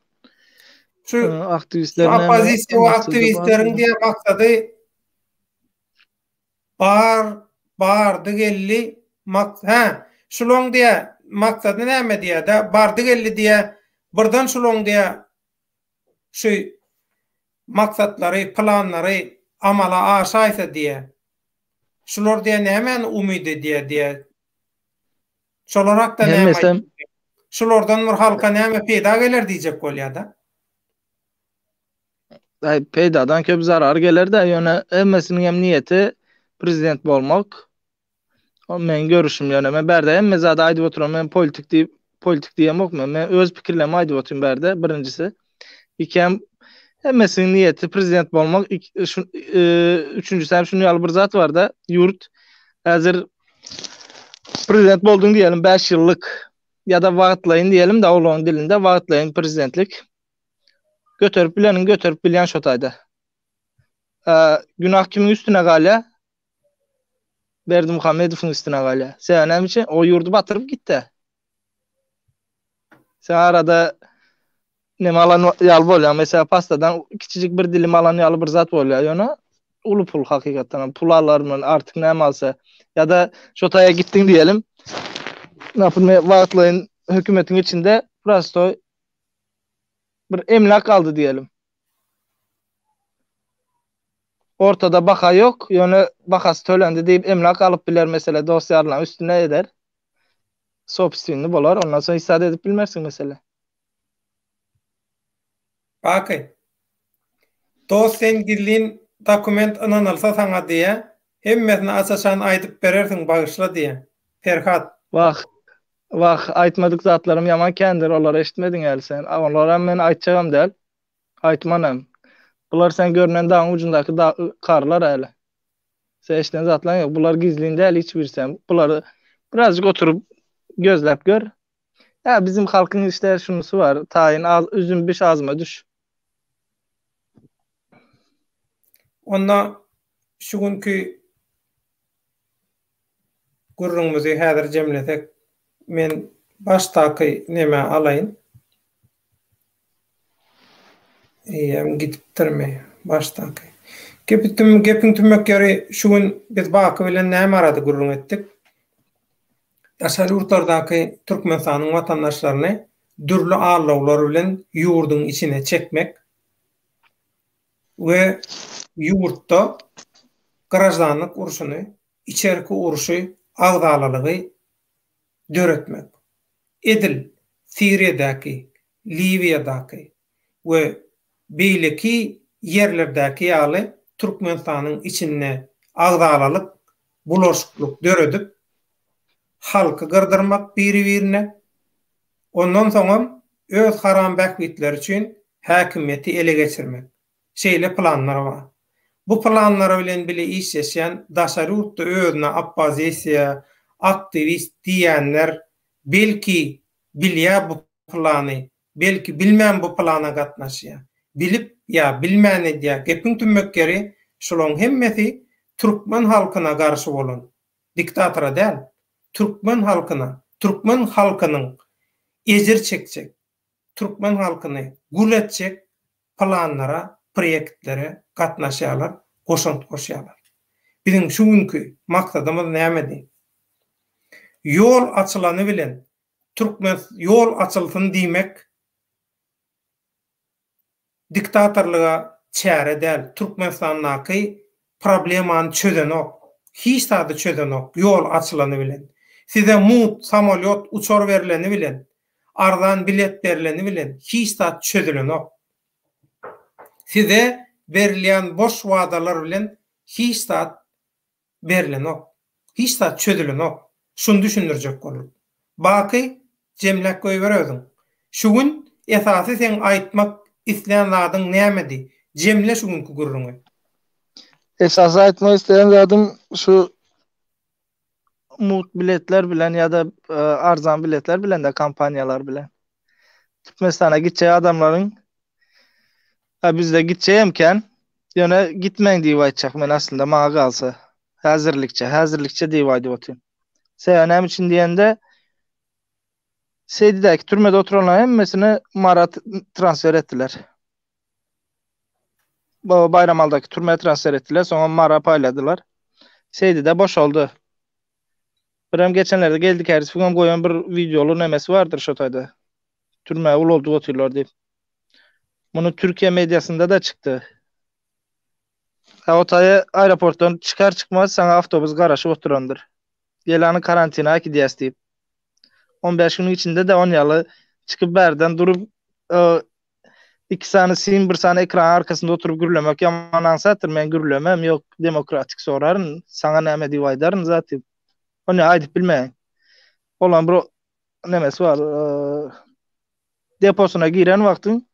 Şu aktiwistler oppozisiýa we aktiwistleriň diýen maksady bar bardy geldi mak hä şulaň diýä maksady näme diýä-de bardy geldi diýä birden şulaň diýä şu maksatlary planlary amala aşaýsa diýä şular diýä nämäni umyt edýä diýä Şolar hakda näme aýtjak? Şulardan bir halka näme peýda geler diýjek bolýar-da. Aý, peýdadan köp zarar geler-de, ýöne hemmesiniň hem niýeti prezident bolmak. O meň görüşim ýöne men bärde hemme zady aýdyp oturan men politik diýip, politik diýemok men. Men öz pikirlerimi aýdyp otyryn bärde, birinjisi. Ikem hemmesiniň niýeti prezident bolmak. Şu, e, üçünjisi hem şunuň ýaly bir zat bar-da, ýurt häzir prezident bolduň diýelim 5 ýyllyk ýa-da wagtlaýyn diýelim de olaryň dilinde wagtlaýyn prezidentlik. Göterip bileniň göterip bilýän şo taýda. E, günah kimiň üstüne galýar? Berdimuhamedowyň üstüne galýar. Sebäbi näme üçin? O ýurdy batyryp gitdi. Sen arada neme alan ýaly bolýar. Mesela pastadan kiçijik bir dilim alan ýaly bir zat bolýar. Ýöne uly pul hakykatdan hem pul alarman artyk näme alsa ýa-da şo taýa gitdiň diýelim. Naprimýer wagtlaýyn hökümetiň içinde prostoý bir emläk aldy diýelim. Ortada baha ýok, ýöne bahasy tölendi diýip emläk alyp biler mesele dost ýarlaryň üstüne eder. Sobstwinny bolar, ondan soň hiç zat edip bilmersiň mesele. Baky. Dost sen gizlin dokument ynanylsa saňa diýä, hemmesini aç-açan aýdyp berersiň bagyşla diýä. Perhat. Wah, wah, aýtmadyk zatlarym ýaman kändir, olary eşitmediň häli sen. Olaram men aýtjagam däl. Aýtmanam. Bular sen görünen dagyň ujundaky da karlar häli. Sen eşiden zatlaryň ýok. Bular gizlin däl hiç birisem. Bulary birazjyk oturyp gözläp gör. Hä bizim halkyň işte şunusy bar. Taýyn az üzüm biş azyma düş. Onda şu günki gürrüňimizi häzir jemlesek, men başdaky neme alaýyn. Eýýäm gidipdirmi başdaky. Gepi gepiň tümmek ýeri şu gün biz Baky bilen näme barada gürrüň etdik? Daşary ýurtlardaky Türkmenistanyň watandaşlaryny dürli aldawlar bilen ýurduň içine çekmek we ýurtda graždanlyk urşuny, içerki urşy, agzalalygy döretmek. Edil Siriýadaky, Liwiýadaky we beýleki ýerlerdäki ýaly Türkmenistanyň içinde agzalalyk, bulaşyklyk döredip, halky gyrdyrmak biri-birine, ondan soňam öz haram bähbitleri üçin häkimiýeti ele geçirmek. Şeýle planlar bar. Bu planlar bilen bile işleşýän daşary ýurtda özüne oppozisiýa, aktiwist diýýänler belki bilýär bu plany, belki bilmän bu plana gatnaşýar. Bilip ýa bilmän edýär. Gepiň tümmek ýeri şulaň hemmesi türkmen halkyna garşy bolan, diktatora däl, türkmen halkyna, türkmen halkynyň ejir çekjek, türkmen halkyny gul etjek planlara, proýektlere gatnaşýarlar, goşant goşýarlar. Biziň şu günki maksadymyz nämedi? Ýol açylany bilen türkmen ýol açylsyn diýmek diktatorlyga çäre däl, Türkmenistandaky problemany çözenok. Hiç zady çözenok ýol açylany bilen. Size mugt samolýot, uçar berleni bilen, arzan bilet berleni bilen hiç zat çözülenok. Size berilýän boş wadalar bilen hiç zat berlenok. Hiç zat çözülenok. Şuny düşündirjek bolduk. Baky jemläp goýber özüň. Şu gün esasy seň aýtmak islän zadyň nämedi? Jemle şu günki gürrüňi. Esasy aýtmak isleýän zadym şu mugt biletler bilen ýa-da arzan biletler bilen-de kompaniýalar bilen Türkmenistana gitjek adamlaryň ha bizde gitjegem kän ýöne gitmäň diýip aýtjak men aslynda maňa galsa häzirlikçe häzirlikçe diýip aýdyp otyryn. Sebäbi näme üçin diýende Seýdidäki türmede oturanlaryň hemmesini Mara transfer etdiler. Baýramaldaky türmä transfer etdiler, soňam Mara paýladylar. Şeýdi-de boşaldy. Birem geçenlerde Geldi Kärisowyňam goýan bir wideoly nemesi bardyr şo taýda. Türmä ulaldyp otyrlar diýip. Muny Türkiýe mediasynda-da çykdy. Ha o taýa aeroportdan çykar çykmaz saňa awtobus garaşyp oturandyr. Gel any karantina äkidýäs diýip. 15 günüň içinde-de on ýaly çykyp bärden durup iki sany sim bir sany ekranyň arkasynda oturyp gürlemek ýaman aňsatdyr. Men gürlemem ýok demokratik soraryn saňa näme diýip aýdaryn zat diýip. Ony aýdyp bilmeýän. Olan bir nemesi bar. Deposyna giren wagtyň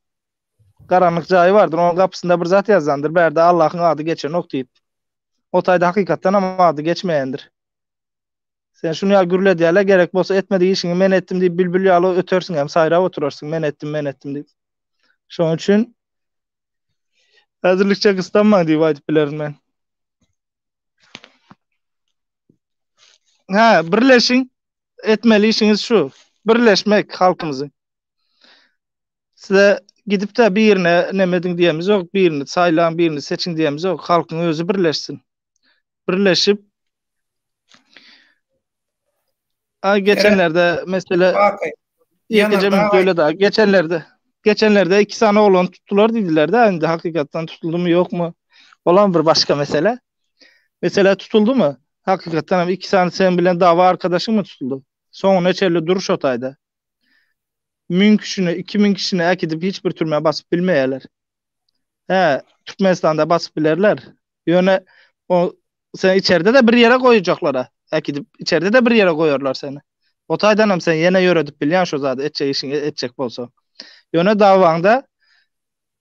Garanlyk jaýy bardyr, onuň gapysynda bir zat ýazandyr, bärde Allahyň ady geçenok diýip. O taýda hakykatdan hem ady geçmeýändir. Sen şuny ýaly gürledýärler, gerek bolsa etmedik işiňi men etdim diýip bilbil ýaly ötersiň hem saýrap oturarsyň, men etdim, men etdim diýip. Şonuň üçin häzirlikçe gyssanmaň diýip aýdyp bilerin men. Hä, birleşiň, etmeli işiňiz şu. Birleşmek halkymyzy. Size gidip-de birine neme ediň diýemiz ýok, birini saýlaň, birini seçiň diýemiz ýok. Halkyň özi birleşsin. Birleşip A geçenlerde mesele ýekeje minut öyle da geçenlerde geçenlerde iki sany oglan tutdular diýdiler de indi hakykatdan tutuldymy ýokmy olam bir başga mesele. Mesele tutuldymy? Hakykatdan hem iki sany sen bilen dawa arkadaşyňmy tutuldy? Soňuna çenli dur şo taýda. Müň kişini, 2000 kişini äkidip hiç bir türmä basyp bilmeýärler. Hä, Türkmenistanda basyp bilerler. Ýöne o sen içerde-de bir ýere goýjaklar-a. Äkidip içerde-de bir ýere goýarlar seni. O taýdan hem sen ýene ýöredip bilýän şo zady etjek işiňi etjek bolsaň. Ýöne dawaňda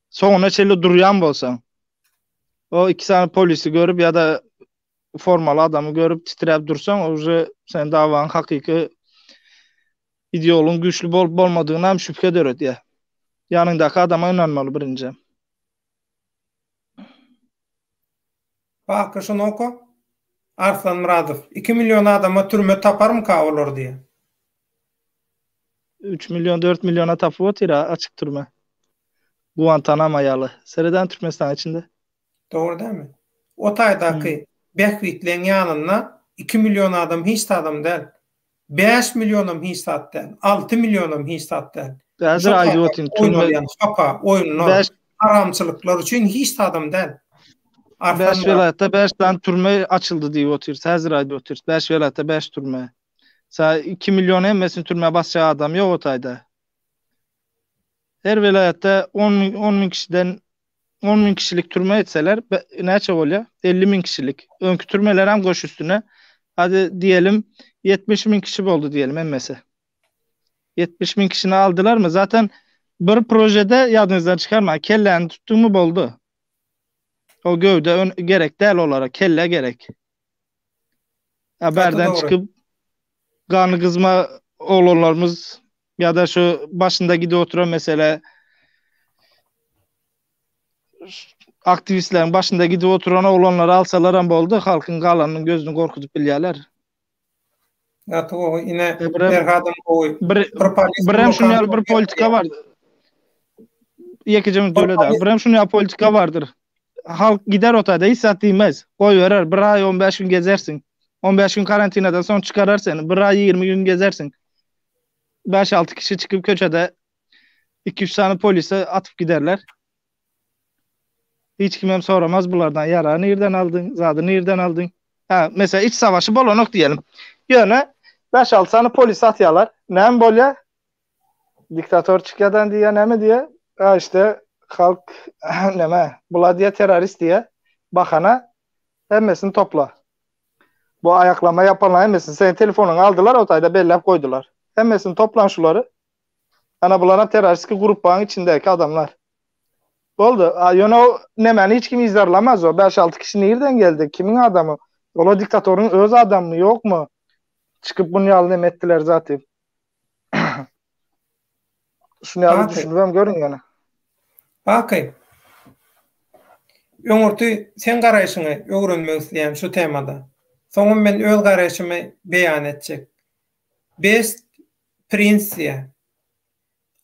soňuna çenli durýan bolsaň, o iki sany polisi görüp ýa-da formaly adamy görüp titräp dursaň, uje sen dawaň hakyky ideoluň güýçli bolup bolmadygyna hem şübhe döredýär. Ýanyňdaky adama ynanmaly birinji. Baky şuny oka. Arslan Myradow, Iki million adama türme taparmyka olar diýýär. Üç million, dört milliona tapyp otyr-a açyk türme. Guantanamo ýaly. Sereden Türkmenistanyň içinde. Dogry dälmi? O taýdaky bähbitleň ýanynda iki million adam hiç zadam däl. 5 millionam hiç zat däl. 6 millionam hiç zat däl. Häzir aýdyp otyryn. Oýnalýan hapa oýunlar, haramçylyklar üçin hiç zadam däl. 5 welaýatda 5 sany türme açyldy diýip otyrys. Häzir aýdyp otyrys. 5 welaýatda 5 türme. Sa 2 million hemmesini türmä basjak adam ýok o taýda. Her welaýatda 10 müň 10 müň kişiden 10 müň kişilik türme etseler näçe bolýar? 50 müň kişilik. Öňki türmeler hem goş üstüne. Hadi diýelim 70 müň kişi boldy diýelim hemmesi. 70 müň kişini aldylarmy? Zaten bir projede ýadyňyzdan çykarmaň. Kelläni tutduňmy boldy. O gövde ön, gerek däl olara, kelle gerek. Ya bärden çykyp gany gyzma oglanlarymyz ýa-da şu başynda gidip oturan mesele aktiwistleriň başynda gidip oturan oglanlary alsalar hem boldy, halkyň galanynyň gözüni gorkuzyp bilýärler. Gaty gowy. Ine Perhadam gowy. Bir birem şuny ýaly bir politika bar. Ýekeje minut öyle da. Birem şuny ýaly politika bardyr. Halk gider o taýda hiç zat diýmez. Goýberer. Bir aý 15 gün gezersiň. 15 gün karantinadan soň çykarar seni. Bir aý 20 gün gezersiň. 5-6 kişi çykyp köçede 2-3 sany polise atyp giderler. Hiç kim hem soramaz bulardan ýaragy nirden aldyň, zady nirden aldyň. Ha, mesela iç savaşy bolanok diýelim. Ýöne 5-6 sany polis atýarlar. Näme bolýar? Diktator çykýadan diýýär, näme diýýär? Ha işte halk näme, bular diýýär terrorist diýýär. Bahana hemmesini topla. Bu aýaklama ýapanlar hemmesini seň telefonyňy aldylar, o taýda belläp goýdular. Hemmesini toplan şulary. Ana bular terroristiki gruppanyň içindäki adamlar. Boldy. Ýöne o nemäni hiç kim yzarlamaz o. 5-6 kişi nirden geldi? Kimiň adamy? Olar diktatoryň öz adamymy, ýokmy? Çykyp bunu ýaly neme etdiler zaty. Şuny ýaly düşünibem görüň ýöne. Baky. Öňürti seň garaýşyňy öwrenmek isleýän şu temada. Soňam men öz garaýşymy beýan etjek. Best Prince diýýär.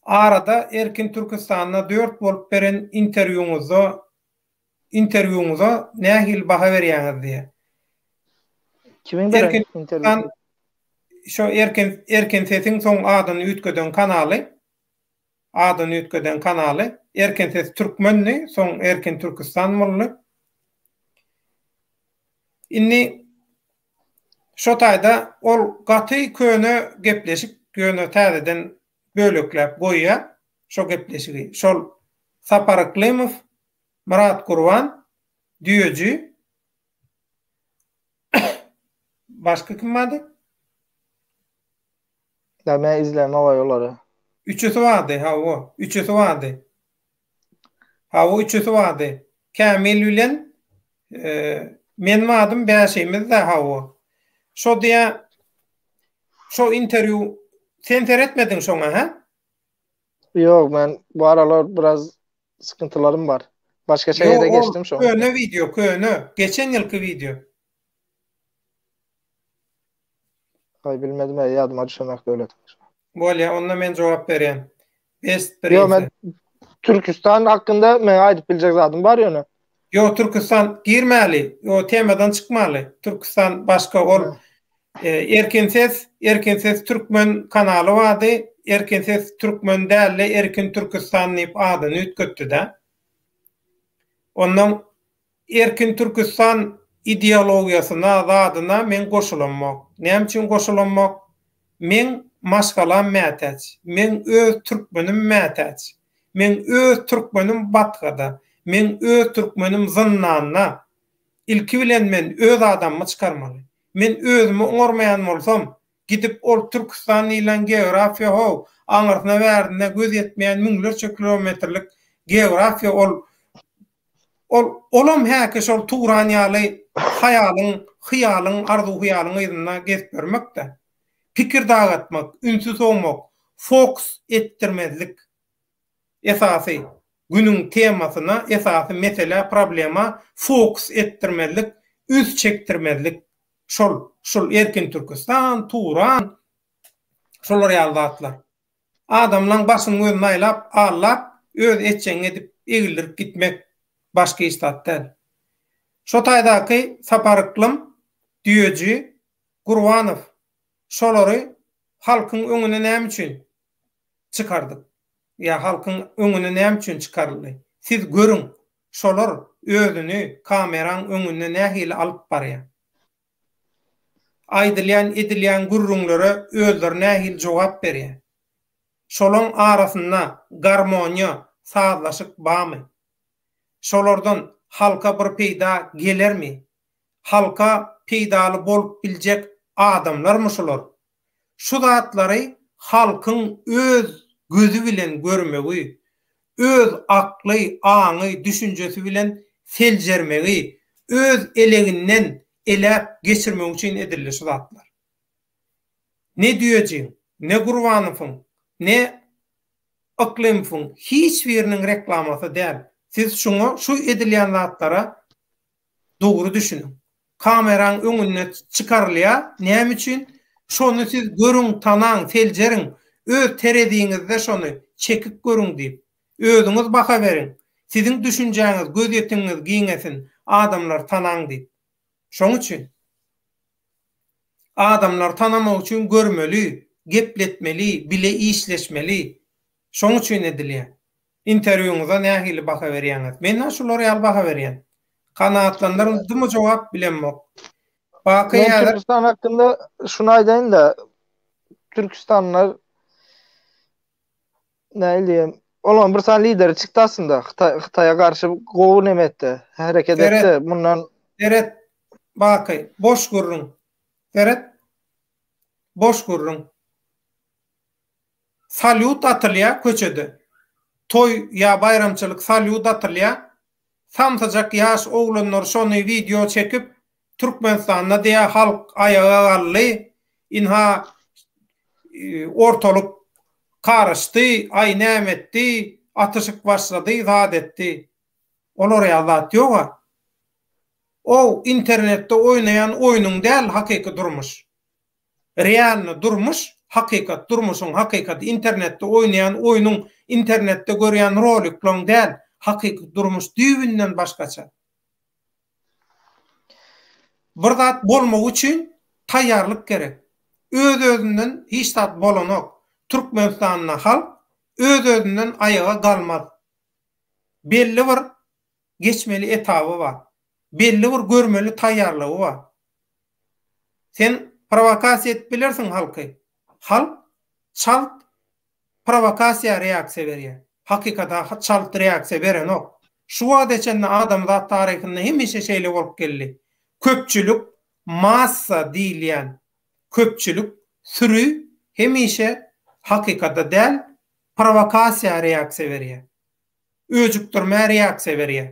Arada Erkin Türküstanda dört bolup beren interwýuňyzda. interwýuňyza nähili baha berýäňiz diýýär. Kimiň beren interwýusy? Şo Erkin Erkin Sesiň soň adyny üýtgeden kanaly. Adyny üýtgeden kanaly. Erkin Ses Türkmendi, soň Erkin Türküstan boldy. Indi şo taýda ol gaty köne gepleşik, ýöne täzeden bölekläp goýýar şo gepleşigi. Şol Sapar Yklymow, Myrat Gurban, Düýeji, başga kim bardy? Ýa men izlemok olary. Üçüsi bardy, hawa, üçüsi bardy. Hawa, üçüsi bardy. Kämil bilen men bardym, bäşimiz-de, hawa. Şo diýä, şo interwýu, sen seretmediň şoňa, hä? Ýok, men bu aralar biraz sykyntylarym bar. Başga şähere geçdim şoň. Köne wideo, köne. Geçen ýylky wideo. Aý bilmedim, ýadyma düşenok döwlet. Bolýa, onda men jogap berýän. Best birinji. Ýok, men Türküstan hakynda men aýdyp biljek zadym bar ýöne. Ýok, Türküstan girmäli, o temadan çykmaly. Türküstan başga ol Erkin ses, Erkin ses türkmen kanaly bardy. Erkin ses türkmen dälde Erkin Türküstan diýip adyny üýtgetdi-de. Ondan Erkin Türküstan ideologiýasyna, zadyna men goşulamok. Näme üçin goşulamok? Meň maşgalam mätäç. Meň öz türkmenim mätäç. Meň öz türkmenim batgada. Meň öz türkmenim zyndanda. Ilki bilen men öz adamymy çykarmaly. Men özümi oňarmaýan bolsam, gidip ol Türküstan diýlen geografiýa how, aňyrsyna bärinde göz ýetmeýän müňlerçe kilometrlik geografiýa ol Ol olam häki şol Turan ýaly haýalyň, hyýalyň, arzuw-hyýalyň yzynda gezip ýörmek-dä. Pikir dagatmak, ünsi sowmak, fokus etdirmezlik. Esasy, günüň temasyna, esasy meselä, problema fokus etdirmezlik, üns çekdirmezlik. Şol, şul Erkin Türküstan, Turan, şolar ýaly zatlar. Adamlaň başyny gözüni aýlap, aldap, öz etjegiňi edip, egildirip gitmek, başga hiç zat däl. Şo taýdaky Sapar Yklym, Düýeji, Gurbanow, şolary halkyň öňüne näme üçin çykardyk? Ýa halkyň öňüne näme üçin çykaryldy? Siz görüň, şolar özüni kameraň öňünde nähili alyp barýar? Aýdylýan, edilýän gürrüňlere özleri nähili jogap berýär? Şolaň arasynda garmoniýa, sazlaşyk barmy? Şolardan halka bir peýda gelermi? Halka peýdaly bolup biljek adamlarmy şular? Şu zatlary halkyň öz gözi bilen görmegi, öz akly, aňy, düşünjesi bilen seljermegi, öz eleginden eläp geçirmegi üçin edildi şu zatlar. Ne Düýejiň, ne Gurbanowyň, ne Yklymowyň hiç biriniň reklamasy däl. Siz şuňa, şu edilýän zatlara dogry düşüniň. Kameraň öňünde çykarylýar. Näme üçin? Şony siz görüň, tanaň, seljeriň. Öz tereziňizde şony çekip görüň diýip. Özüňiz baha beriň. Siziň düşünjäňiz, gözýetimiňiz giňesin, adamlary tanaň diýip. Şoň üçin. Adamlary tanamak üçin görmeli, gepletmeli, bile işleşmeli. Şoň üçin edilýär. Interwýuňyza nähili baha berýäňiz? Men-ä şular ýaly baha berýän. Kanagatlandyryldymy jogap bilemok. Baky Men häzir Türküstan hakynda şuny aýdaýyn-da, Türküstanlar nähili diýem, olaryň bir sany lideri çykdy aslynda, Hytaý Hytaýa garşy gowy neme etdi, hereket Seret, etdi. Mundan seret, Baky, boş gürrüň. Seret, boş gürrüň. Salýut atylýar köçede. Toý ýa baýramçylyk salýut atylýar. Samsyjak ýaş oglanlar şony wideo çekip Türkmenistanda diýä halk aýaga galdy. Ynha ortalyk garyşdy, aý näme etdi, atyşyk başlady, zat etdi. Olar ýaly zat ýoga. O internetde oýnaýan oýnuň däl hakyky durmuş. Realny durmuş, hakykat, durmuşyň hakykaty, internetde oýnaýan oýnuň, internetde görýän roliklaň däl, hakyky durmuş düýbünden başgaça. Bir zat bolmagy üçin taýýarlyk gerek. Öz-özünden hiç zat bolanok. Türkmenistanda halk öz-özünden aýaga galmaz. Belli bir geçmeli etaby bar. Belli bir görmeli taýýarlygy bar. Sen prowokasiýa edip bilersiň halky. Halk çalt prowokasiýa reaksiýa berýär. Hakykata çalt reaksiýa berenok. Şu wagta çenli adamzat taryhynda hemişe şeýle bolup geldi. Köpçülik, massa diýilýän köpçülik, süri hemişe hakykata däl, prowokasiýa reaksiýa berýär. Öjükdirmä reaksiýa berýär.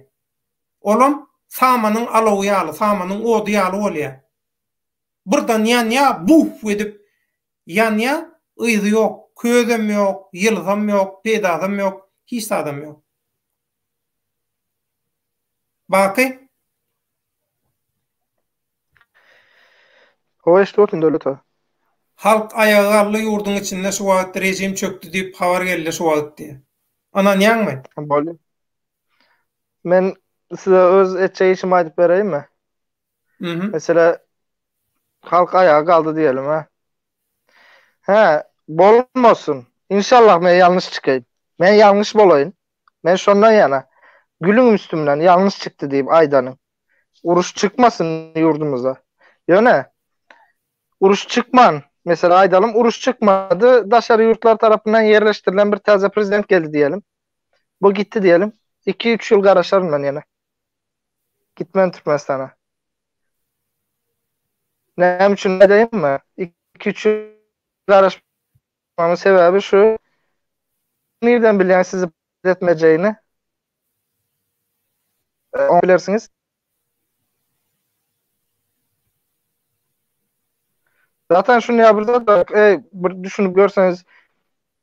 Olam samanyň alawy ýaly, samanyň ody ýaly bolýar. Birden ýanýar, buff edip ýanýar, yzy ýok, közem ýok, ýylysam ýok, peýdasam ýok, hiç zadam ýok. Baky? Hawa eşidip otyryn Döwlet aga. Halk aýaga galdy ýurduň içinde şu wagt rejim çökdi diýip habar geldi şu wagt diýe. Ynanýaňmy? Bolýa. Men size öz etjek işimi aýdyp bereýinmi? Mhm. Mesele halk aýaga galdy diýelim ha. Hä, bolmasyn. Inşallah men ýalňyş çykaýyn. Men ýalňyş bolaýyn. Men şondan ýana gülüň üstümden ýalňyş çykdy diýip aýdanyň. Uruş çykmasyn ýurdumyzda. Ýöne uruş çykman, mesela aýdalym uruş çykmady, daşary ýurtlar tarapyndan ýerleşdirilen bir täze prezident geldi diýelim. Bu gitdi diýelim. 2-3 ýyl garaşaryn men ýene. Gitmen Türkmenistana. Näme üçin aýdaýynmy? 2-3 ýyl garaşmamyň sebäbi şu. Nirden bilýäň sizi etmejegini? Onu bilersiňiz. Zaten şunu ya bir zat e, bir düşünüp görseňiz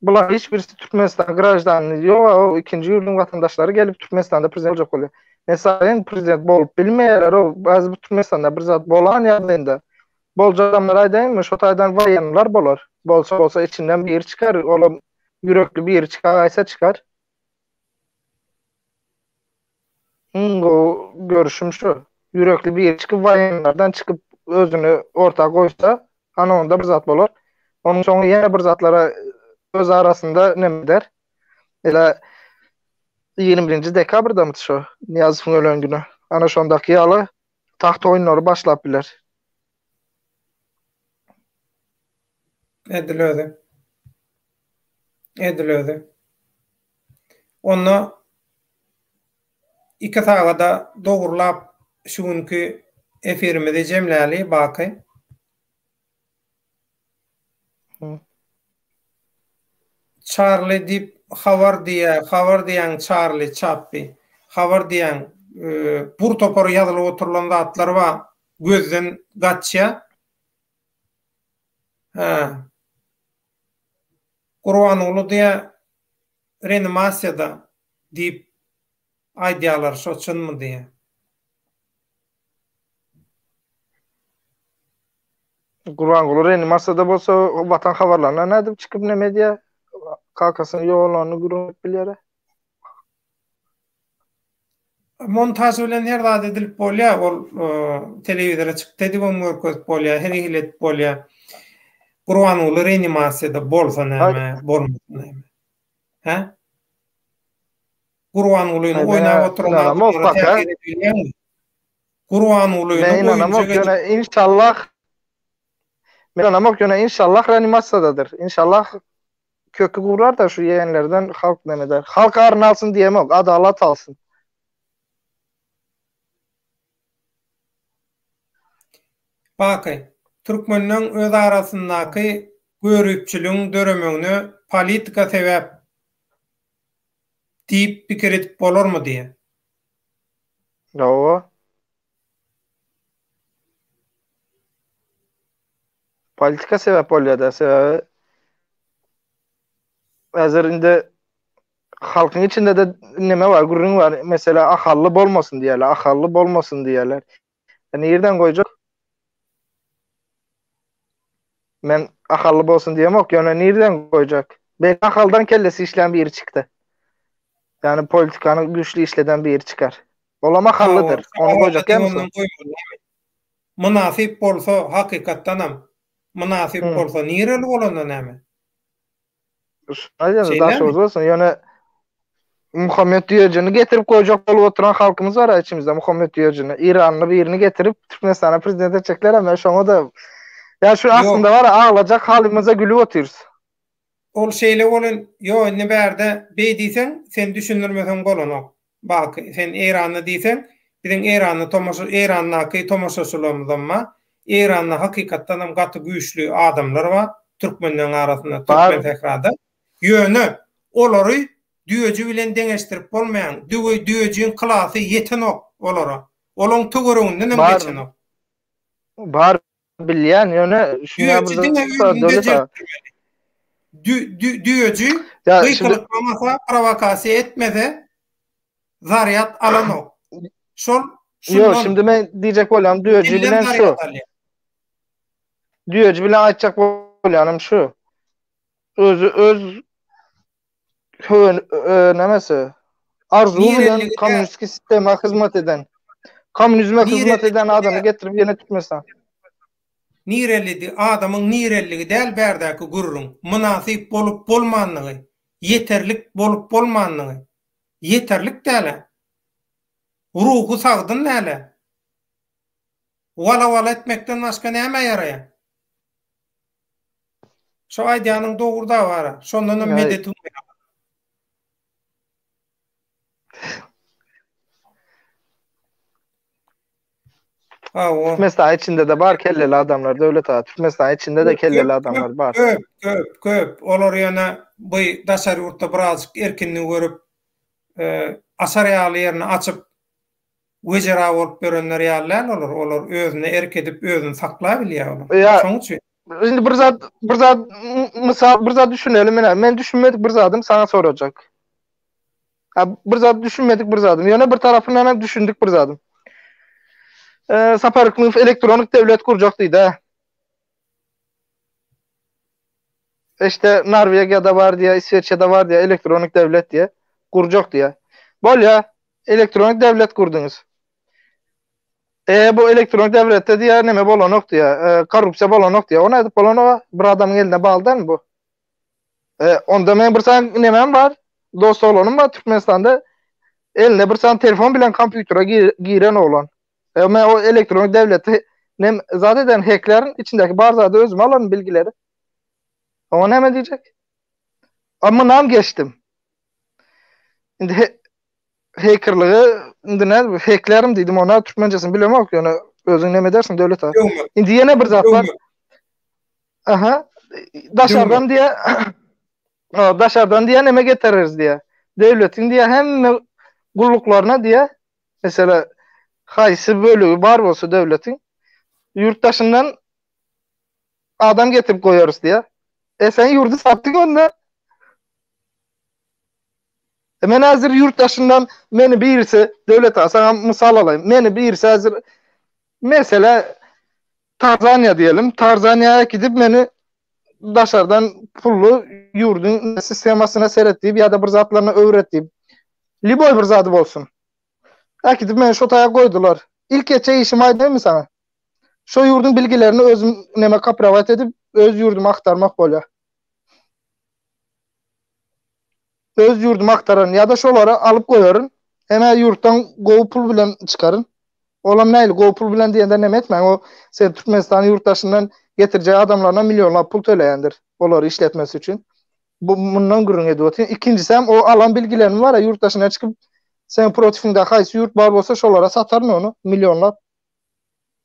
bular hiç birisi Türkmenistan graždany ýok, o ikinji ýurduň watandaşlary gelip Türkmenistanda prezident boljak bolýar. Meselem, prezident bolup bilmeýärler, o bäzi bu Türkmenistanda bir zat bolan ýagdaýynda boljak adamlar aýdaýynmy, şo taýdan waýenler bolar. Bolsa bolsa içinden biri çykar, olam ýürekli biri çykaýsa çykar. Iň gowy görüşim şu. Ýürekli biri çykyp waýenlerden çykyp özüni orta goýsa, ana onda bir zat bolar. Onuň soňy ýene bir zatlara öz arasynda neme eder. Ele 21-nji dekabrdamy şo Nyýazowyň ölen güni. Ana şondaky ýaly tagt oýunlary başlap biler. Edil özi. Edil özi. Onda Iki sagada dogrulap şu günki efirimizi jemläli Baky. Çarli diýip habar diýýä, habar diýýäň Çarli, Çappi. Habar diýýäň. Bur topar ýazylyp oturylan zatlar bar. Gözden gaçýa. Hä. Gurbanguly diýýä Reanimasiýada diýip aýdýalar şo çynmy diýä. Gurbanguly reanimasiýada bolsa watan habarlaryna nädip çykyp neme edýä? Kakasynyň ýogalanyny gürrüň edip bilýärä. Montaž bilen her zat edilip bolýar. Ol telewizora çykdy edibem görkezip bolýar, her hili edip bolýar. Gurbanguly reanimasiýada bolsa näme, bolmasa näme? Hä? Gurbangulyny oýnap oturan adamlara täsir edip bilýäňmi? Gurbangulyny oýunjak edip. Ýöne inşallah Men ynanamok, ýöne inşallah reanimasiýadadyr. Inşallah köki gurar-da şu ýegenlerden halk neme eder. Halk aryny alsyn diýemok, adalat alsyn. Baky, türkmenleň öz arasyndaky göripçiligiň döremegine politika sebäp diýip pikir edip bolarmy diýýär. Hawa. Politika sebäp bolýar-da, sebäbi häzir indi halkyň içinde-de neme bar, gürrüň bar. Mesela ahally bolmasyn diýýärler, ahally bolmasyn diýýärler. E, nirden goýjak? Men ahally bolsun diýemok, ýöne nirden goýjak? Belki ahaldan kellesi işlän biri çykdy. Ýani politikany güýçli işleden biri çykar. Olam ahallydyr. Ony goýjak ýa? Mynasyp bolsa hakykatdanam mynasyp bolsa nireli bolanda näme? Şuny daşoguz bolsun ýöne Muhammet Düýejini getirip goýjak bolup oturan halkymyz bar içimizde Muhammet Düýejini Iranly birini getirip Türkmenistana prezident etjekler hem şoňa da ýa şu aslynda bar aglajak halymyza gülüp otyrys. Ol şeýle bolan ýo indi bärde beý diýseň sen düşündirmeseň bolanok. Baky sen Eýranda diýseň biziň Eýranda tomaşa Eýrandaky tomaşaçylarymyzam bar. Eýranda hakykatdanam gaty güýçli adamlar bar türkmenleň arasynda türkmen sährada. Ýöne olary düýeji bilen deňeşdirip bolmaýaň. Düwe düýejiň klasy ýetenok olara. Olaň töweregindenem geçenok. Bar Bilýän ýöne şuňa bir zat döwlet aga. Düýeji gykylyklamasa, prowokasiýa etmese zarýad alanok. Şol şundan. Ýok, şimdi men diýjek bolýan düýeji bilen şu. Düýeji bilen aýtjak bolýanym şu. Özi öz höwen nämesi arzuwy bilen kommunistik sistema hyzmat eden kommunizme hyzmat eden adamy getirip ýene Türkmenistan. Nirelidi adamyň nirelligi däl bärdäki gürrüň mynasyp bolup bolmanlygy ýeterlik bolup bolmanlygy ýeterlik dälä ruhy sagdyn dälä wala wala etmekden başga nämä ýaraýa. Şo aýdýanyň dogry da bara. Şondanam medet umýarlar. Hawa. Türkmenistan içinde-de bar kelleli adamlar Döwlet aga. Türkmenistan içinde-de kelleli adamlar bar. Köp, köp, köp. Olar ýöne bu daşary ýurtda birazjyk erkinligi görüp, açar ýaly ýerini açyp, Wejera bolup ýörenler ýaly däl olar, olar özüne erk edip özüni saklabilýär olar. Ýa, Şoň üçin. Indi bir zat, bir zat mysal bir zat düşüneli menä. Men düşünmedik bir zadym saňa sorajak. Ha, bir zat düşünmedik bir zadym. Ýöne bir tarapyndan hem düşündik bir zadym. Ee, Sapar Hikmedow elektronik döwlet gurjak diýdi. İşte Norwegiýada bar diýä, Isweçýada bar diýä, elektronik döwlet diýä, gurjak diýä. Bolýa, Elektronik döwlet gurduňyz. E bu elektronik döwletde diýär neme bolanok diýär. E, korrupsiýa bolanok diýär. Ony aýdyp bolanok. Bir adamyň eline bagly dälmi bu? E, onda men bir sany nemem bar. Dost oglanym bar Türkmenistanda. Eline bir sany telefon bilen kompýutere giren oglan. E, men o elektronik döwleti nem zat eden heklerin içindäki bar zady özüm alaryn bilgileri. Oňa näme diýjek? Amma geçdim. Indi he, hackerlygy indi ne hacklerim diýdim ona türkmençesini bilemok ýöne özüň näme edersiň döwlet aga. Indi ýene bir zat bar. Aha. Daşardan diýe daşardan diýe näme getireris diýe. Döwletiň diýe hemme gulluklaryna diýe mesela haýsy bölügi bar bolsa döwletiň ýurt daşyndan adam getirip goýarys diýe. E sen ýurdy satdyň onda. E men häzir ýurt daşyndan meni birisi Döwlet aga saňa mysal alaýyn. Meni birisi häzir mesele Tarzaniýa diýelim. Tarzaniýa gidip meni daşardan pully ýurduň sistemasyna seret diýip ýa-da bir zatlaryny öwret diýip. Liboý bir zady bolsun. Äkidip meni şo taýa goýdular. Ilk etjek işimi aýdaýynmy saňa? Şo ýurduň bilgilerini özüm neme kopirowat edip öz ýurduma aktarmak bolýar. Öz ýurdumy agtararyn ýa-da şolary alyp goýaryn. Hem-ä ýurtdan gowy pul bilen çykaryn. Olam nähili gowy pul bilen diýende neme etmäň, o sen Türkmenistanyň ýurt daşyndan getirjek adamlaryna millionlap pul töleýändir olary işletmesi üçin. Bu mundan gürrüň edip otyryn. Ikinjisem o alan bilgilerim bar-a ýurt daşyna çykyp seň protifiňde haýsy ýurt bar bolsa şolara sataryn ony millionlap.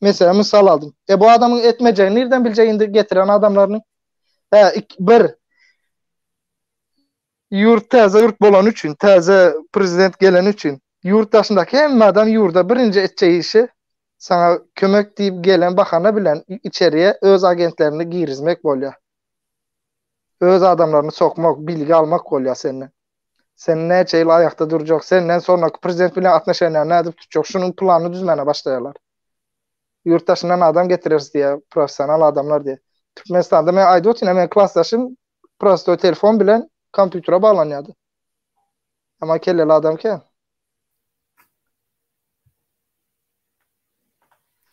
Meselem mysal aldym. E bu adamyň etmejegini nirden biljek indi getiren adamlaryny? Hä, bir. Ýurt täze ýurt bolany üçin, täze prezident geleni üçin, ýurt daşyndaky hemme adam ýurda birinji etjek işi saňa kömek diýip gelen bahana bilen içeriye öz agentlerini girizmek bolýar. Öz adamlaryny sokmak, bilgi almak bolýar senden. Sen näçe ýyl aýakda durjak, senden sonraky prezident bilen atnoşeniýany nädip tutjak, şunuň planyny düzmäne başlaýarlar. Ýurt daşyndan adam getireris diýýär, professional adamlar diýýär. Türkmenistanda men aýdyp otyryn, meniň klasdaşym prostoý telefon bilen kompýutere baglanýardy. Amma kelleli adam kän.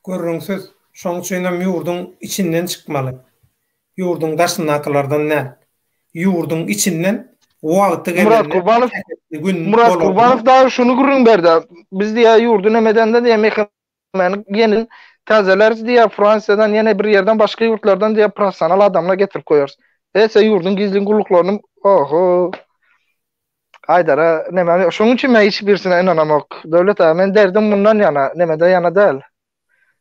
Gürrüňsiz. Şoň üçinem ýurduň içinden çykmaly. Ýurduň daşyndakylardan däl. Ýurduň içinden wagty gelende Murat Kurbanow Murat Kurbanow dagy şuny gürrüň berdi. Biz diýýär ýurdy neme edende diýýär MHM-ni ýene täzeläris diýýär Fransiýadan ýene bir ýerden başga ýurtlardan diýýär professional adamlar getirip goýarys. Etse ýurduň gizlin gulluklaryny oho Aýdara neme şonuň üçin men hiç birisine ynanamok. Döwlet aga men derdim mundan ýana nemede ýana däl.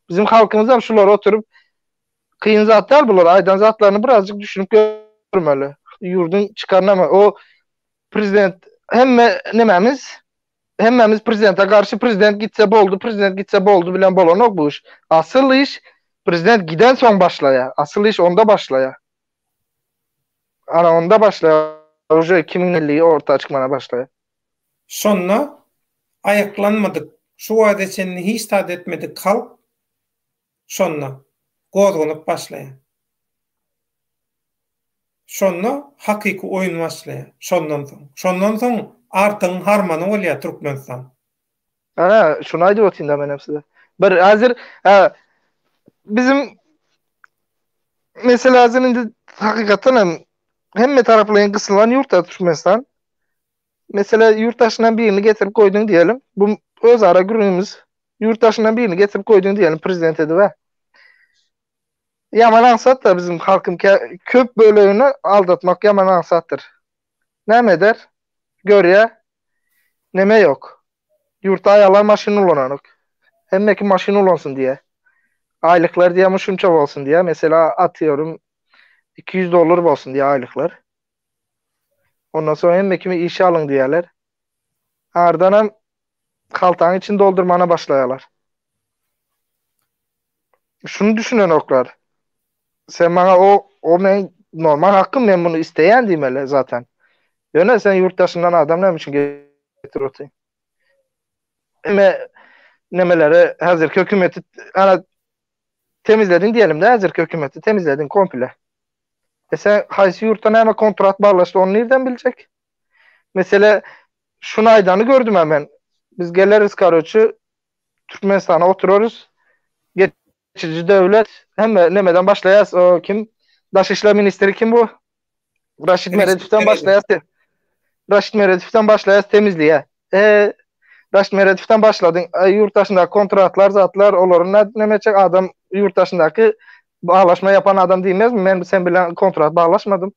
Bizim halkymyz hem şular oturyp kyn zat däl bular aýdan zatlaryny birazjyk düşünip görmeli. Ýurduň çykaryna o prezident hemme nememiz hemmämiz prezidente garşy prezident gitse boldy prezident gitse boldy bilen bolanok bu iş. Asyl iş prezident giden soň başlaýar. Asyl iş onda başlaýar. Ana onda başlaýar uje kimiň nelligi orta çykmana başlaýar. Şonda aýaklanmadyk, şu wagta çenli hiç zat etmedik halk şonda gozganyp başlaýar. Şonda hakyky oýun başlaýar. Şondan soň. Şondan soň Artygyň harmany bolýar Türkmenistan. Ana, şuny aýdyp otyryn-da menem size. Bir häzir bizim mesele häzir indi hakykatdan hem hemme taraplaýyn gysylan ýurt Türkmenistan. Mesele ýurt daşyndan birini getirip goýduň diýelim. Bu özara gürrüňimiz. Ýurt daşyndan birini getirip goýduň diýelim prezident edip. Ýaman aňsat-da bizim halkyň köp bölegini aldatmak ýaman aňsatdyr. Näme eder? Görýä. Neme ýok. Ýurtda aýallar maşyn ulananok. Hemme kim maşyn ulansyn diýýä. Aýlyklar diýýä şunça bolsun diýýä. Mesela atyyorum 200 dollar bolsun diýýä aýlyklar. Ondan soň hemme kimi işe alyň diýýärler. Ardanam haltaň içini doldurmana başlaýarlar. Şuny düşünenoklar. Sen maňa o o men normal hakkym men bunu isteýän diýmeli zaten. Ýöne sen ýurt daşyndan adam näme üçin getirip otyň? Eme nemeleri häzirki hökümeti ana temizlediň diýelim-de häzirki hökümeti temizlediň komple. E sen haýsy ýurtda näme kontrat baglaşdy ony nirden biljek? Mesele şuny aýdany gördüm men. Biz geleris karoçi Türkmenistana oturarys. Geçici döwlet hemme nemeden başlaýas o kim? Daş işler ministri kim bu? Raşid Meredowdan başlaýas. Raşid Meredowdan başlaýas temizliğe. E, Raşid Meredowdan başladyň. E, ýurt daşyndaky kontratlar, zatlar, olary näme etjek adam ýurt daşyndaky baglaşma yapan adam diýmezmi? Men sen bilen kontrat baglaşmadym.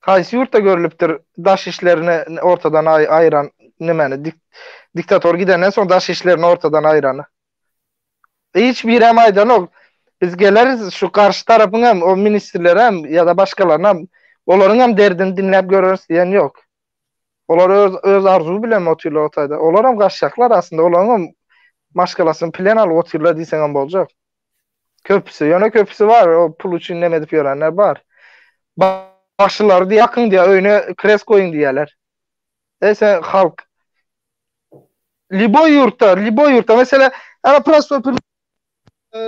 Haýsy ýurtda görlüpdir daş işlerini ortadan aýyran nemäni diktator gidenden soň daş işlerini ortadan aýyrany. Hiç birem aýdanok. Biz geleris şu garşy tarapyň hem o ministrleri hem ýa-da başgalaryny hem olaryň hem derdini diňläp göreris diýen ýok. Olar öz öz arzuwy bilen otyrlar o taýda. Olar hem gaçjaklar aslynda olaryň hem maşgalasyny plen alyp otyrlar diýseň hem boljak. Köpüsi, ýöne köpüsi bar, o pul üçin neme edip ýörenler bar. Bagşylary diýýär, ýakyň diýýär, öýüne kres goýuň diýýärler. E sen halk Liboý ýurtda, liboý ýurtda, mesela, ana prostoý bir e,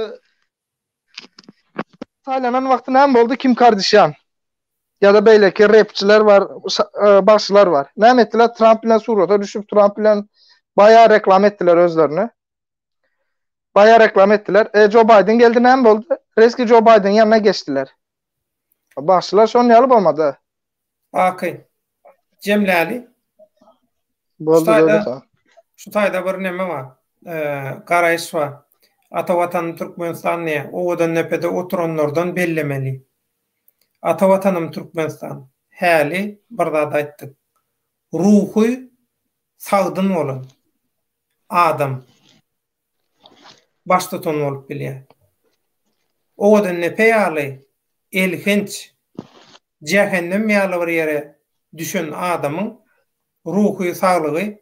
saýlanan wagty näme boldy? Kim Kardişýan ýa-da beýleki repçiler bar, e, bagşylar bar. Näme etdiler? Tramp bilen surata düşüp, Tramp bilen baýa reklama etdiler özlerini. Baýa reklam etdiler. E, Joe Biden geldi näme boldy? Reski Joe Biden ýanyna geçdiler. Bagşylar şon ýaly bolmady. Baky. Jemläli. Boldy Döwlet aga. Şu taýda bir neme bar. E, garaýyş bar. Ata Watanym Türkmenistan diýe Owadandepede oturanlardan bellemeli. Ata Watanym Türkmenistan. Häli bir zat aýtdyk. Ruhy sagdyn bolan. adam baştutan bolup bilýär. Owadandepe ýaly elhenç jähennem ýaly bir ýere düşen adamyň ruhy saglygy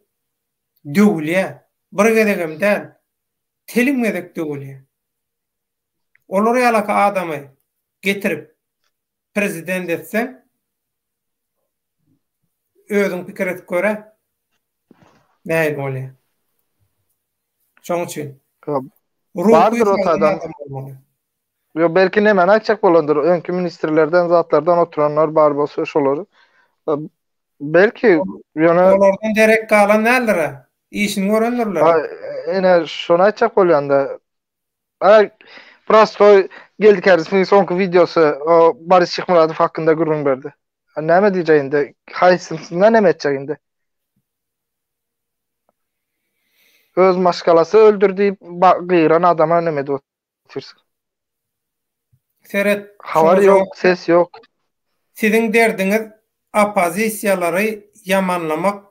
döwülýär. Bir gezegem däl, telim gezek döwülýär. Olar ýalaky adamy getirip prezident etseň, Özüň pikir edip gör-ä. Nähili bolýar? Şoň üçin. Ruhy sagdyn adam bolmaly. Ýok, belki nämäni aýtjak bolandyr, öňki ministrlerden zatlardan oturanlar bar bolsa şolary. Belki ýöne Olardan derek galan däldir-ä. Işini görendirler. Ene şony aýtjak bolýan-da. Ay prostoý Geldi Kärisowyň soňky wideosy o Boris Şyhmyradow hakynda gürrüň berdi. Näme diýjek indi? Haýsysyndan näme etjek indi? Öz maşgalasy öldür diýip gyran adama näme edip otyrsyň? Seret. Habar ýok, ses ýok. Siziň derdiňiz oppozisiýalary ýamanlamak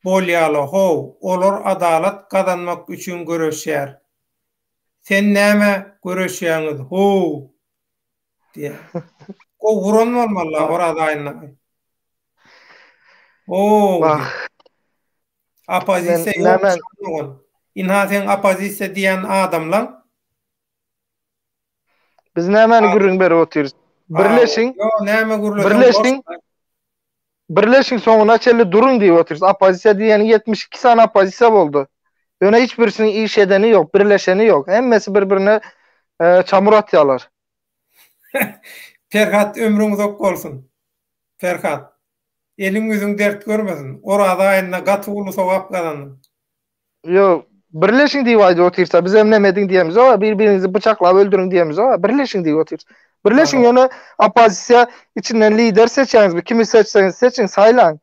bolýala how, olar adalat gazanmak üçin göreşýär. Sen nämä göreşýäňiz how diýýär. Gowy guran bolmalyla Oraz aýynda. How diýýär. Oppozisiýa ýok dogan. Ynha seň oppozisiýa diýýän adamlaň. Biz nämäni gürrüň berip otyrys? Birleşiň. Ýok, näme gürleseň Birleşiň. Birleşiň soňuna çenli duruň diýip otyrys. Oppozisiýa diýeni 72 sany oppozisiýa boldy. Ýöne hiç birisiniň iş edeni ýok, birleşeni ýok. Hemmesi bir-birine çamur atýarlar. Perhat ömrüň uzak bolsun. Perhat. Eliň ýüzüň dert görmesin. Oraza aýynda gaty uly sogap gazandyň. Ýok, birleşiň diýip aýdyp otyrsa, bizem neme ediň diýemizok, bir-biriňizi byçaklap öldüriň diýemizok, birleşiň diýip otyrys. Birleşiň ýöne oppozisiýa içinden lider seçýäňizmi, kimi seçseňiz seçiň, saýlaň.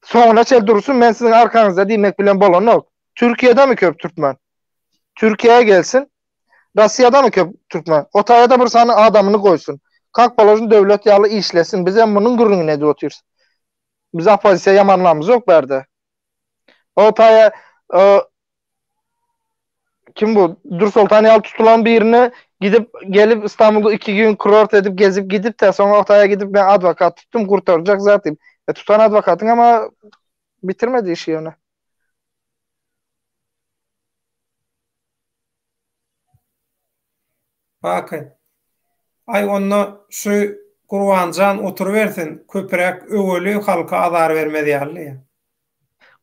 Soňuna çenli dursun, men siziň arkaňyzda diýmek bilen bolanok. Türkiýedemi köp türkmen? Türkiýä gelsin, Rossiýadamy köp türkmen? O taýada bir sany adamyny goýsun. Kak položno döwlet ýaly işlesin. Bizem munuň gürrüňini edip otyrys. Biz oppozisiýa ýamanlamyzok bärde. O taýa kim bu? Dursoltan ýaly tutulan birini gidip gelip İstanbulda 2 gün kurort edip gezip gidip de soňra o taýa gidip men adwokat tutdum kurtarjak zat diýip. E, tutan adwokatyň ama bitirmedi işi ýöne. Baky. Aý onda şu Gurbanjan oturybersin köpüräk öweli halka azar bermez ýaly diýýä.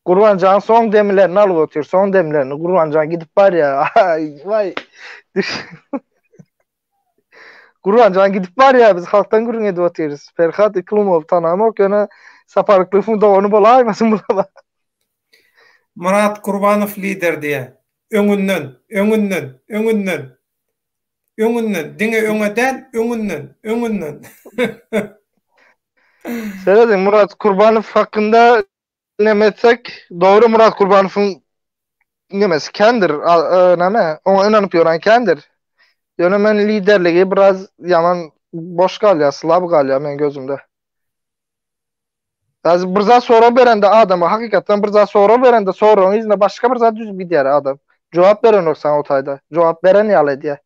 Gurbanjan soň demlerini alyp otyr soň demlerini Gurbanjan gidip barýa aý waý düş Gurbanjan gidip barýa biz halkdan gürrüň edip otyrys Perhat Iklumow tanamok ýöne Sapar Yklymowyň dogany bolaýmasyn bulam. Myrat Gurbanow lider diýýä. Öňünden, öňünden, öňünden. Öňünden, diňe öňe däl, öňünden, öňünden. Serediň Murat Kurbanow hakynda neme etsek, dogry Murat Kurbanowyň nemesi kändir, neme, oňa ynanyp ýören kändir. Ýöne men liderligi biraz ýaman boş galýar, slab galýar meň gözümde. Häzir bir zat sorag berende adama hakykatdan bir zat sorag berende soragyň yzyna başga bir zat düzüp gidýär adam. Jogap berenok saňa o taýda. Jogap beren ýaly edýär.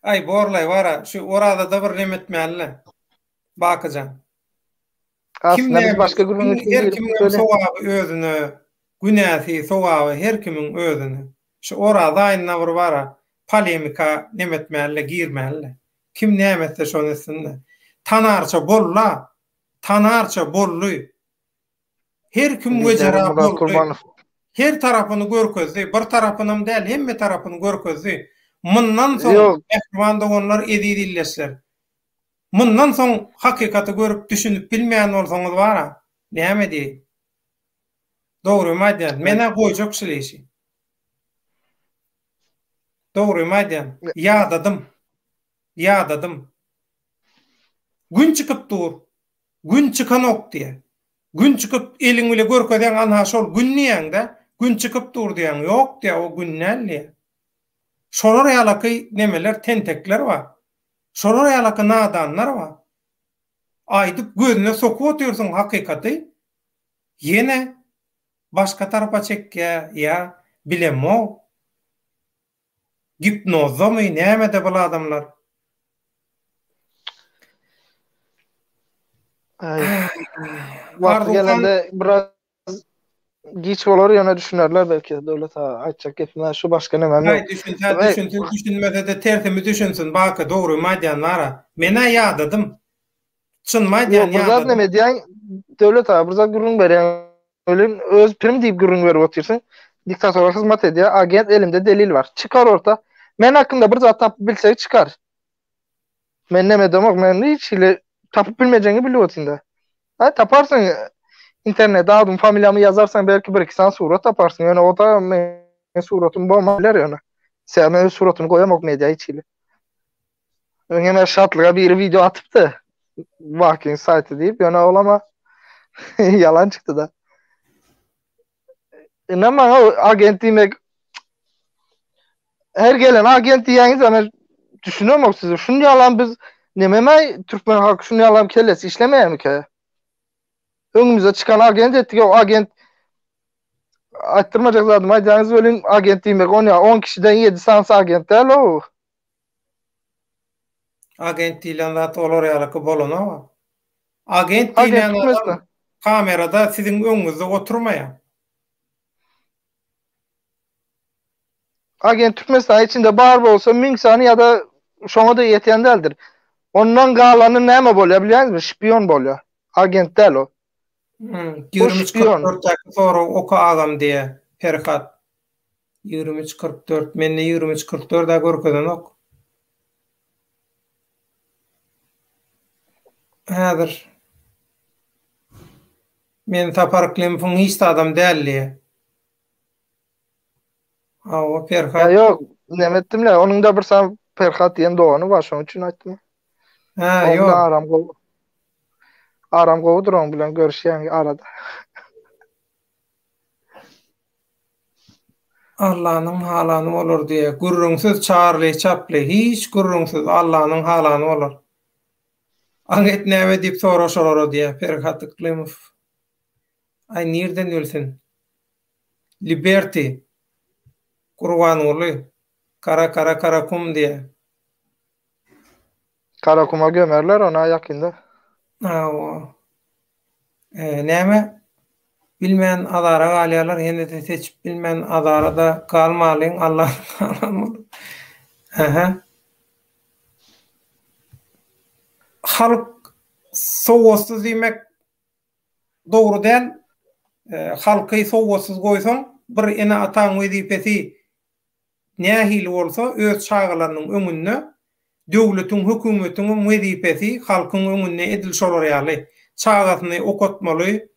Aý borlaý bara şu orazada bir neme etmäli-le. Bakyjan. Kim Aslynda biz başga gürrüň üçin her kimiň sogaby özüne, günäsi, sogaby her kimiň özüne. Şu oraza aýynda bir bara polemika neme etmäli-le girmäli-le. Kim näme etse şony etsin-de. Tanarça bolla. Tanarça boldy. Her kim wejera boldy. Her tarapyny görkezdi. Bir tarapynam däl, hemme tarapyny görkezdi. Mundan soň, mähriban doganlar, eziz ildeşler. Mundan soň hakykaty görüp, düşünip bilmeýän bolsaňyz bar-a, näme diýeýin. Dogrymy aýdýan. Men-ä goýjak şul işi. Dogrymy aýdýan. Ýadadym. Ýadadym. Gün çykyp dur. Gün çykanok diýýär. Gün çykyp eliň bile görkezýäň anha şol gün diýýäň-de, gün çykyp dur diýýäň, ýok diýýär, o gün däl diýýär. Şolar ýalaky nemeler, tentekler bar. Şolar ýalaky nadanlar bar. Aýdyp gözüne sokup otyrsyň hakykaty, ýene başga tarapa çekýä ýa bilemok gipnozdamy nämede bul adamlar. Aý. Wagty gelende biraz giç bolar ýöne düşünerler belki Döwlet aga aýtjak gepim şu başga nemem ýok. Aý düşünse düşünsin düşünmesede tersimi düşünsin Baky dogrymy aýdýan bara. Menä ýadadym. Çynymy aýdýan ýadadym. Bir zat neme edýäň Döwlet aga bir zat gürrüň berýäň welin öz pirim diýip gürrüň berip otyrsyň. Diktatora hyzmat edýär agent elimde delil bar. Çykar orta. Men hakynda bir zat tapyp bilsek çykar. Men neme edemok men hiç hili tapyp bilmejegiňi bilip otyryn-da. Aý taparsyň. Internete adymy familiýamy ýazarsaň belki bir iki sany surat taparsyň ýöne o da meň suratym bolman biler ýöne. Sebäbi men öz suratymy goýamok media hiç hili. Öň hem Şatlyga biri wideo atypdy. Walking saýty diýip ýöne ol ama ýalan çykdy da. Ine maňa agent diýmek her gelen agent diýýäňiz men düşünemok size. Şuny ýalan biz nememe türkmen halky şuny ýalan kellesi işlemeýärmikä? Öňümize çykan agent etdik, o agent aýtdyrmajak zadymy aýdýaňyz welin agent diýmek on ýa 10 kişiden 7 sanysy agent däl o. Agent diýlen zat olar ýalyky bolanok. Agent diýlen adam kamerada siziň öňüňizde oturmaýar. Agent Türkmenistan içinde bar bolsa 1000 sany ýa-da şoňa-da ýetýän däldir. Ondan galany näme bolýar bilýäňizmi? Şpion bolýar. Agent däl o. Hmm, 23.44-däki sorag oka agam diýýär Perhat. 23.44 mende 23.44-ä görkezenok. Häzir Men Sapar Yklimowyň hiç zadam däl diýýär. Hawa, Perhat. Ýa ýok, näme etdim-le, onuň-da bir sany Perhat diýen dogany bar, şonuň üçin aýtdym. Hä, Oň ýok. bilen aram gowy. Aram gowudyr oň bilen görüşýän arada. Allanyň halany bolar diýýär. Gürrüňsiz Çarli Çapli, hiç gürrüňsiz Allanyň halany bolar. Aňet näme diýip sora şolara diýýär Perhat Yklymow. Aý nirden bilsin. Liberty Gurbanguly Kara kara karakum diýýär. Karakuma gömerler ona ýakynda. Hawa. Näme bilmän azara galýarlar ýene-de seçip bilmän azara-da galmalyň Allanyň halany bolar. Ähä. Halk sowatsyz diýmek dogry däl. Halky sowatsyz goýsaň bir ene-ataň wezipesi nähili bolsa öz çagalarynyň öňünde döwletiň hökümetiňem wezipesi halkyň öňünde edil şolar ýaly çagasyny okatmaly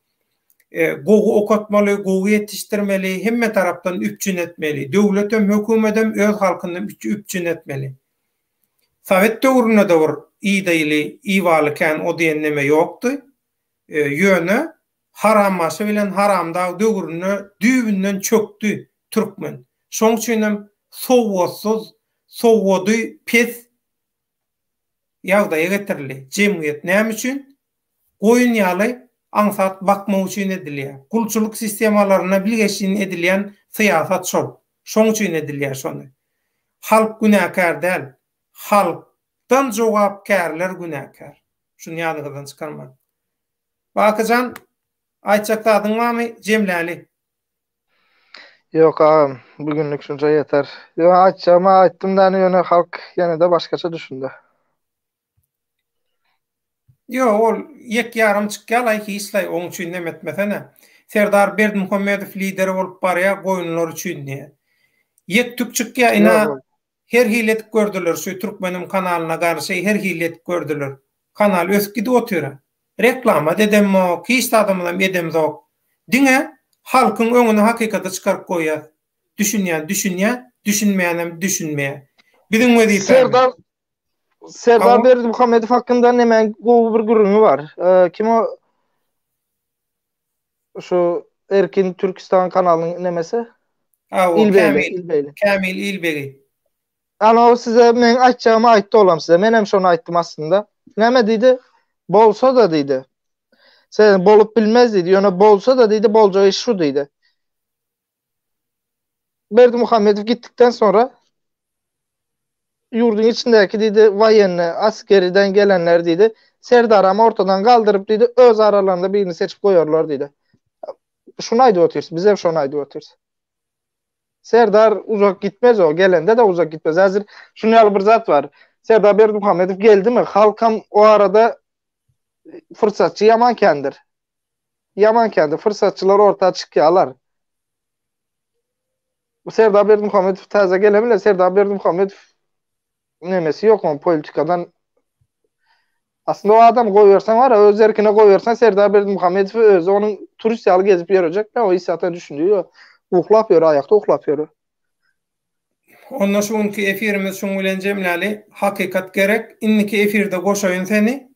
gowy okatmaly gowy ýetişdirmeli hemme tarapdan üpjün etmeli döwletem hökümetem öz halkyny üpjün etmeli sowet döwründe-de bir ýydaýly ibaly kän o diýen neme ýokdy ýöne Harambaşy bilen Haramdag döwründe düýbünden çökdi türkmen. Şoň üçinem sowatsyz, sowady pes ýagdaýa getirildi jemgyýet. Näme üçin? Goýun ýaly aňsat bakmak üçin edilýär. Gulçulyk sistemalarynda bilgeşlin edilýän syýasat şol. Şoň üçin edilýär şony. Halk günäkär däl. Halkdan jogapkärler günäkär. Şuny ýadyňyzdan çykarmaň. Bakyjan, aýtjak zadyň barmy, jemläli. Ýok agam, bu günlük şunça ýeter. Ýöne aýtjagymy aýtdym däni ýöne halk ýene-de başgaça düşündi. Ýok, ol ýek ýarym çykýalaý hiçlaý oň üçin neme etmesene. Serdar Berdimuhamedow lideri bolup barýa goýunlar üçin diýä. Ýek tük çykýa ina Her hili edip gördüler şu türkmenim kanalyna garşy her hili edip gördüler. Kanal ösüp gidip otyra. Reklama da edemok, hiç zadymyzam edemzok. Diňe halkyň öňüne hakykaty çykaryp goýýas. Düşünýän düşünýä, düşünmeýänem düşünmeýä. Biziň wezipämiz. Serdar Serdar Berdimuhamedow hakynda näme gowy bir gürrüňi bar. Kim o Şu Erkin Türkistan kanalynyň nemesi? Ha, o Ilbegi. Kämil Ilbegi. Ana o size men aýtjagymy aýtdy olam size. Men hem şony aýtdym aslynda. Näme diýdi? Bolsa-da diýdi. Sen bolup bilmez diýdi. Ýöne bolsa-da diýdi, boljak iş şu diýdi. Berdimuhamedow gitdikden sonra ýurduň içindäki diýdi waýenni askeriden gelenler diýdi Serdaram ortadan galdyryp diýdi öz aralarynda birini seçip goýarlar diýdi. Şuny aýdyp otyrys bizem şony aýdyp otyrys. Serdar uzak gitmez o gelende de uzak gitmez. Häzir şuny ýaly bir zat bar. Serdar Berdimuhamedow geldimi halkam o arada fırsatçy ýaman kändir. Ýaman kändir fırsatçylar orta çykýarlar. Bu Serdar Berdimuhamedow täze gelen bilen Serdar Berdimuhamedow nemesi ýok onuň politikadan. Aslynda o adamy goýberseň bar, öz erkine goýberseň Serdar Berdimuhamedowy özi onuň turist ýaly gezip ýörejek o hissiyata düşündi ýok. Uklap ýör, aýakda uklap ýör. Onda şu günki efirimiz şuň bilen jemläli. Hakykat gerek. Indiki efirde goşaýyn seni.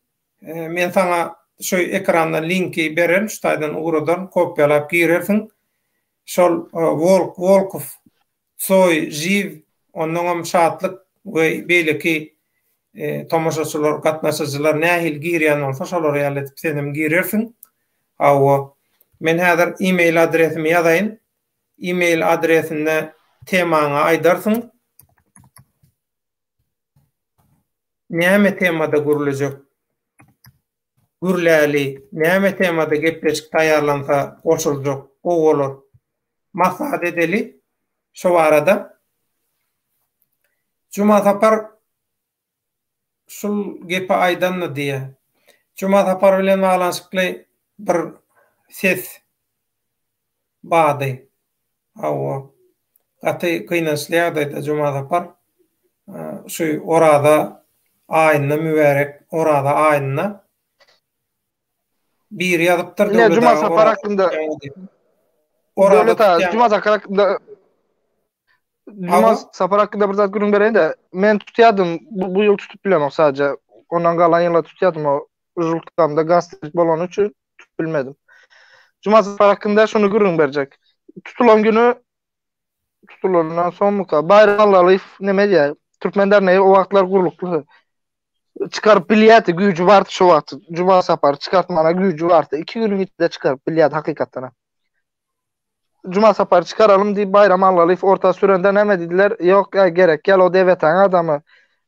Men saňa şu ekrandan linki bererin, şu taýdan ugradaryn, kopýalap girersiň. Şol Wolk, Wolkow, Tsoý, Žiw, onnoňam Şatlyk we beýleki tomaşaçylar, gatnaşyjylar nähili girýän bolsa, şolar ýaly edip senem girersiň. Hawa. Men häzir e-mail adresimi ýazaýyn. E-mail adresinde temaňy aýdarsyň. Näme temada gürlejek? Gürläli, näme temada gepleşik taýýarlansa goşuljak, gowy bolar. Maslahat edeli şo barada. Juma Sapar şul gepi aýdandy diýýä. Juma Sapar bilen baglanyşykly bir ses bady. Hawa. Gaty gynançly ýagdaýda Juma Sapar. Şu Oraza aýynda mübärek Oraza aýynda biri ýazypdyr Ine Juma Sapar hakynda Döwlet aga Juma Sapar hakynda Juma Sapar hakynda bir zat gürrüň bereýin-de. Men tutýadym, bu, bu ýyl tutup bilemok sadece. Ondan galan ýyla tutýadym o žultkamda gastrit bolany üçin tutup bilmedim. Juma Sapar hakynda şuny gürrüň berjek. Tutulan günü tutulandan soňmuka Baýram Allalyýew neme diýýär? Türkmen dernegi o wagtlar gurlupdy. Çykaryp bilýärdi, güýji bardy şo wagt. Juma Sapary çykartmana güýji bardy. 2 günüň içinde çykaryp bilýärdi hakykatdan. Juma Sapary çykaralym diýip Baýram Allalyýew orta sürende näme diýdiler? Ýok, ýa gerek ýaly o DWT-niň adamy.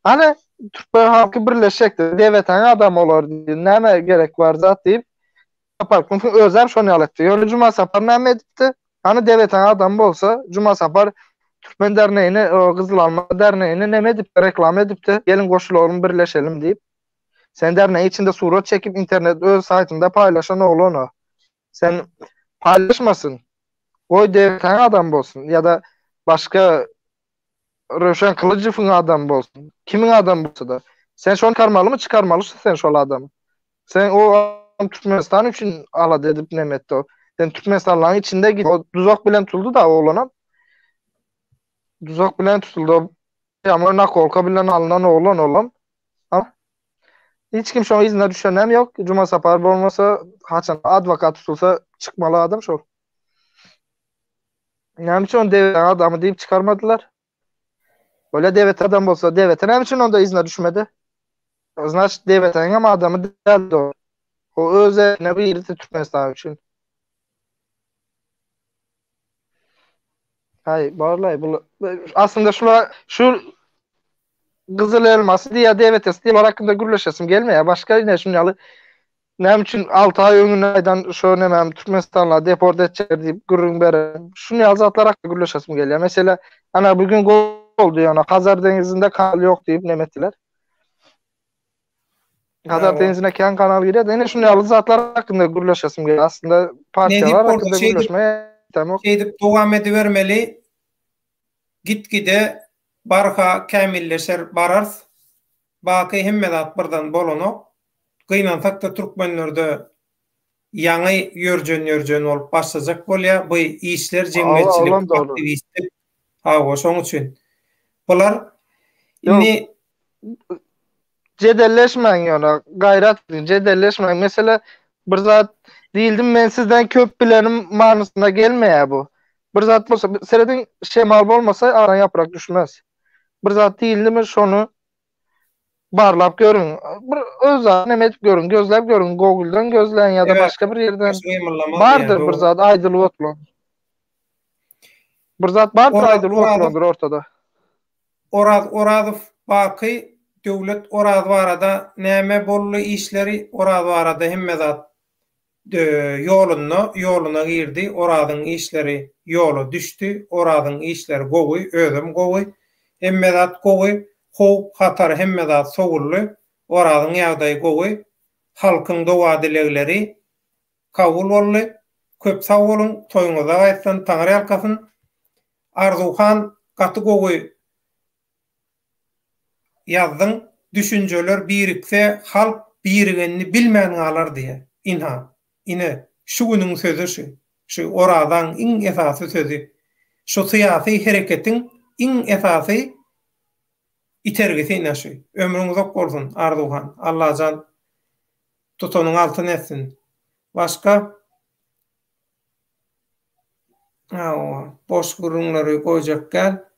Hany türkmen halky birleşjekdi. DWT-niň adamy olar diýdi. Näme gerek bar zat diýip Sapar Kumsyň özem şony ýaly etdi. Ýöne Juma Sapar näme edipdi? Hany DWT-niň adamy bolsa Juma Sapar Türkmen dernegini, Gyzyl Alma dernegini näme edipdi? Reklama edipdi. Geliň goşulalym, birleşelim diýip. Sen dernegiň içinde surat çekip internet öz saýtynda paýlaşan oglan o. Sen paýlaşmasyn. Goý DWT-niň adamy bolsun ýa-da başga Röwşen Gylyjowyň adamy bolsun. Kimiň adamy bolsa-da. Sen şony çykarmalymy? Çykarmaly sen şol adamy. Sen o adam Türkmenistan üçin alada edip neme etdi o. Sen Türkmenistanlaryň içinde git. O duzak bilen tutuldy da oglanam. Duzak bilen tutuldy. O ýa nakolka bilen alynan oglan olam. Ha? Hiç kim şoň yzyna düşenem ýok. Juma Sapar bolmasa, haçan adwokat tutulsa çykmaly adam şol. Näme üçin ony dewlet adamy diýip çykarmadylar? Bolýa dewlet adam bolsa, dewlete näme üçin onda yzyna düşmedi? Znaçt dewleteniň hem adamy däldi o. O öz eline birisi Türkmenistan üçin. Hay, barlay bu aslynda şular şu Gyzyl elmasy diýýär, DWT-si diýýär, olar hakynda gürleşesim gelmeýär. Başga ine şuny ýaly näme üçin 6 aý öňünden aýdan şo nämäm Türkmenistanla deport etjekler diýip gürrüň beren. Şuny ýaly zatlar hakynda gürleşesim gelýär. Mesela ana bu gün boldy ýöne Hazar deňizinde kanal ýok diýip näme etdiler. Hazar deňizine kän kanal girýär. Ine şuny ýaly zatlar hakynda gürleşesim gelýär. Aslynda partiýalar hakynda gürleşme Şeýdip dowam edibermeli. Git-gide barha kämilleşer barars. Baky hemme zat birden bolanok. Gynansak-da türkmenlerde ýaňy ýörjen-ýörjen bolup başlajak bolýar bu işler jemgyýetçilik, aktiwistlik. Hawa şoň üçin. Bular indi Jedelleşmäň ýöne, gaýrat ediň, jedelleşmäň. Mesele bir zat diýildim, men sizden köp bilenim manysyna gelmeýär bu. Bir zat bolsa, serediň, şemal bolmasa aradan ýaprak düşmez. Bir zat diýildimi, şony barlap görüň. Bir öz zat neme edip görüň, gözläp görüň, Google-dan gözläň ýa-da başga bir ýerden. Bardyr bir zat aýdylyp oturan. Bir zat bardyr aýdylyp oturandyr ortada. Oraz Orazow Baky Döwlet Oraz barada näme boldy işleri Oraz barada hemme zat ýolunda ýoluna girdi Orazyň işleri ýola düşdi Orazyň işleri gowy özem gowy hemme zat gowy howp hatar hemme zat sowuldy Orazyň ýagdaýy gowy halkyň doga dilegleri kabul boldy köp sag boluň toýuňyza gaýtsyn Taňryýalkasyn Arzuwhan gaty gowy ýazdyň düşünjeler birikse halk. birigenini bilmän galar diýýär. Ynha, ine, şu günüň sözi şu. Şu Orazaň iň esasy sözi. Şu syýasy hereketiň iň esasy itergisi ine şu. Ömrüň uzak bolsun, Arzuwhan. Allajan tutanyňy altyn etsin. Başga? Hawa, boş gürrüňleri goýjak däl.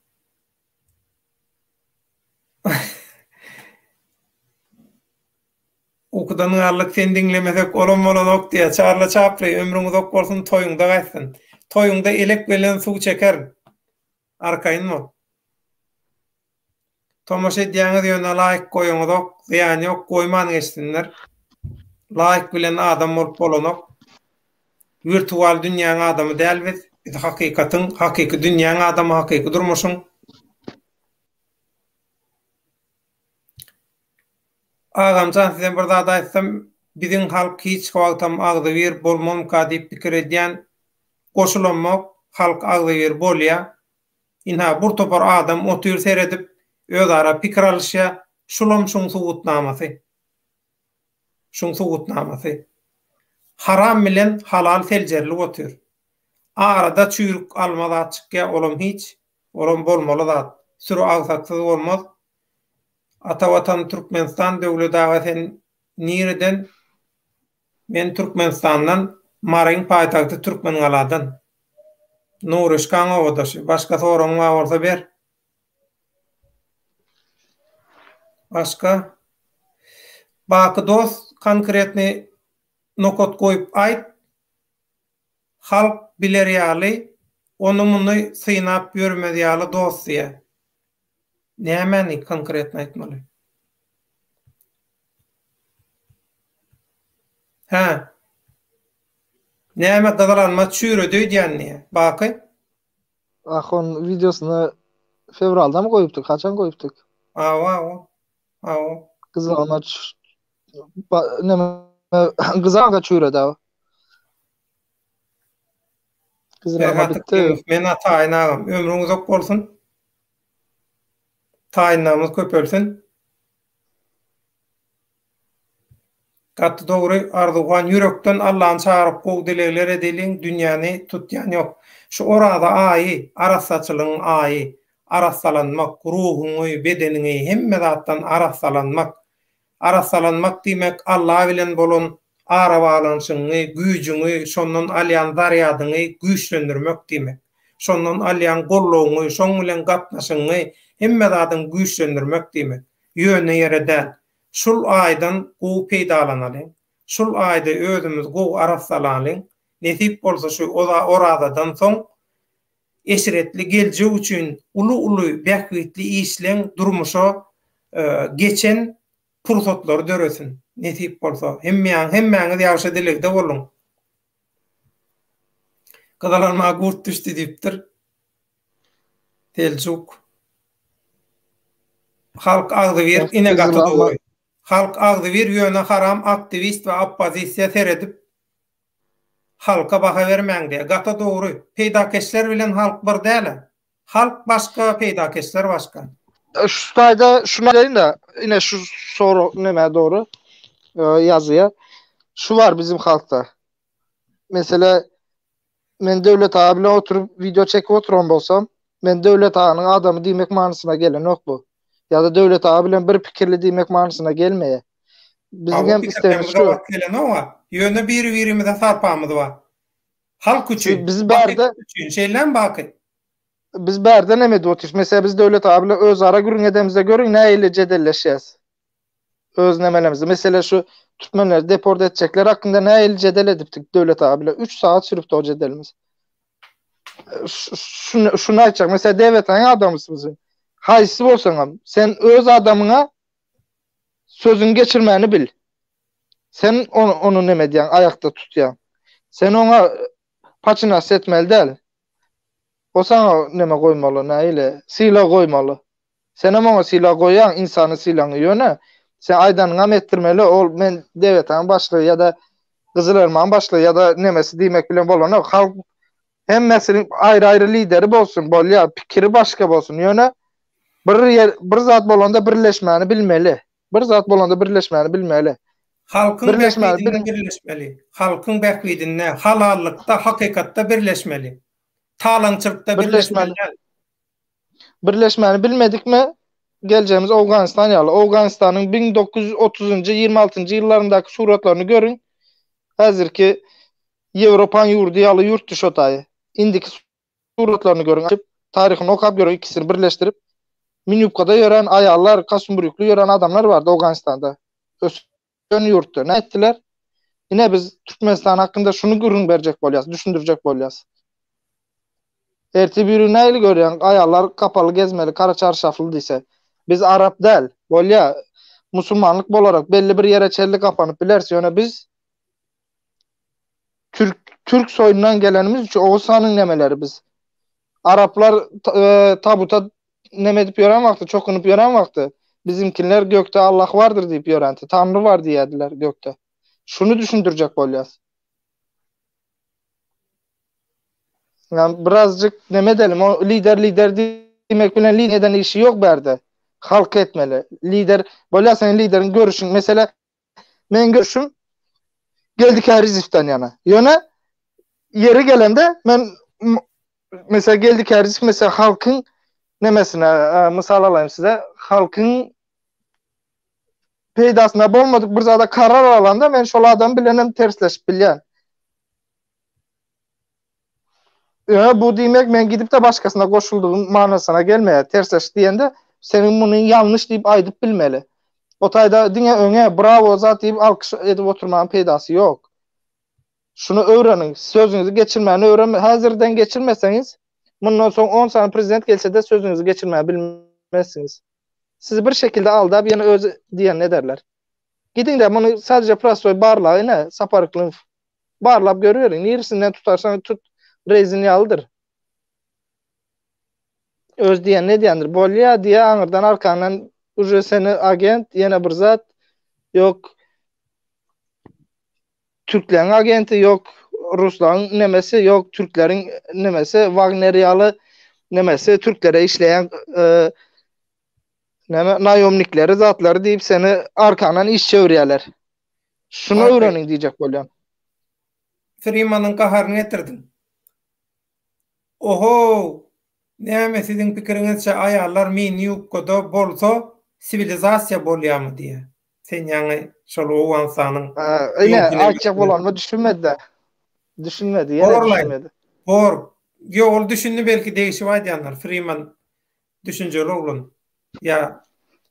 Ukudan galdyk seni diňlemesek olam bolanok diýýär. Çarly Çaply ömrüň uzak bolsun toýuňda gaýtsyn. Toýuňda elek bilen suw çekerin. Arkaýyn bol. Tomaşa edýäňiz ýöne laýk goýaňyzok zyýany ýok goýman geçsinler. Laýk bilen adam bolup bolanok. Wirtual dünýäň adamy däl biz. Biz hakykatyň, hakyky dünýäň adamy, hakyky durmuşyň. Agamjan size bir zat aýtsam biziň halk hiç wagtam agzybir bolmamyka diýip pikir edýän goşulamok halk agzybir bolýa ynha bur topar adam otyr seredip özara pikir alyşýa şulam şuň subutnamasy şuň subutnamasy haram bilen halal seljerilip otyr arada çüýrük alma zat çykýa olam hiç olam bolmaly zat süri agsaksyz bolmaz Ata Watan Türkmenistan Döwlet aga sen nireden men Türkmenistandan Maryň paýtagty Türkmengaladan Nuryşkaň obadaşy başga soragyň bar bolsa ber başga Baky dost konkretny nokat goýup aýt halk biler ýaly ony muny synap ýörmez ýaly dost diýä. Nämäni konkretno aýtmaly? Hä. Näme gyzyl alma çüýredi öýdýän diýä. Baky? Ah on wideosyny fewraldamy goýupdyk? Haçan goýupdyk? Awa, awa. Awa. Gyzyl alma näme gyzyl alma çüýredi awa. Gyzyl alma bitdi. Men ataýyn agam. Ömrüň uzak bolsun. Taýynlarymyz köpelsin. Gaty dogry Arzuwhan ýürekden Allany çagyryp gowy dilegler edeliň dünýäni tutýan ýok. Şu oraza aýy arassaçylygyň aýy. Arassalanmak, ruhuňy, bedeniňi hemme zatdan arassalanmak. Arassalanmak diýmek Alla bilen bolan arabaglanyşygyňy, güýjüňi, şondan alýan zarýadyňy güýçlendirmek diýmek. Şondan alýan goldawyňy, şoň bilen gatnaşygyňy, hemme zadyňy güýçlendirmek diýmek. Ýöne ýere däl. Şul aýdan gowy peýdalanalyň. Şul aýda özümizi gowy arassalalyň. Nesip bolsa şu orazadan soň eşretli geljek üçin uly-uly bähbitli işleň durmuşa geçen pursatlary döresin. Nesip bolsa. Hemmäň hemmäňiz ýagşy dilegde boluň. Gyzylalma gurt düşdi diýipdir. Seljuk. Halk agzybir ine gaty dogry. Halk agzybir ýöne haram aktiwist we oppozisiýa seredip Halka baha bermäň diýýär. Gaty dogry. Peýdakeşler bilen halk bir däl-ä. Halk başga, peýdakeşler başga. Şu taýda şuny aýdaýyn-da, ine şu sorag nämä dogry ýazýar. Şu bar bizim halkda. Mesele men Döwlet aga bilen oturyp wideo çekip oturan bolsam, men Döwlet aganyň adamy diýmek manysyna gelenok bu. Ýa-da Döwlet aga bilen bir pikirli diýmek manysyna gelmeýär. Biziň hem islegimiz şu. Gabat gelenok-a. Ýöne biri-birimize sarpamyz bar. Halk üçin. Biz bärde üçin. Şeýlemi Baky? Biz bärde näme edip otyrys? Meselem biz Döwlet aga bilen özara gürrüň edemizde görüň nähili jedelleşýäs. Öz nemelemizde. Mesele şu türkmenleri deport etjekler hakynda nähili jedel edipdik Döwlet aga bilen. 3 sagat sürüpdi o jedelimiz. Şuny şuny aýtjak. Mesela DWT-niň adamysyň sen. Haýsy bolsaňam, sen öz adamyňa sözüňi geçirmäni bil. Sen ony, ony neme edýäň, aýakda tutýaň. Sen oňa paçynas etmeli däl. O saňa neme goýmaly, nähili, sylag goýmaly. Senem oňa sylag goýýaň, ynsany sylagyňy ýöne sen aýdanyňam etdirmeli, ol men DWT-niň başlygy ýa-da Gyzyl Elmaň başlygy ýa-da nemesi diýmek bilen bolanok. Halk hemmesiniň aýry-aýry lideri bolsun, bolýar, pikiri başga bolsun, ýöne bir ýer bir zat bolanda birleşmäni bilmeli. Bir zat bolanda birleşmäni bilmeli. Halkyň bähbidinde birleşmeli. Halkyň bähbidinde, halallykda, hakykatda birleşmeli. Talaňçylykda birleşmeli däl. Birleşmäni bilmedikmi, geljegimiz Owganystan ýaly. Owganystanyň 1930-njy, 26-njy ýyllaryndaky suratlaryny görüň. Häzirki Ýewropaň ýurdy ýaly ýurtdy şo taýy. Indiki suratlaryny görüň, açyp, taryhyny okap görüň, ikisini birleşdirip. Minýubkada ýören aýallar, kostýum-brýukly ýören adamlar bardy Owganystanda. Ösen ýurtda. Näme etdiler? Ine biz Türkmenistan hakynda şuny gürrüň berjek bolýas, düşündirjek bolýas. Ertir biri nähili görýäň, aýallar kapaly gezmeli, kara çarşafly diýse. Biz arap däl. Bolýa, musulmanlyk bolarak belli bir ýere çenli gapanyp bileris, ýöne biz Türk türk soýundan gelenimiz üçin Oguz hanyň nemeleri biz. Araplar e, tabuta neme edip ýören wagty, çokunyp ýören wagty bizimkiler gökde Allah bardyr diýip ýörenti, Tanry bar diýýärdiler gökde. Şuny düşündirjek bolýas. Yani birazcık neme edelim, o lider lider diýmek bilen lider eden işi ýok bärde. Halk etmeli. Lider, bolýa sen lideriň görüşüň, mesela Men görüşüm Geldi Kärizowdan ýana. Ýöne ýeri gelende men mesela Geldi Kärizow mesela halkyň nemesine e, mysal alaýyn size halkyň peýdasyna bolmadyk bir zada karar alanda men şol adam bilen hem tersleşip bilýän. Ýöne bu diýmek men gidip-de başgasyna goşuldygym manysyna gelmeýär. Tersleşik diýende seniň muny ýalňyş diýip aýdyp bilmeli. O taýda diňe öňe brawo zat diýip alkyş edip oturmagyň peýdasy ýok. Şuny öwreniň, sözüňizi geçirmäni öwren, häzirden geçirmeseňiz, mundan soň on sany prezident gelse-de sözüňizi geçirmäni bilmezsiňiz. Sizi bir şekilde aldap ýene öz diýenini ederler. Gidiň-de muny sadece prostoý barlag ine Sapar Yklymow Barlap görüberiň. Niresinden tutarsaň tut rezin ýalydyr. Öz diýenini edýändir. Bolýa diýä aňyrdan arkaňdan uje seni agent ýene bir zat ýok türkleriň agenti ýok ruslaryň nemesi ýok türkleriň nemesi Wagner ýaly nemesi türklere işleýän e, neme naýomnikleri zatlary diýip seni arkaňdan iş çevirýärler. Şuny öwreniň diýjek bolýan. Frimanyň gaharyny getirdiň. Ohow! Näme siziň pikiriňizçe aýallar mini ýubkada bolsa siwilizasiýa bolýamy diýä. Sen ýaňy şol Owganystanyň Ine aýtjak bolanyma düşünmedi-dä. Düşünmedi, ýene düşünmedi. Bor. Ýok, ol düşündi belki degişip aýdýandyr. Friman Düşünjeli oglan. Ýa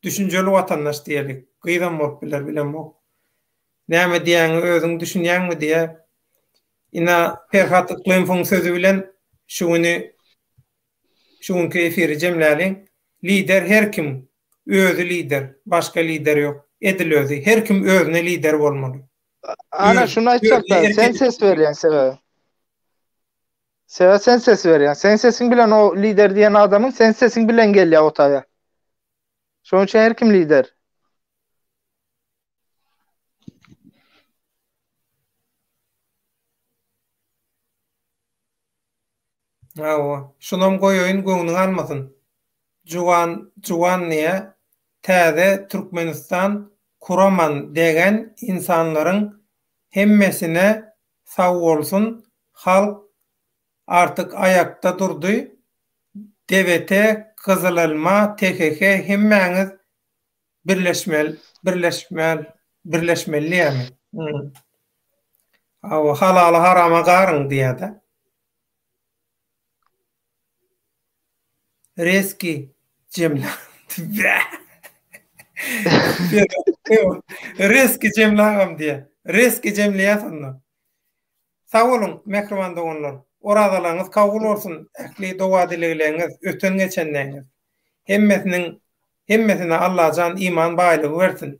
düşünjeli watandaş diýeli. Gyzam bolup biler, bilemok. Näme diýýäňi özüň düşünýäňmi diýýä. Ina Perhat Yklymowyň sözi bilen şu güni şu günki efiri jemläliň. Lider her kim özi lider, başga lider ýok. Edil özi. Her kim özüne lider bolmaly. Ana şuny aýtjakda, sen ses berýäň sebäbi. Sebäbi sen ses berýäň. Seň sesiň bilen o lider diýen adamyň sen sesiň bilen gelýär o taýa. Şonuň üçin her kim lider. Hawa, şunam goýaýyn göwnüň almasyn. Juwan juwan diýä täze Türkmenistan kuraman degen insanlaryň hemmesine Sag bolsun halk artyk aýakda durdy DBT Gyzylelma THH hemmäňiz birleşmel birleşmel birleşmeli diýämi Hawa halaly harama garyň diýädä. Reski jemle. Reski jemle agam diýe. Reski jemleýäs onda. Sag boluň, mähriban doganlar. Orazalaryňyz kabul bolsun, ähli doga-dilegleňiz, öten-geçenleňiz. Hemmesiniň hemmesine Allajan iman baýlygy bersin.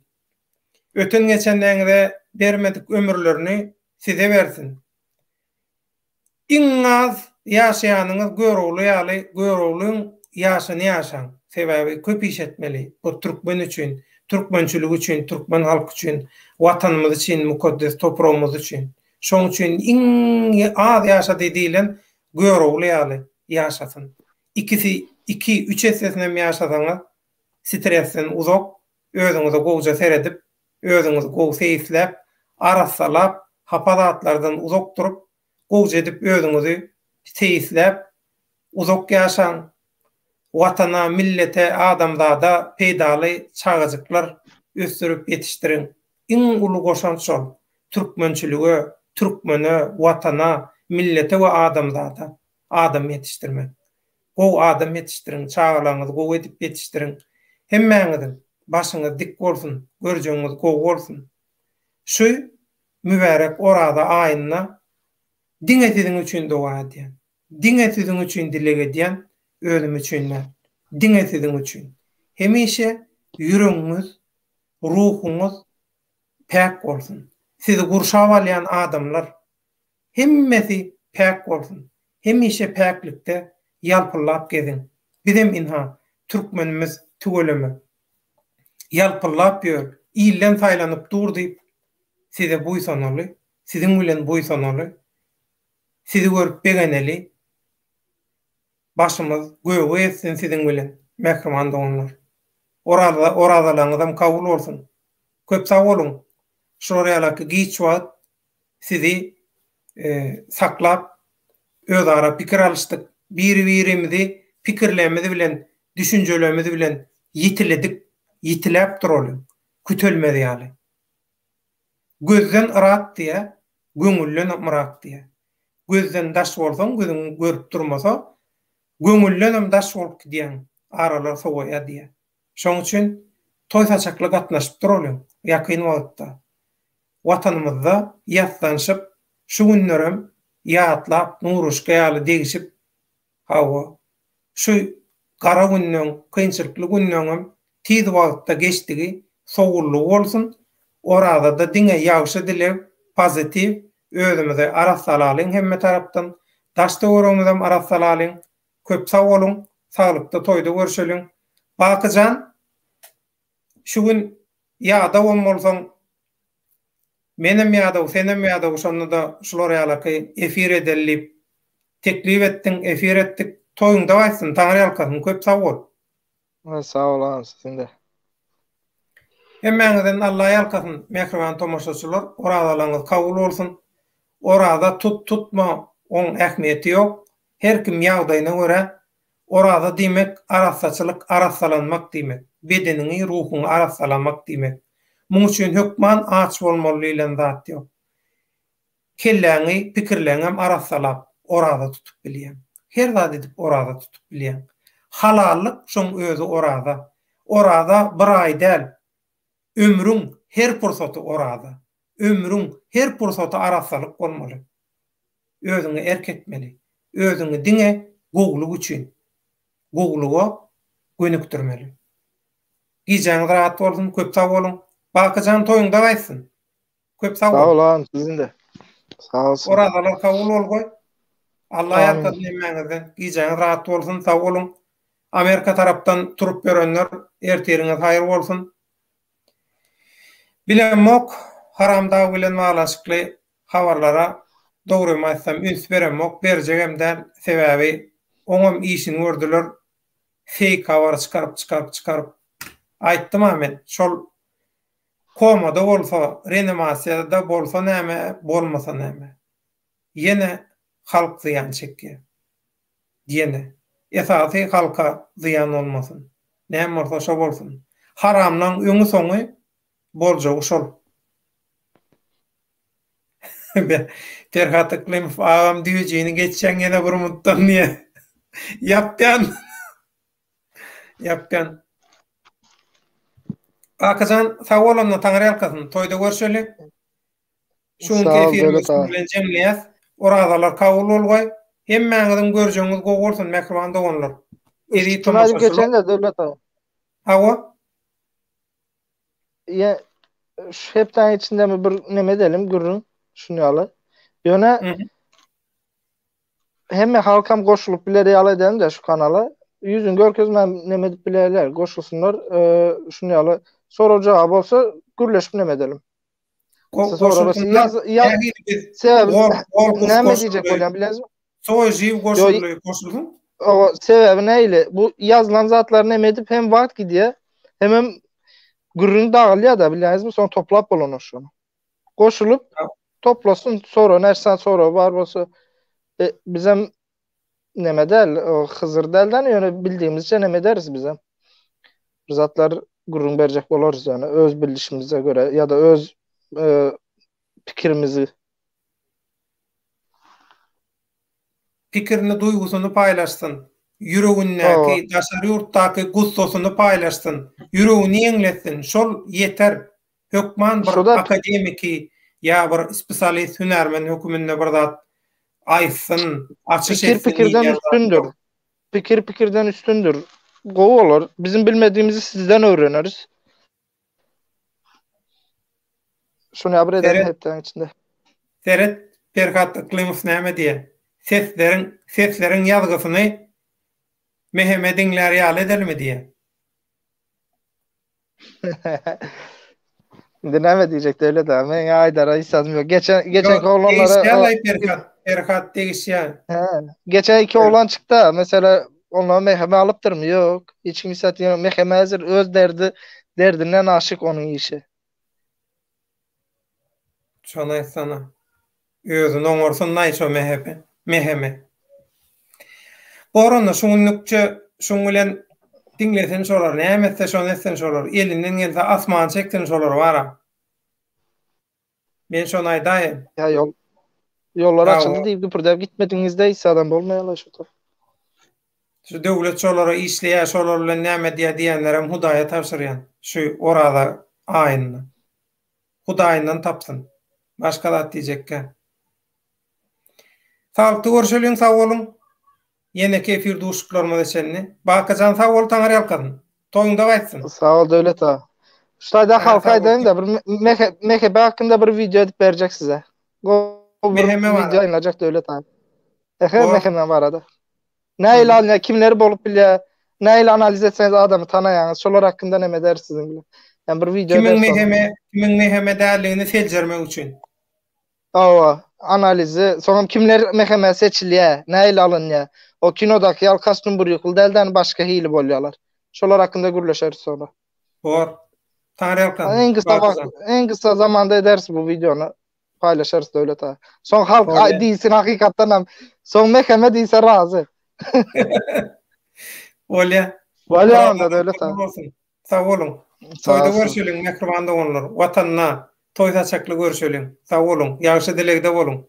Öten-geçenleňize bermedik ömürlerini size bersin. Iň az ýaşaýanyňyz Görogly ýaly Göroglyň ýaşyny ýaşaň. Sebäbi köp iş etmeli bu türkmen üçin, türkmençilik üçin, türkmen halky üçin, watanymyz üçin, mukaddes topragymyz üçin. Şoň üçin iň az ýaşady diýlen Görogly ýaly ýaşasyn. Ikisi iki, üç essesinem ýaşasaňyz stresden uzak, özüňize gowja seredip. Özüňizi gowy seýisläp, arassalap, hapa zatlardan uzak durup, gowja edip özüňizi seýisläp, uzak ýaşaň. Watana, millete, adamzada peýdaly çagajyklar ösdürip ýetişdiriň. Iň uly goşant şol, türkmençilige, türkmene, Watana, millete we adamzada adam ýetişdirmek. Gowy adam ýetişdiriň, çagalaryňyzy gowy edip ýetişdiriň. Hemmäňiziň başyňyz dik bolsun, görjegiňiz gowy bolsun. Şu mübärek Oraza aýynda diňe siziň üçin doga edýän. Diňe siziň üçin dileg edýän, özüm üçin däl. Diňe siziň üçin. Hemişe ýüregiňiz, ruhuňyz päk bolsun. Sizi gurşap alýan adamlar Hemmesi päk bolsun. Hemişe päklikde ýalpyldap geziň. Bizem ynha, türkmenimiz tüweleme. Ýalpyldap ýör, ilden saýlanyp dur diýip, size buýsanaly, siziň bilen buýsanaly, sizi görüp begeneli. Başymyz göge ýetsin siziň bilen, mähriban doganlar. Oraza orazalaryňyzam kabul bolsun. Köp sag boluň. Şular ýalaky giç wagt sizi saklap özara pikir alyşdyk. Biri-birimizi pikirlerimiz bilen, düşünjelerimiz bilen ýitiledik, ýitiläp duralyň, kütelmez ýaly. Gözden yrak diýýär, göňüldenem yrak diýýär. Gözden daş bolsaň, gözüň görüp durmasa, göňüldenem daş bolup gidýäň, aralar sowaýar diýýär. Şoň üçin toý saçakly gatnaşyp duralyň, ýakyn wagtda Watanymyzda ýassanyşyp, şu günlerem ýatlap, Nuruşka ýaly degişip, hawa, şu gara günleň, kynçylykly günleňem tiz wagtda geçdigi sowullygy bolsun, Orazada diňe ýagşy dileg, pozitiw, özümizi arassalalyň hemme tarapdan, daş-töweregimizem arassalalyň, köp sag boluň, saglykda toýda görşeliň. Baky jan, şu gün Ýadawam bolsaň, menem ýadaw, senem ýadaw, şonda-da şular ýalaky efir edeli diýip teklip etdiň, efir etdik. Toýuňda gaýtsyn, Taňryýalkasyn, köp sag bol. Sag bol agam siziňde. Hemmäňizden Alla ýalkasyn mähriban tomaşaçylar orazalaryňyz kabul bolsun oraza tut tutma oň ähmiýeti ýok her kim ýagdaýyna görä Oraza diýmek arassaçylyk, arassalanmak diýmek. Bedeniňi, ruhuňy arassalamak diýmek. Muň üçin hökman aç bolmaly diýlen zat ýok. Kelläňi, pikirleňem arassalap oraza tutup bilýäň. Her zat edip oraza tutup bilýäň. Halallyk şoň özi oraza. Oraza bir aý däl. Ömrüň her pursaty oraza. Ömrüň her pursaty arassalyk bolmaly. Özüňe erk etmeli. Özüňi diňe gowulyk üçin, gowulyga gönükdirmeli. Gijäňiz rahat bolsun, köp sag boluň. Bakyjan toýuňda gaýtsyn. Köp sag bol. Sag bol agam siziňde. Sag bolsun. Orazalar kabul bolgaý. Alla ýalkasyn hemmäňizden. Gijäňiz rahat bolsun, sag boluň. Amerika tarapdan turup ýörenler ertiriňiz haýyr bolsun. Bilemok, Haramdag bilen baglanyşykly habarlara dogrymy aýtsam üns beremok, berjegem däl, sebäbi oňam işini gördüler, feýk habar çykaryp çykaryp çykaryp. Aýtdym-a men, şol komada bolsa, reanimasiýada bolsa näme, bolmasa näme. Ýene halk zyýan çekýär. Ýene. Esasy halka zyýan bolmasyn. Näme bolsa şo bolsun. Haramlaň öňi soňy boljagy şol. Perhat Yklymow agam düýejini geçýäň ýene bir mutdan diýe. Ýapýan. Ýapýan. Kakajan sag bol onda Taňryýalkasyn. Toýda görşeli. Şu günki efirimizi şunuň bilen jemleýäs. Orazalar kabul bolgaý. Hemmäňiziň görjegiňiz gowy bolsun, mähriban doganlar. Eziz tomaşaçylar. Geçende Döwlet aga. Hawa. Ýa şu hepdäniň içindemi bir neme edelim gürrüň şun ýaly. Ýöne hemme halkam goşulyp biler ýaly edelim-de şu kanala. Ýüzüni görkezmän neme edip bilerler, goşulsynlar. Şun ýaly sorag-jogap bolsa gürleşip neme edelim. Näme diýjek bolýan bilýäňizmi? Soý žiw goşuldy, goşulsyn. O sebäbi näle? Bu ýazylan zatlar näme edip hem wagt gidýär, hemem Gürrüň dagylýar-da, bilýäňizmi, soň toplap bolanok şony. Goşulyp toplasyn, sora näçe soragy bar bolsa, e, bizem neme däl, o Hyzyr dälden, ýöne bildigimizçe neme ederis bizem. Bir zatlar gürrüň berjek bolarys ýöne öz bilişimize göre ýa-da öz e, pikirimizi Pikirini, duýgusyny paýlaşsyn. Ýüregindäki, daşary ýurtdaky gussasyny paýlaşsyn. Ýüregini ýeňletsin. Şol ýeter. Hökman bir akademiki ýa bir spesialist, hünärmen höküminde bir zat aýtsyn, açyş etsin. Pikir pikirden üstündir. Pikir pikirden üstündir. Gowy bolar. Biziň bilmedigimizi sizden öwreneris. Şuny abr edelim hepdäniň içinde. Seret, Perhat Yklymow näme diýýär? Sesleriň, sesleriň ýazgysyny MHM diňlär ýaly edelimi diýýär. Indi näme diýjek Döwlet aga? Meň aýdara hiç zadym ýok. Geçen geçenki oglanlara Degişýär-laý Perhat. Perhat degişýär. He. Geçen iki oglan çykdy. Mesela onlar MHM alypdyrmy? Ýok. Hiç kim hiç zat diýenok. MHM häzir öz derdi derdinden aşyk onuň işi. Şony aýtsana. Özüni oňarsyn-laý şo MHP, MHM. Bor onda şu günlükçe şuň bilen diňlesin şolar, näme etse şony etsin şolar, elinden gelse asmany çeksin şolar bara. Men şony aýdaýyn. Ýa ýol ýollar açyldy diýip güpürdäp gitmediňizde hiç adam bolmaýarlar şu top. Şu döwlet şolara işleýär, şolar bilen näme edýär diýenlerem Hudaýa tabşyrýan şu Oraza aýynda. Hudaýyndan tapsyn. Başga zat diýjekkä. Saglykda görşeliň sag boluň. Ýeneki efir duşuşyklarymyza çenli. Bakyjan sag bol Taňryýalkasyn. Toýuňda gaýtsyn. Sag bol Döwlet aga. Şu taýda halka aýdaýyn-da bir MHP hakynda bir wideo edip berjek size. Gowy bir wideo ýaýynlajak Döwlet aga. Ehe MHM barada. Nähili alynýar, kimler bolup bilýär, nähili analiz etseňiz adamy tanaýaňyz, şolar hakynda neme ederis siziň bilen. Ýani bir wideo Kimiň MHM, kimiň MHM däldigini seljermek üçin. Hawa, analizi, soňam kimler MHM seçilýär, nähili alynýar. O kinodaky ýaly kostüm burýukly däl-de, başga hili bolýarlar. Şolar hakynda gürleşeris soňra. Bor. Taňryýalkasyn. Iň gysga wagt, iň gysga zamanda ederis bu wideony. Paýlaşarys Döwlet aga. Soň halk diýsin hakykatdan hem. Soň MHM diýse razy. Bolýa. Bolýa onda Döwlet aga. Sag boluň. Toýda görşeliň mähriban doganlar. Watanda toý saçakly görşeliň. Sag boluň. Ýagşy dilegde boluň.